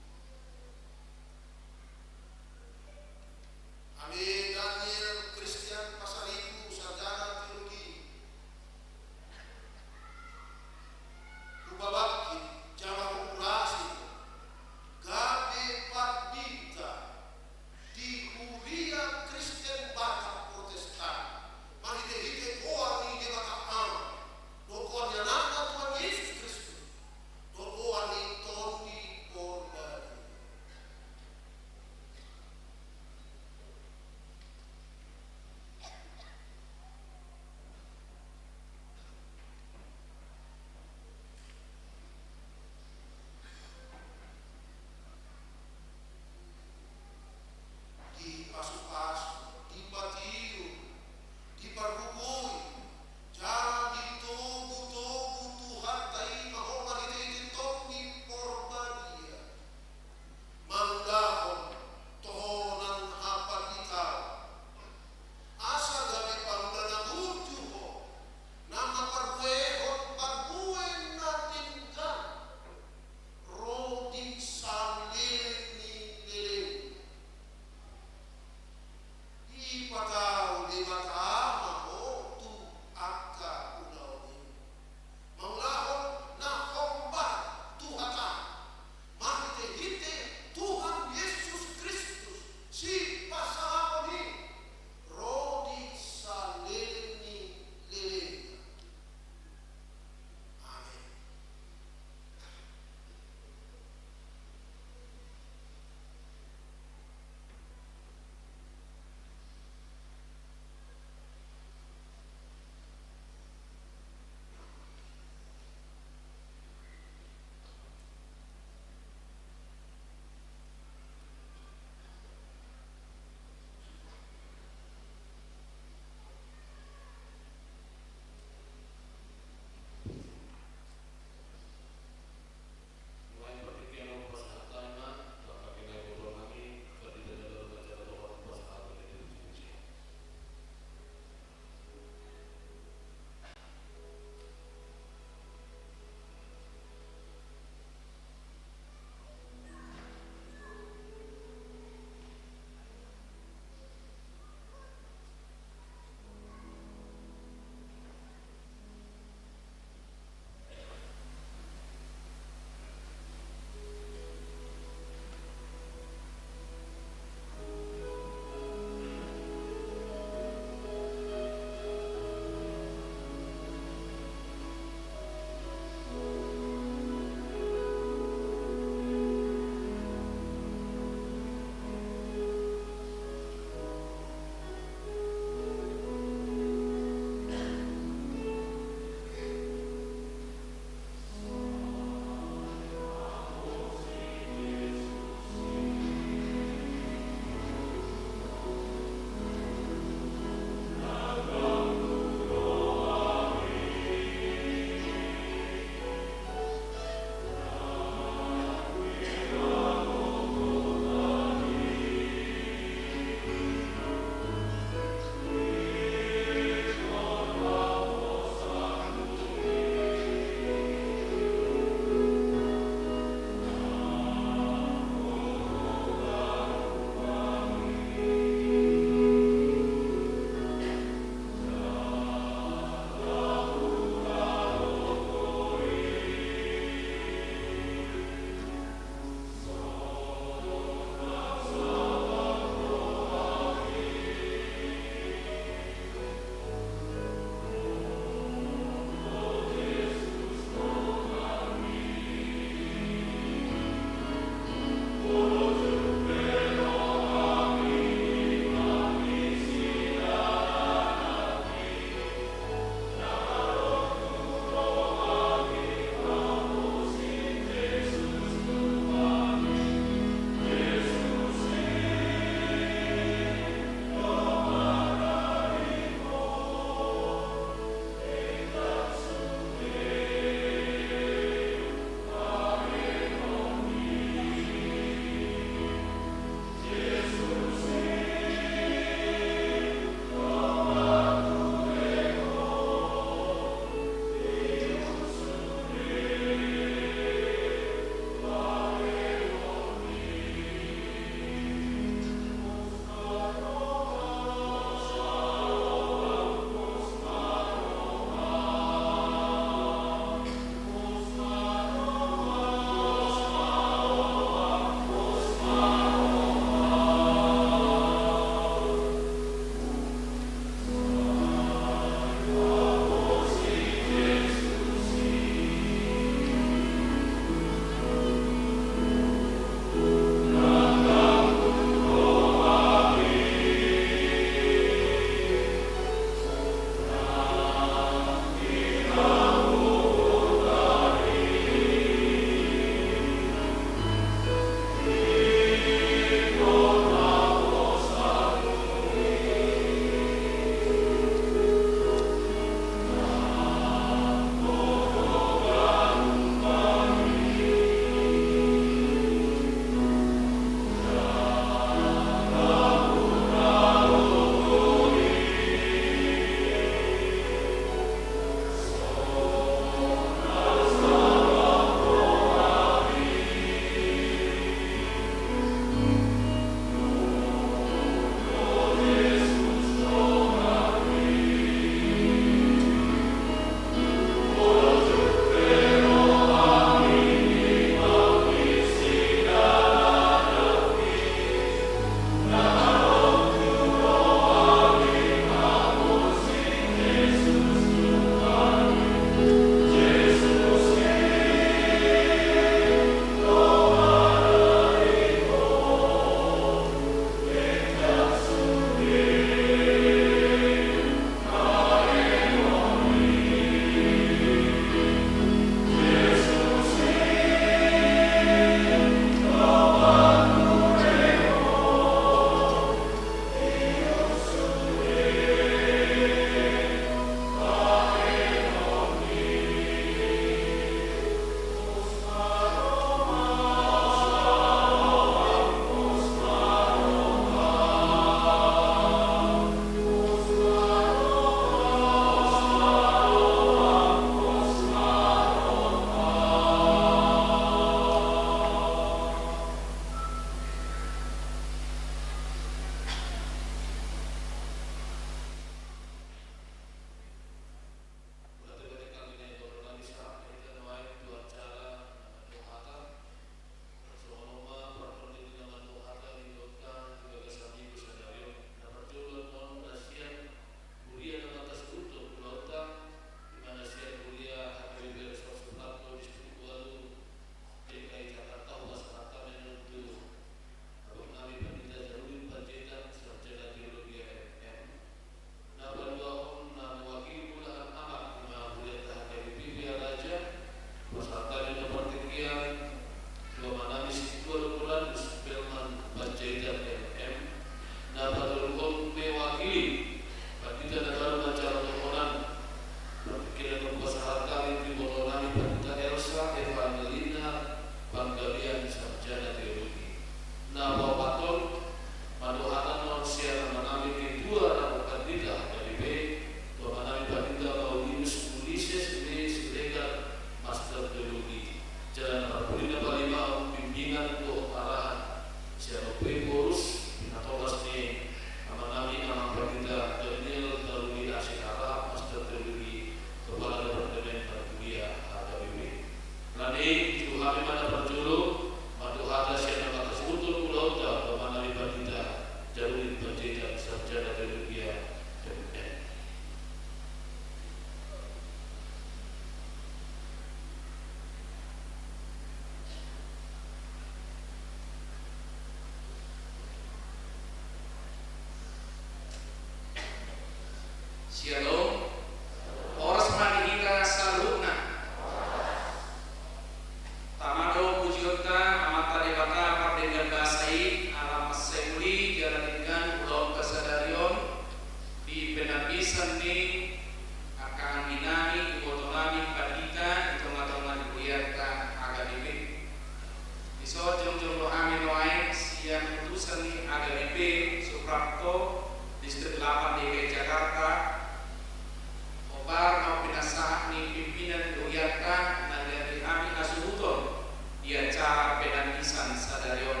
sadari on.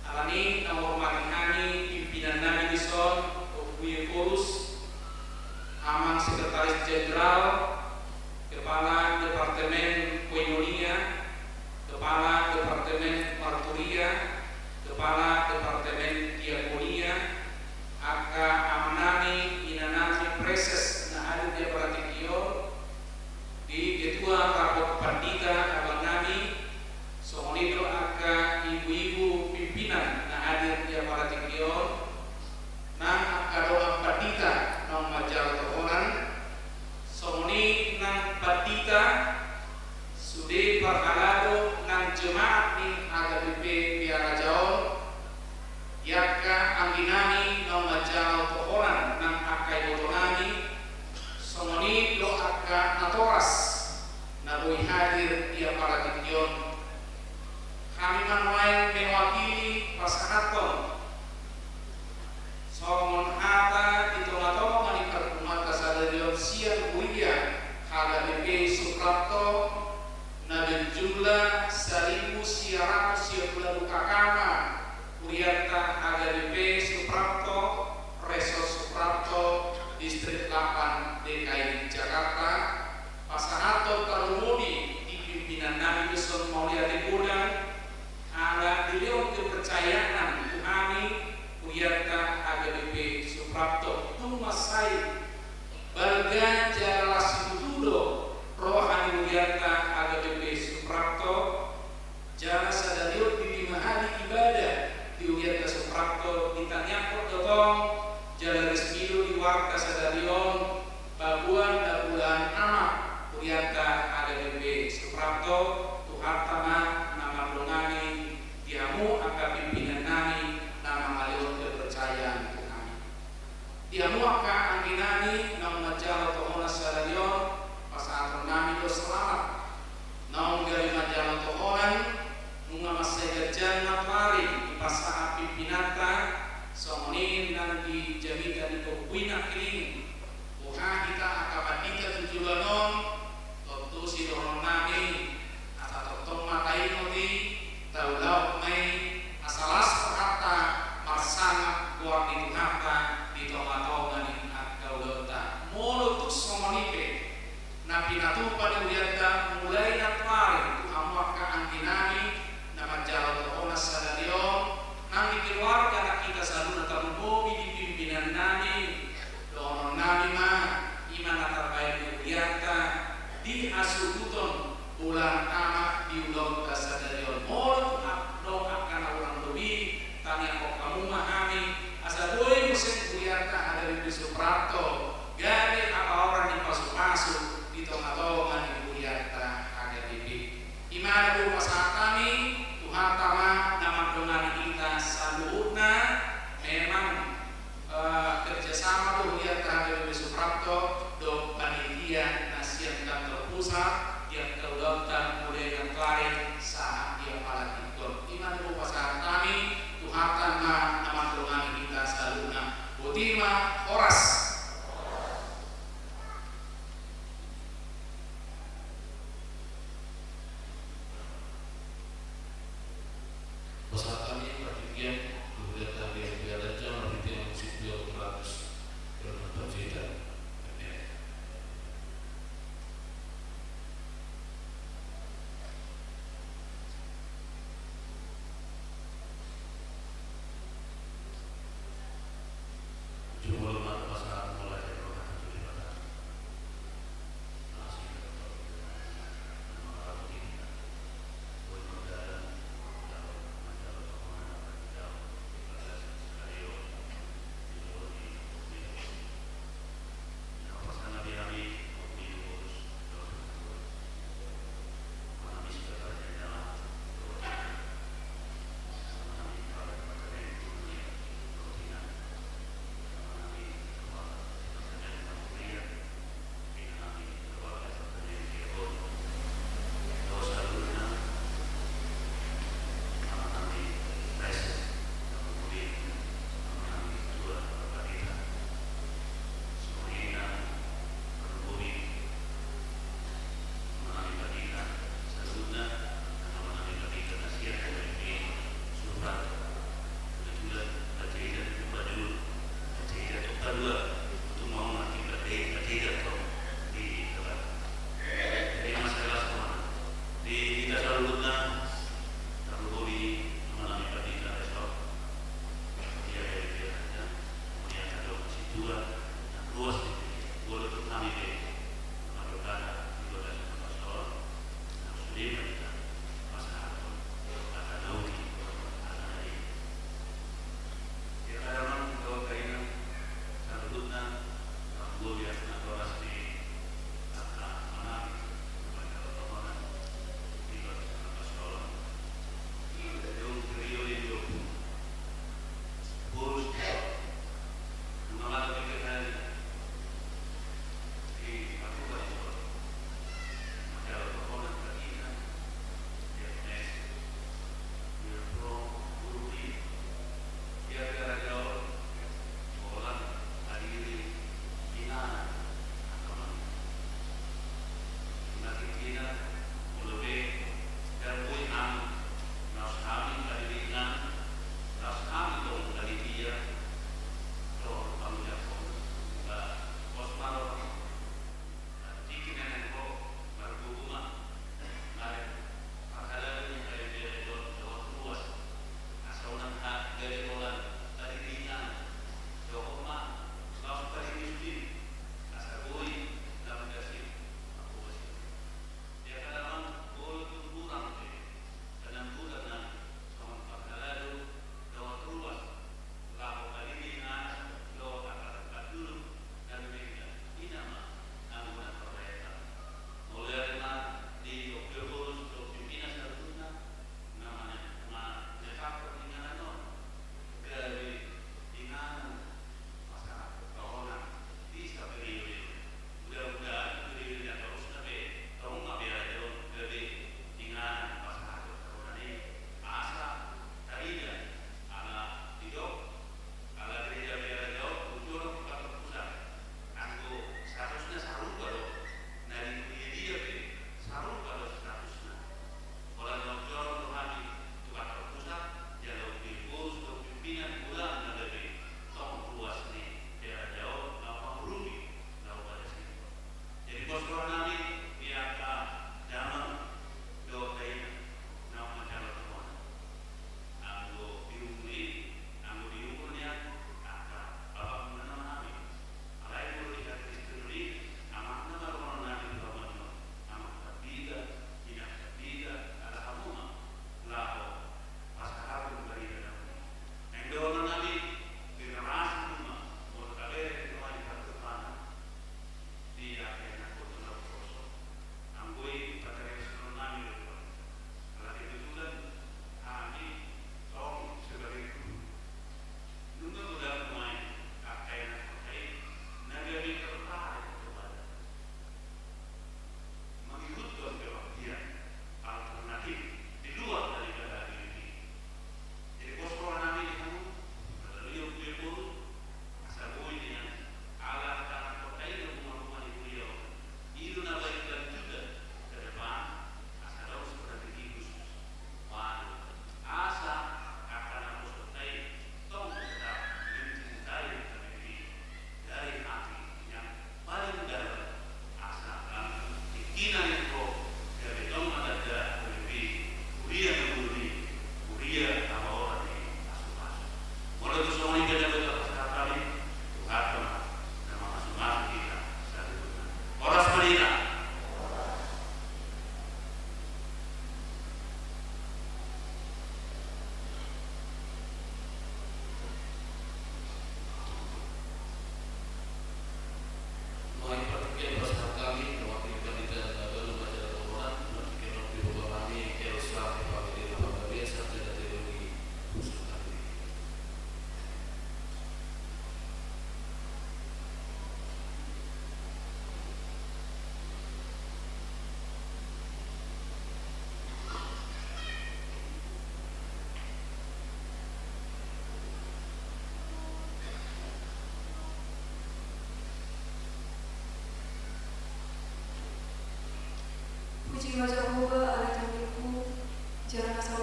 Alani na hormati hami pimpinan nami dison, Ompu Ephorus, Amang Sekretaris Jenderal, Kepala Departemen Koinonia, Kepala Departemen Marturia, Kepala Departemen Diakonia, angka amanami, inanami, praeses na hadir di apala tingki on, di ketua rapot pandita abangnami, songon i do angka ibu-ibu pimpinan na hadir di apala tingki on, nang angka dongan pandita naung manjalo tohonan, songon i nang pandita, sude parhalado nang jemaat ni H K B P Pearaja on, di angka angginami naung manjalo tohonan nang angka ibotonami, songon i do angka natoras na boi hadir di apala tingki on. Hami ma nuaeng mewakili pasahathon songon hata di tonga-tonga ni parpunguanta sadari on sian huria H K B P Suprapto, na berjumlah saribu sia ratus sia pulu ualu K K ma hurianta H K B P Suprapto, Resort Suprapto, Distrik delapan D K I Jakarta, pasahathon tarlumobi di pimpinannami dison mauliate godang, ala dilehon kepercayaan tu hami hurianta H K B P Suprapto, tung mansai balga jala las situtu do roha ni hurianta H K B P Suprapto, jala sadari on di lima hali ibadah di hurianta Suprapto ditangiangkon do tong, jala resmi do di warta sadari on, paboa na ulaon amak hurianta H K B P Suprapto. Tuhanta ma na mandongani di hamu angka pimpinannami na mangalehon kepercayaan tu hami. Di hamu angka angginami naung manjalo tohonan sadari on, pasahatonnami do selamat. Naung gabe manjalo tohonan, nunga mansai ganjang na tuari dipasahat pimpinanta, songon i nang di jamita ni Ompu Nangkining. Boha hita angka pandita tu joloan on, tontu sidohononnami, asa tongtong ma taingot i, taulahon ma i, asa las rohanta marsangap goar ni Tuhanta di tonga-tonga ni angka ulaonta. Molo tung songon i pe, na pinatupa ni hurianta mulai nantoari tu hamu angka angginami na manjalo tohonan sadari on, nang di keluarga nang hita saluhutna tarlumobi di pimpinannami, dohononnami ma, i ma na tarbaen ni hurianta di hasuhuton ulaon amak di ulaonta sadari on. Molo tung adong angka na hurang lobi, tangiangkon hamu ma hami, asa boi muse hurianta H K B P Suprapto gabe habaoran ni pasu-pasu di tonga-tonga ni hurianta H K B P. I ma na boi pasahat hami, Tuhanta ma na mandongani hita saluhutna. Memang, eh, kerjasama do hurianta H K B P Suprapto dohot panitia na sian kantor pusat di angka ulaonta mulai nantoari sahat di apala tingki on. I ma na boi pasahat hami, Tuhanta ma na mandongani hita saluhutna. Botima, horas. Pasahat hami partingkian, tu hurianta H K B P Pearaja, marhite angka simbol ratus, bermanfaat cerita.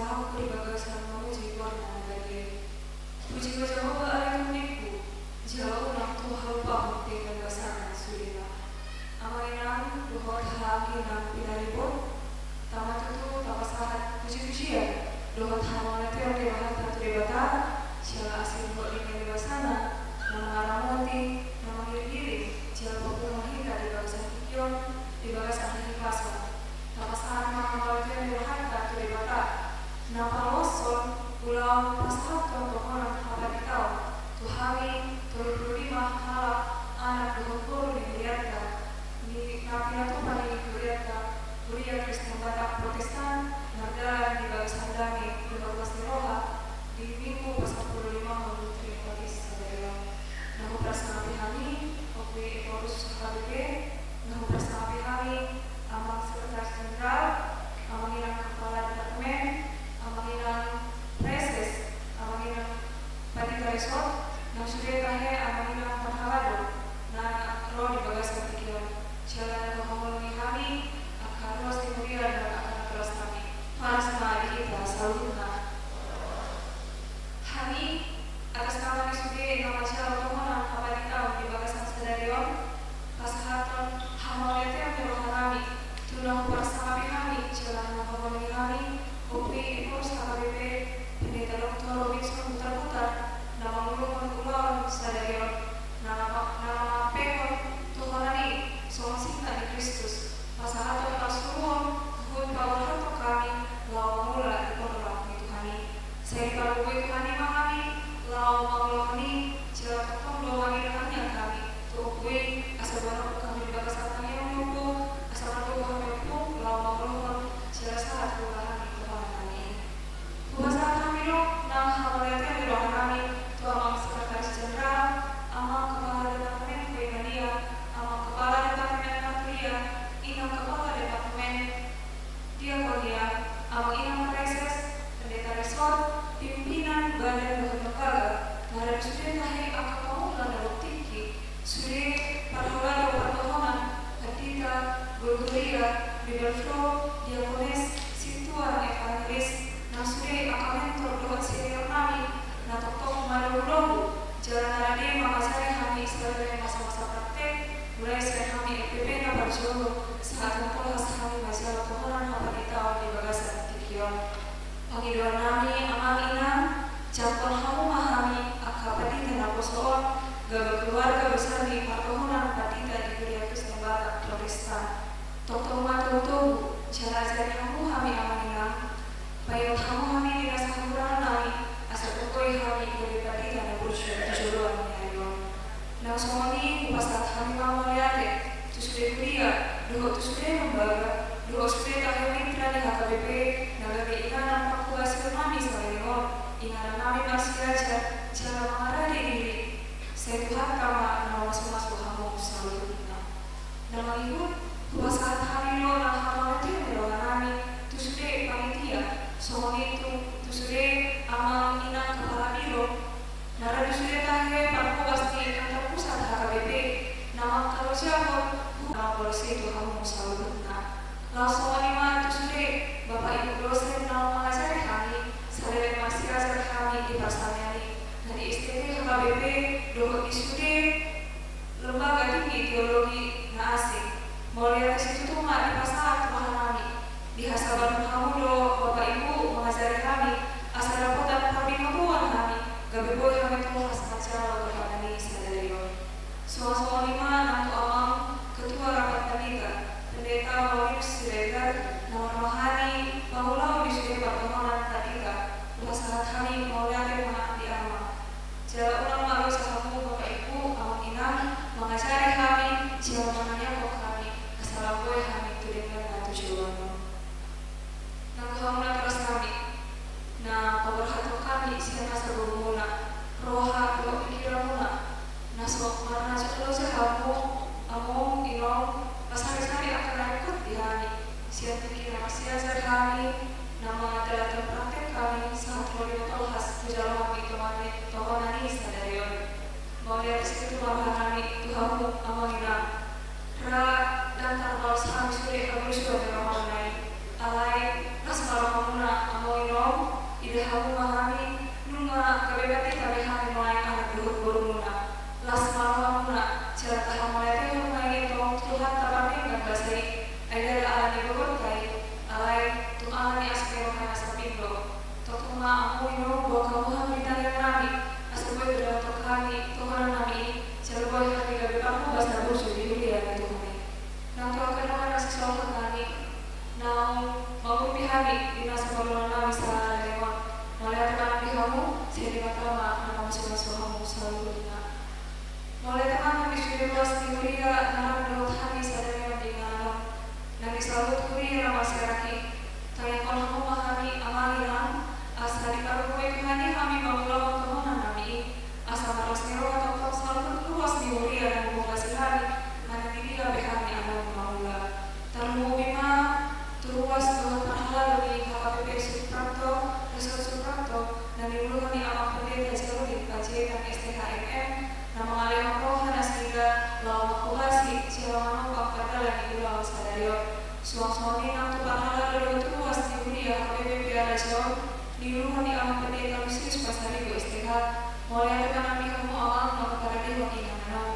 Ahu di bagasan mamuji goarna na badia i. Puji ma Jahowa ale tondingku, jala unang tung halupahon denggan basana sudena. Amang inang dohot haha inang pinaribot, tama tutu tapasahat puji-pujian dohot hamauliateon di rohanta tu Debata, siala asi dohot denggan basana na mangaramoti, na mangiring-iring jala papungu hita di bagasan tingki on, di bagasan hahipason. Tapasahat ma hamauliateon ni rohanta tu Debata. Na paloshon ulaon pasahathon tohonan hapanditaon tu hami tolu pulu lima halak anak dohot boru ni hurianta, ni na pinatupa ni hurianta, Huria Kristen Batak Protestan, mardalan di bagasan dame dohot las ni roha, di Minggu pasampulu limahon Trinitatis sadari on. Na huparsangapi hami, Ompu Ephorus H K B P, na huparsangapi hami, Amang Sekretaris Jenderal, Amang Inang Kepala Departemen, Amang Inang Praeses, Amang Inang Pandita Resort, nang sude tahe Amang Inang parhalado na ro di bagasan tingki on. Jala na huhaholongi hami angka ruas ni huria dohot angka naturas nami. Horas ma di hita saluhutna. Hami, atas nama ni sude na manjalo tohonan hapanditaon di bagasan sadari on, pasahathon hamauliateon ni roha nami tu na huparsangapi hami jala na huhaholongi hami, Ompu Ephorus H K B P, Pendeta Doktor Robinson Butarbutar, na manguluhon ulaon sadari on, na, na mangampehon tohonan i songon singkat ni Kristus. Pasahathon parsuruon huhut paborhathon hami laho mangula di porlak ni Tuhan i. Sai dipargogoi Tuhan i ma hami laho mangulahon i, jala tongtong do mangido tangiang hami tu Ompu i, asa boan ompung hami di bagasan tangiang ni Ompu, asa margogo hami Ompu laho mangulahon jala sahat tu hami tohonan nami. Hupasahat hami do nang hamauliateon ni roha nami tu Amang Sekretaris Jenderal, Amang Kepala Departemen Koinonia, Amang Kepala Departemen Marturia, Inang Kepala Departemen Diakonia, Amang Inang Praeses, Pendeta Resort, pimpinan badan dohot lembaga, na radu sude tahe angka pangula na dok tingki, sude parhalado partohonan, pandita, guru-guria, Bible Pro, diakones, sintua, evangelis, nang sude angka mentor dohot senior nami, na tongtong malogulogu jala na rade mangajari hami saleleng masa-masa praktek, mulai sian hami L P P na parjolo sahat tu tolhas hami manjalo tohonan hapanditaon di bagasan tingki on. Pangidoan nami, Amang Inang, jangkon hamu ma hami angka pandita naposo on, gabe keluarga besar ni partohonan pandita di Huria Kristen Batak Protestan. Tongtong ma togutogu jala ajari hamu hami, Amang Inang. Paingot hamu hami di na sahurangan nami, asa tongtong hami gabe pandita na burju tu joloan ni ari on. Nang songon i hupasahat hami ma mauliate tu sude huria dohot tu sude lembaga dohot sude tahe mitra ni H K B P na gabe inganan panghobasion nami saleleng on, inganan nami marsiajar jala mangarade diri. Sai Tuhanta ma na mamasumasu hamu saluhutna. Na mangihut, hupasahat hami do nang hamauliateon ni roha nami tu sude panitia, songon i tu, tu sude Amang Inang Kepala Biro, na radu sude tahe parhobas ni kantor pusat H K B P, na mangkalojahon, na mangoloi tu hamu saluhutna. Laos songon i ma tu sude Bapak Ibu dosen na mangajari hami, saleleng marsiajar hami di parsamian i, na di S T T H K B P, dohot di sude Lembaga Tinggi Teologi na asing. Mauliate situtu ma dipasahat tu roha nami. Dihasabathon hamu do Bapak Ibu mangajari hami, asa dapotan parbinotoan hami, gabe boi hami tolhas manjalo tohonan i sadari on. Songon i ma nang tu Amang Ketua Rapat Pandita, Pendeta Paulinus Siregar, na marroha ni pangulahon di sude partohonan pandita, hupasahat hami mauliate ma di Amang. Jala unang ma loja hamu Bapak Ibu, Amang Inang, mangajari hami, jala manangiangkon hami, asa lam boi hami tu denggan na tu joloan on. Nang tu hamu naturas nami, na Diida hamu ma hami, nunga gabe pandita be hami nuaeng anak dohot borumuna. Las ma rohamuna, jala tahamauliatehon ma i antong tu Tuhanta pardenggan basa i, ai ndada ala ni gogonta i, alai tung ala ni asi ni roha na sambing do. Tongtong ma hamu inong, boan hamu hami di tangiang nami, asa boi do dapothon hami tohonan nami i, jala boi hami gabe parhobas na burju di huria ni Tuhan i. Nang tu angka dongan na sisongon nami, naung mangurupi hami di masa parngoluon nami sadari on. Mauliate ma nang di hamu, sai Debata ma na mamasumasu hamu saluhutna. Mauliate ma nang di sude ruas ni huria na rap dohot hami sadari on di inganan on. Nang di saluhut huria na marsiajar i, tangiangkon hamu ma hami amang inang, asa dipargogoi Tuhan i hami mangulahon tohonan nami i, asa marlas ni roha tongtong saluhut ruas ni huria na boi hami manang didia be hami ala ni mangula. Tarlumobi ma tu ruas dohot parhalado ni H K B P Suprapto, Resort Suprapto, na niuluhon ni Amang Pendeta Jerudin Panjaitan, S T H, M M, na mangalehon roha nasida laho manghobasi jala manopang pardalanan ni ulaon sadari on. Suang songon i nang tu parhalado dohot ruas ni huria H K B P Piala Jaon, niuluhon ni Amang Pendeta Lusius Pasaribu, S T H. Mauliate ma nang di hamu amang, manghaparadehon inganan on.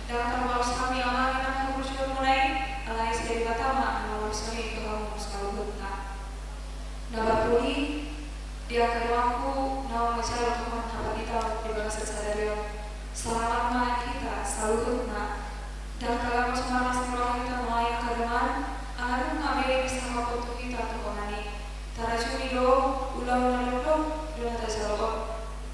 Ndang tarbalos hami amang inang haburjuonmuna i, alai sai Debata ma na mamasumasu tu hamu saluhutna. Na parpudi, di angka donganku naung manjalo tohonan hapanditaon di bagasan sadari on, selamat ma di hita saluhutna. Ndang tagamon so marlas ni roha hita nuaeng angka dongan, ala nunga be disahapon tu hita tohonan i. Tarajumi do ulaon na dokdok do na tajalo on.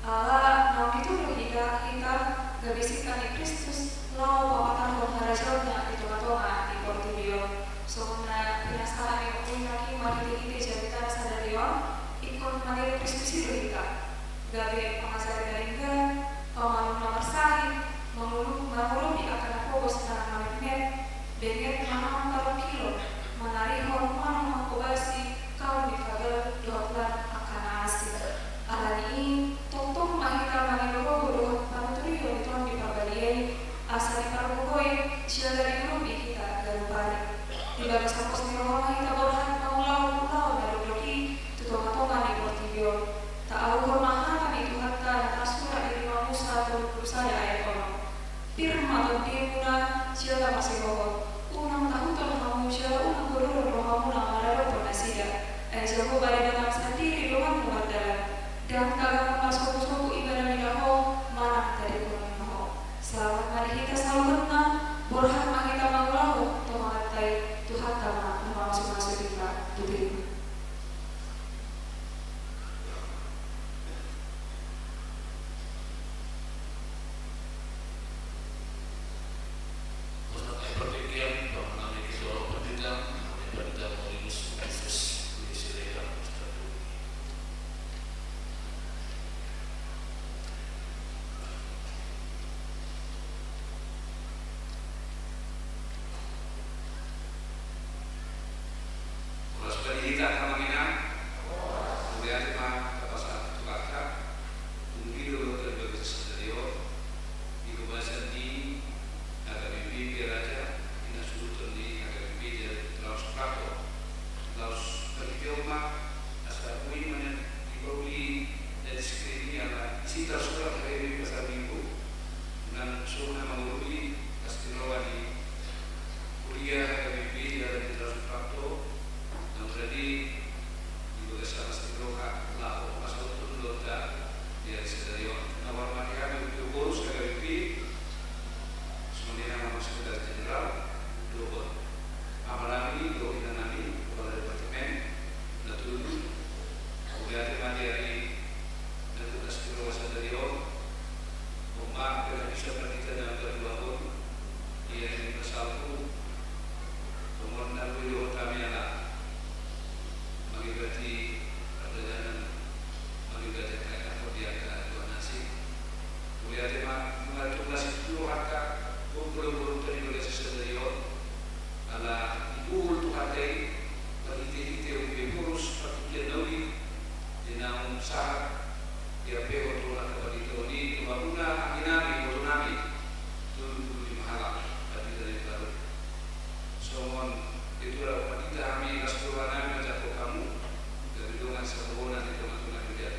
Ala naung ditudu hita, hita gabe sinta ni Kristus laho papatarhon harajaonna di tongatonga ni portibi on. Songon na pinasahat ni ompu i nangkin marhitehite jamitana sadari on, ingkon maniru Kristus i do hita. Gabe pangajari na denggan, pamalum na marsahit, mangulu-, mangurupi angka na pogos manang na metmet, benget manang parungkilon, manarihon manang manghobasi kaum difabel dohot lan angka na asing. Ala ni i, tongtong ma hita maniru gogo dohot panuturion di Tondi Parbadia i, asa dipargogoi jala diurupi hita ganup ari. Di bagasan pos ni roha ma hita borhat mangulahon ulaon na dokdok i tu tongatonga ni portibi on. Taauhon ma hata ni Tuhanta na tarsurat di lima Musa tolu pulu sada ayat onom. Pir ma tondimuna jala masihohot. Unang tahuton hamu jala unang bodoron rohamuna maradophon nasida. Ai Jahowa Debatam sandiri do mardalan. Ndang tagamon marsobusobu ibana mida ho manang tadingkon ho. Selamat ma di hita saluhutna, borhat ma hita mangulahon tohonanta i, Tuhanta ma na mamasumasu hita. Boti ma. Horas ma di hita amang inang. Mauliate ma tapasahat tu Tuhanta. Dung i do di bagasan sadari on, di bagasan ni H K B P Piala Raja, di na suhuton ni H K B P Piala Raja Suprapto. Laos marhite on ma, asa boi ma na dipauli na di skrin i ala isi tarsurat H K B P Pasar Minggu. Nang songon na mangurupi las ni roha ni huria H K B P Piala Raja Suprapto, na mura di di bagasan las ni roha laho pasahathon ulaonta di ari sadari on. Na marhite hami di pengurus H K B P, songon i nang sekretaris jenderal, dohot amanami dohot inanami kepala departemen, na tutu mauliate ma di ari na tung las ni roha sadari on. On ma penghabisan pandita na paduahon di ari ni pasalpu. Songon na boi dohot hami ala mangibati pardalanan, mangibati angka epakon di angka dongan asing. Mauliate ma, nunga tung las ni rohanta, gogo do borunta di bagasan sadari on. Ala dibohul Tuhanta i, marhitehite pengurus partingkian na uli, di naung sahat diampehon tu angka pandita on i, tu hamuna angginami, ibotonami, tolu pulu lima halak pandita na imbaru. Songon i tura pandita hami las ni rohanami manjangkon hamu, gabe dongan sabohona di tongatonga ni huria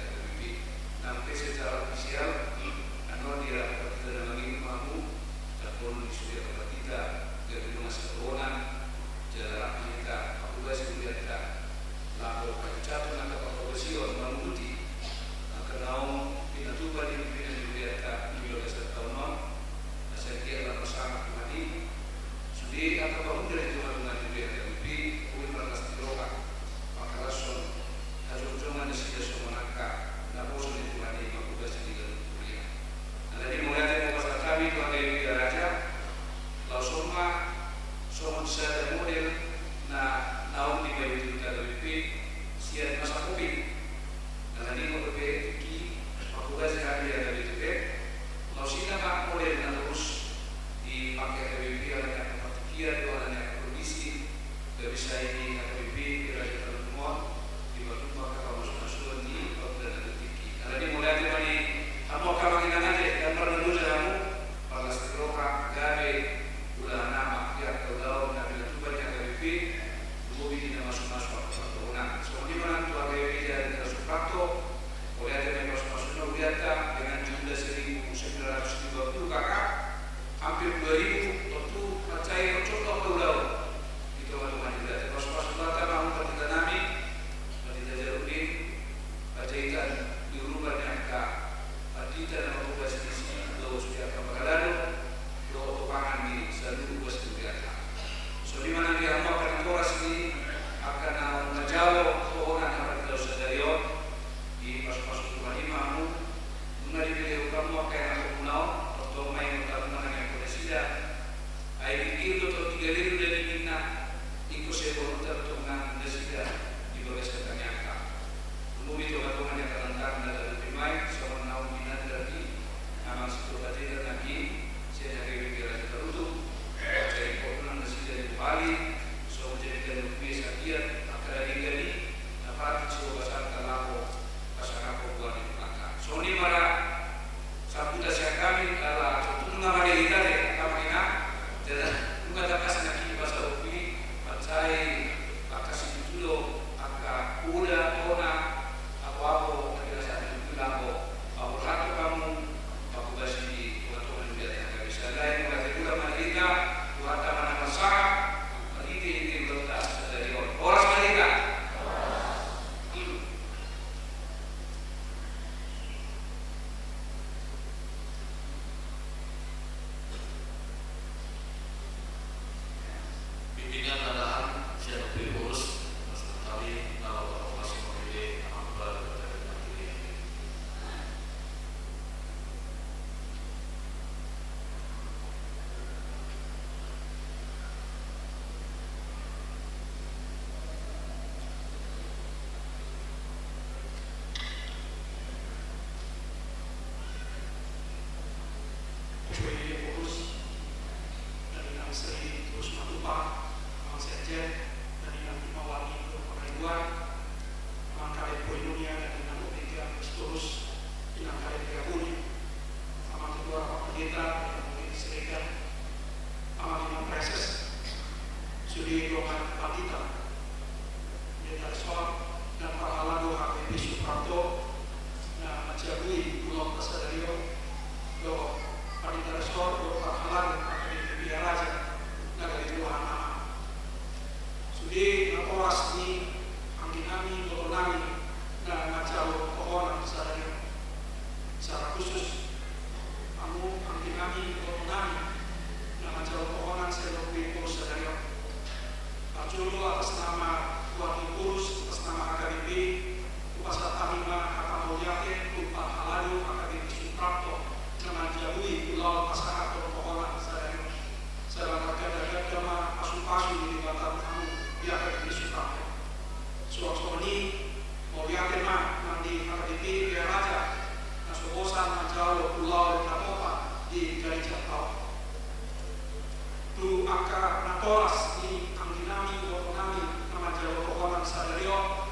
Jabui ulaonta sadari on, dohot pandita resor, dohot parhalado H K B P Pia Raja na gabe duahan ama. Sude natoras ni angginami, ibotonami na manjalo tohonan sadari on. Secara khusus, hamu angginami, ibotonami na manjalo tohonan Sendok Bengkulu sadari on. Parjolo, atas nama Wakil Pengurus, atas nama H K B P, hupasahat hami ma hata mauliate tu parhalado H K B P Suprapto na manjabui ulaon pasahathon tohonan sadari on. Sai marganda-ganda ma pasupasu ni Debata tu hamu di H K B P Suprapto. Suang songon i, mauliate ma nang di H K B P Pia Raja na so bosan manjalo ulaon na topa di gareja on. Tu angka natoras ni angginami, ibotonami na manjalo tohonan sadari on,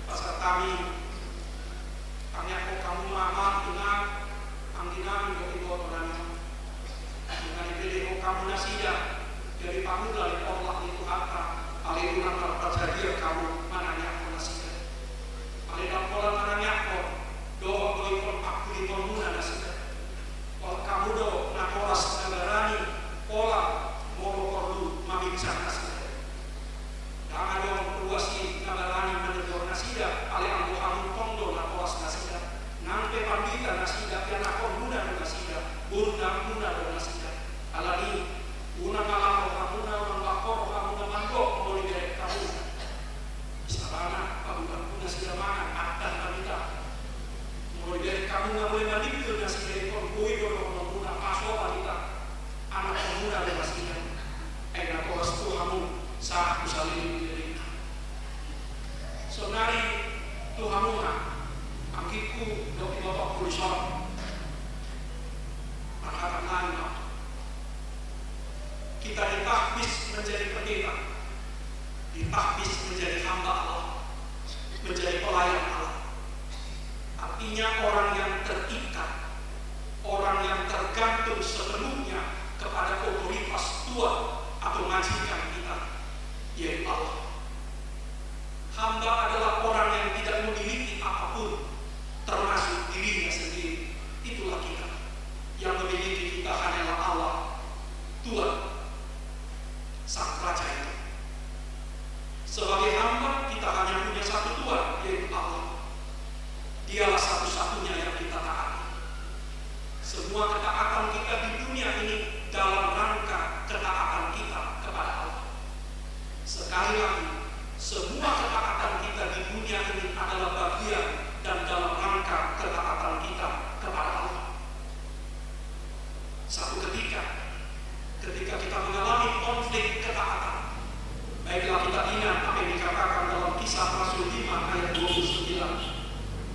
pasahat hami tangiangkon hamu ma, amang, inang, angginami dohot ibotonami. Nunga dipelehon hamu nasida, jadi pangula ni porlak ni Tuhanta, ale unang marparjadian hamu manangiangkon nasida. Ale ndang pola manangiangkon dohot dohot pangkulikonmuna nasida. Pola hamu do natoras na barani, pola molo porlu maminsang nasida. Ndang adong ruas i na barani manegor nasida, ale anggo hamu tong do natoras nasida. Nang pe pandita nasida, ianakhonmuna do nasida, borunmuna do nasida. Alani i, unang ala rohamuna, unang bangko rohamuna mandok molo diberek hamu. Sabana, paboa hamu nasida mangan, adat na hita. Molo diberek hamu na molo maningkil nasida, ingkon boi do dohononmuna, pasopa hita. Anakhonmuna do nasida. Ai natoras tu hamu, sahat tu saleleng ni lelengna. Saonari tu hamu ma, anggingku dohot ibotongku di son. Parhata nami ma. Kita ditahbiz menjadi pendeta, ditahbiz menjadi hamba Allah, menjadi pelayan Allah. Artinya orang yang terikat, orang yang tergantung sepenuhnya kepada otoritas tua atau majikan kita, yaitu Allah. Hamba adalah orang yang tidak memiliki apapun, termasuk dirinya sendiri. Itulah kita. Yang memiliki kita hanyalah Allah, Tuhan, Sang Raja itu. Sebagai hamba, kita hanya punya satu Tuhan, yaitu Allah. Dialah satu-satunya yang kita taati. Semua ketaatan kita di dunia ini dalam rangka ketaatan kita kepada Allah. Sekali lagi, semua ketaatan kita di dunia ini adalah bagian dan dalam rangka ketaatan kita kepada Allah. Satu ketika, ketika kita mengalami konflik ketaatan, baiklah kita ingat apa yang dikatakan dalam Kisah Rasul lima ayat dua puluh sembilan.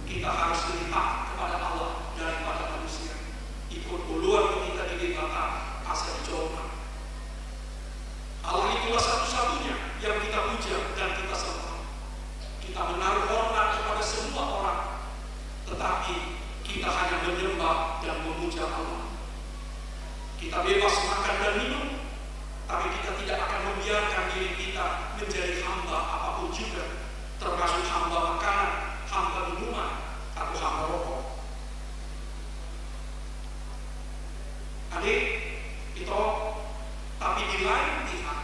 Kita harus lebih taat kepada Allah daripada manusia. Ingkon oloan do hita di Debata asa dijolma. Allah itulah satu-satunya yang kita puja dan kita sembah. Kita menaruh hormat kepada semua orang, tetapi kita hanya menyembah dan memuja Allah. Kita bebas makan dan minum, tapi kita tidak akan membiarkan diri kita menjadi hamba apapun juga, termasuk hamba makanan, hamba minuman, atau hamba rokok. Ate, ito, tapi di lain pihak,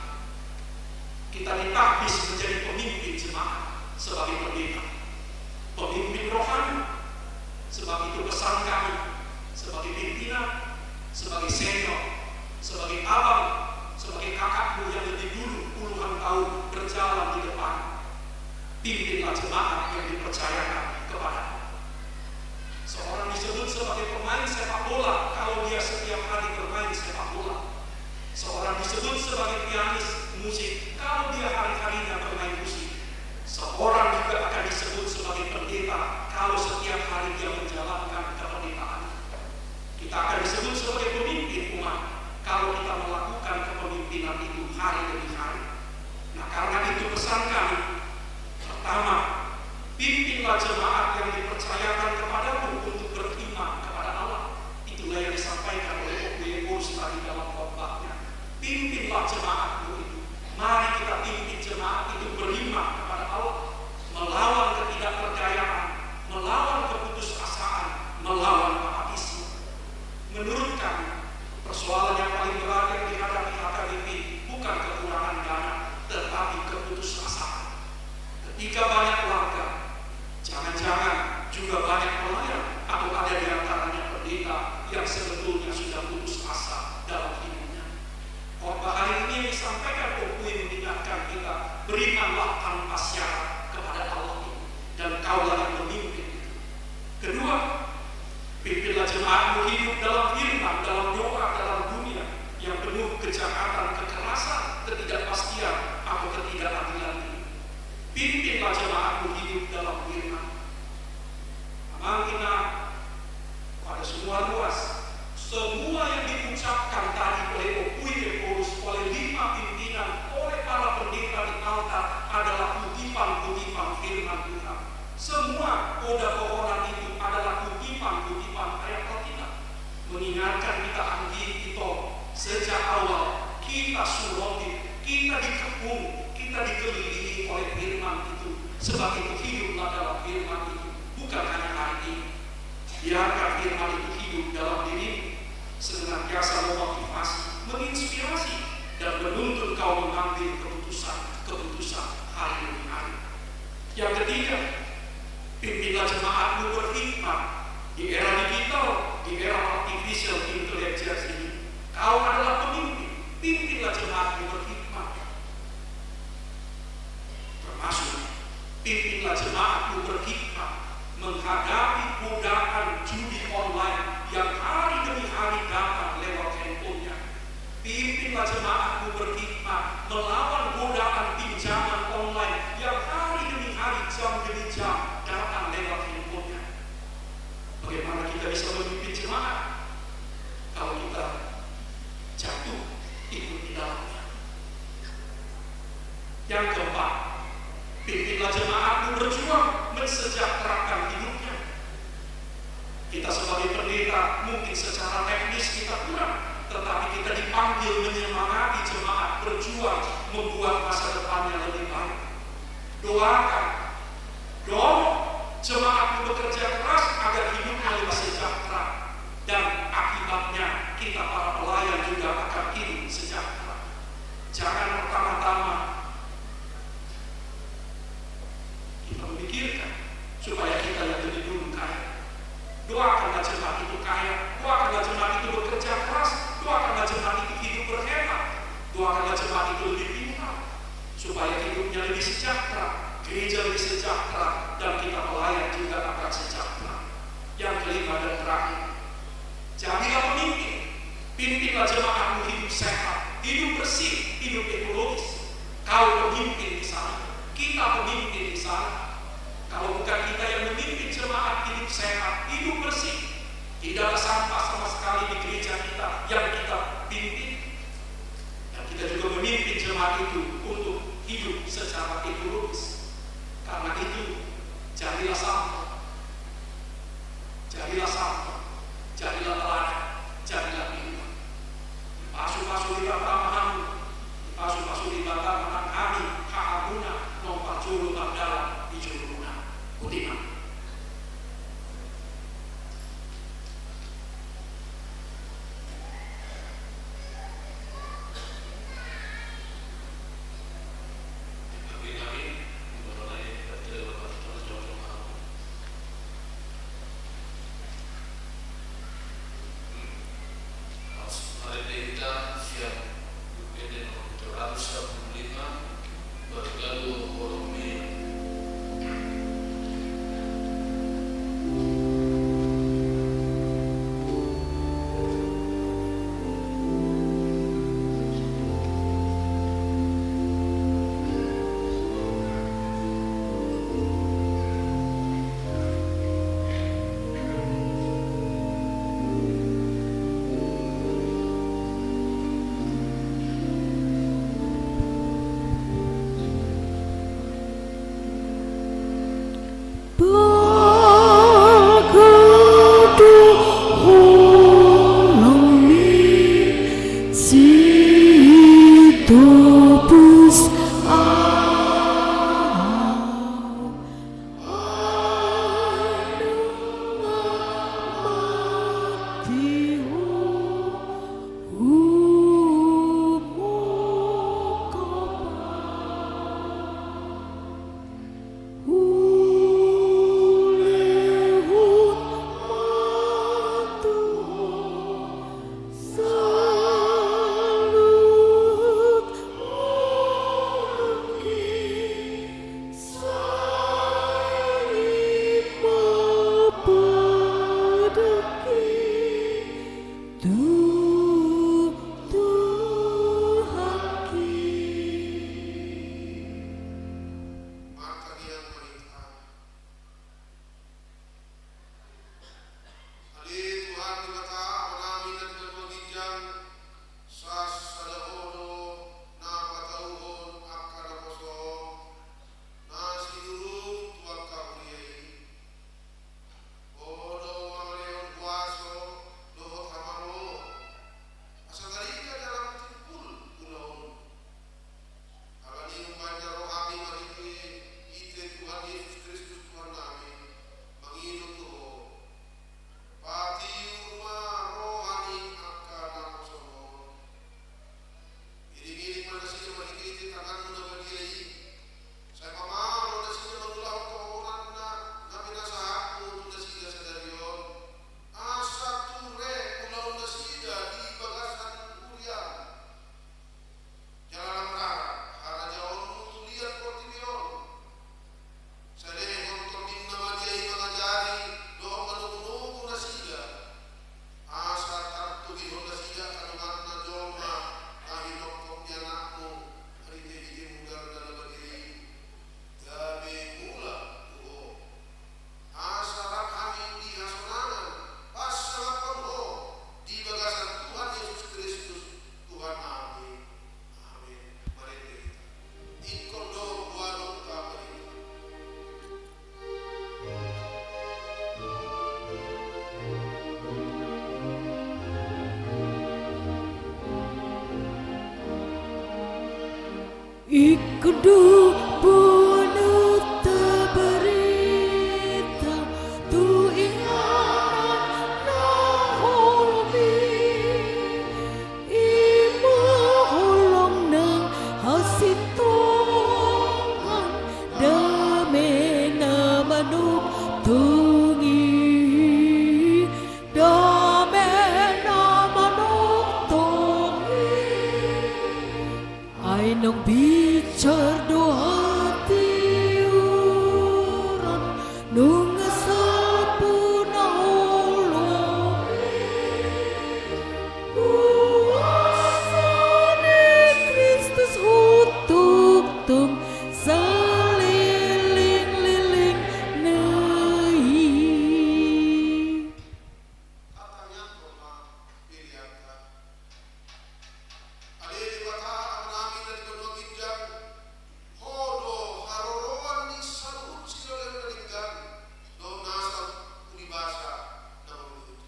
surrounded, kita dikepung, kita dikelilingi oleh firman itu. Sebab itu, hiduplah dalam firman itu. Bukan hanya hari ini. Biarkan firman itu hidup dalam dirimu, senantiasa memotivasi, menginspirasi, dan menuntun kau mengambil keputusan-keputusan hari demi hari. Yang ketiga, pimpinlah jemaatmu berhikmat. Di era digital, di era artificial intelligence ini, kau adalah pemimpin. Pimpinlah jemaatmu berhikmat. Termasuk, pimpinlah jemaatmu berhikmat menghadapi godaan judi online yang hari demi hari datang lewat handphonenya. Pimpinlah jemaatmu berhikmat melawan godaan pinjaman online yang hari demi hari, jam demi jam datang lewat handphonenya. Bagaimana kita bisa memimpin jemaat kalau kita jatuh ikut di dalamnya? Yang keempat, pimpinlah jemaatmu berjuang mensejahterakan hidupnya. Kita sebagai pendeta mungkin secara teknis kita kurang, tetapi kita dipanggil menyemangati jemaat berjuang membuat masa depannya lebih baik. Doakan, dorong jemaatmu bekerja keras agar hidupnya lebih sejahtera. Dan akibatnya kita para pelayan juga akan hidup sejahtera. Jangan pertama-tama kita memikirkan supaya kita yang lebih dulu kaya. Doakanlah jemaat itu kaya, doakanlah jemaat itu bekerja keras, doakanlah jemaat itu hidup berhemat, doakanlah jemaat itu lebih pintar, supaya hidupnya lebih sejahtera, gereja lebih sejahtera, dan kita pelayan juga akan sejahtera. Yang kelima dan terakhir, jadilah pemimpin. Pimpinlah jemaatmu hidup sehat, hidup bersih, hidup ekologis. Kau pemimpin di sana, kita pemimpin di sana. Kalau bukan kita yang memimpin jemaat hidup sehat, hidup bersih, tidak ada sampah sama sekali di gereja kita yang kita pimpin. Dan kita juga memimpin jemaat itu untuk hidup secara ekologis. Karena itu, jadilah sampah. Jadilah sampah, jadilah teladan, jadilah pilihan. Pasu-pasu Debata ma hamu, pasu-pasu Debata ma hami, hahamuna, naung parjolo mardalan di jolomuna. Botima. Ingkon do boanonta barita tu inganan na holom i, i ma holong nang hasintongan, dame na manongtong i, dame na manongtong i. Ai naung binsar do hatiuron, nunga salpu na holom i. Kuasa ni Kristus hutongtong salelenglelengna i. Tatangianghon ma peleanta. Ale Debata Amanami na di banua ginjang, Ho do haroroan ni saluhut silehonlehon na denggan dohot nasa uli basa na mangihut.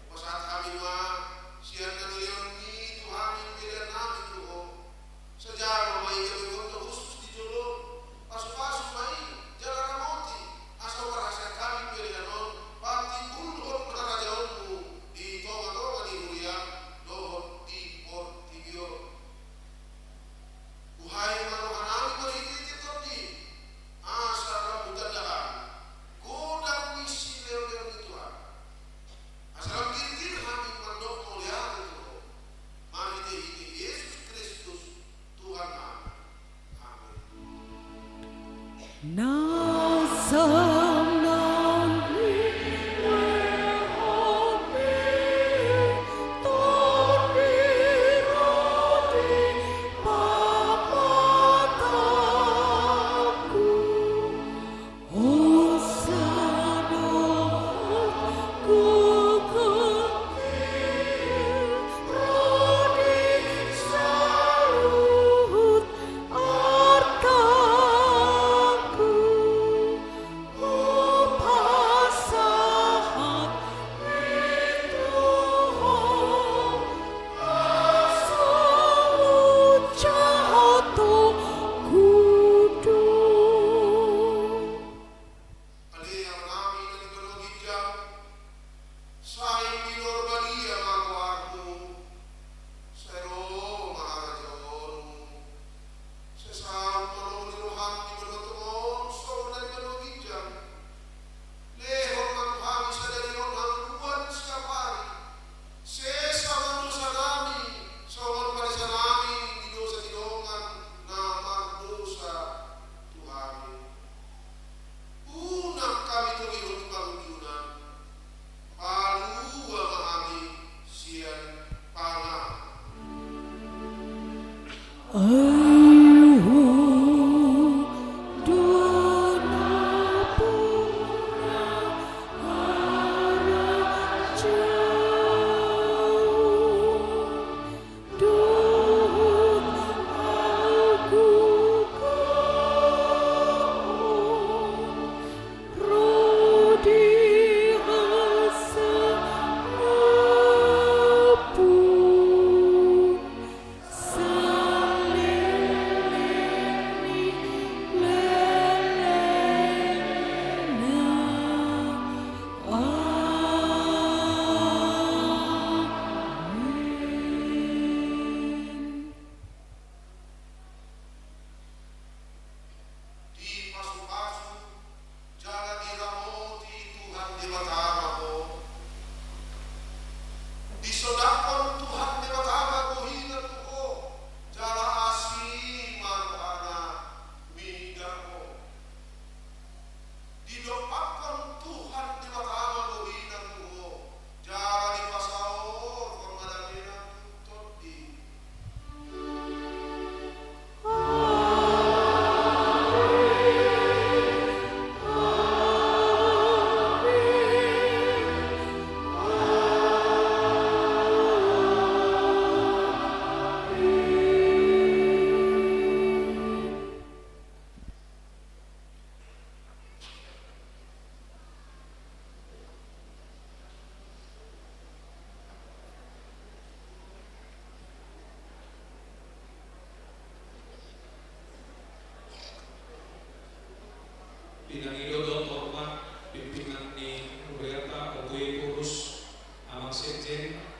Hupasahat hami ma sian na nilehon ni tu hami pelean nami tu Ho. Sai jalo ma i gabe gondang hushus di jolom. Pasupasu ma i jala ramoti, asa huparhaseang hami pelean on patimbulhon harajaonmu di tongatonga ni huriam dohot di portibi on. Buhai ma rohanami marhitehite Tondim, asa lam hutanda hami godang ni silehonlehon ni Tuhan. Asa lam girgir hami mandok mauliate tu Ho, marhitehite Jesus Kristus Tuhannami. Amen. Na sonang ni lehonmi Tondi, rodi, pamatangku. Hosa dohot gogo, rodi saluhut artangku, hupasahat i tu Ho, asa hujahatonku do. Ale Amanami na di banua ginjang, sai pinarbadia ma goarmu, sai ro ma harajaonmu, sai saut ma lomo ni roham di banua tonga on songon na di banua ginjang. Lehon ma tu hami sadari on hangoluan siapari. Sesa ma dosanami songon panesanami di dosa ni dongan na mardosa tu hami. Unang hami togihon tu pangunjunan. Palua ma hami sian pangago. Ai Ho do na pola harajaon dohot hagogoon, ro di hasangapon saleleng ni lelengna. Amen. Dipasupasu jala diramoti Tuhan Debata ma ho. Disondangkon Tuhan Debata ma bohina tu ho, jala asi ma rohana mida ho. Didompakkon Tuhan Debata ma bohina tu ho, jala dipasaorhon ma damena tu ho. Sering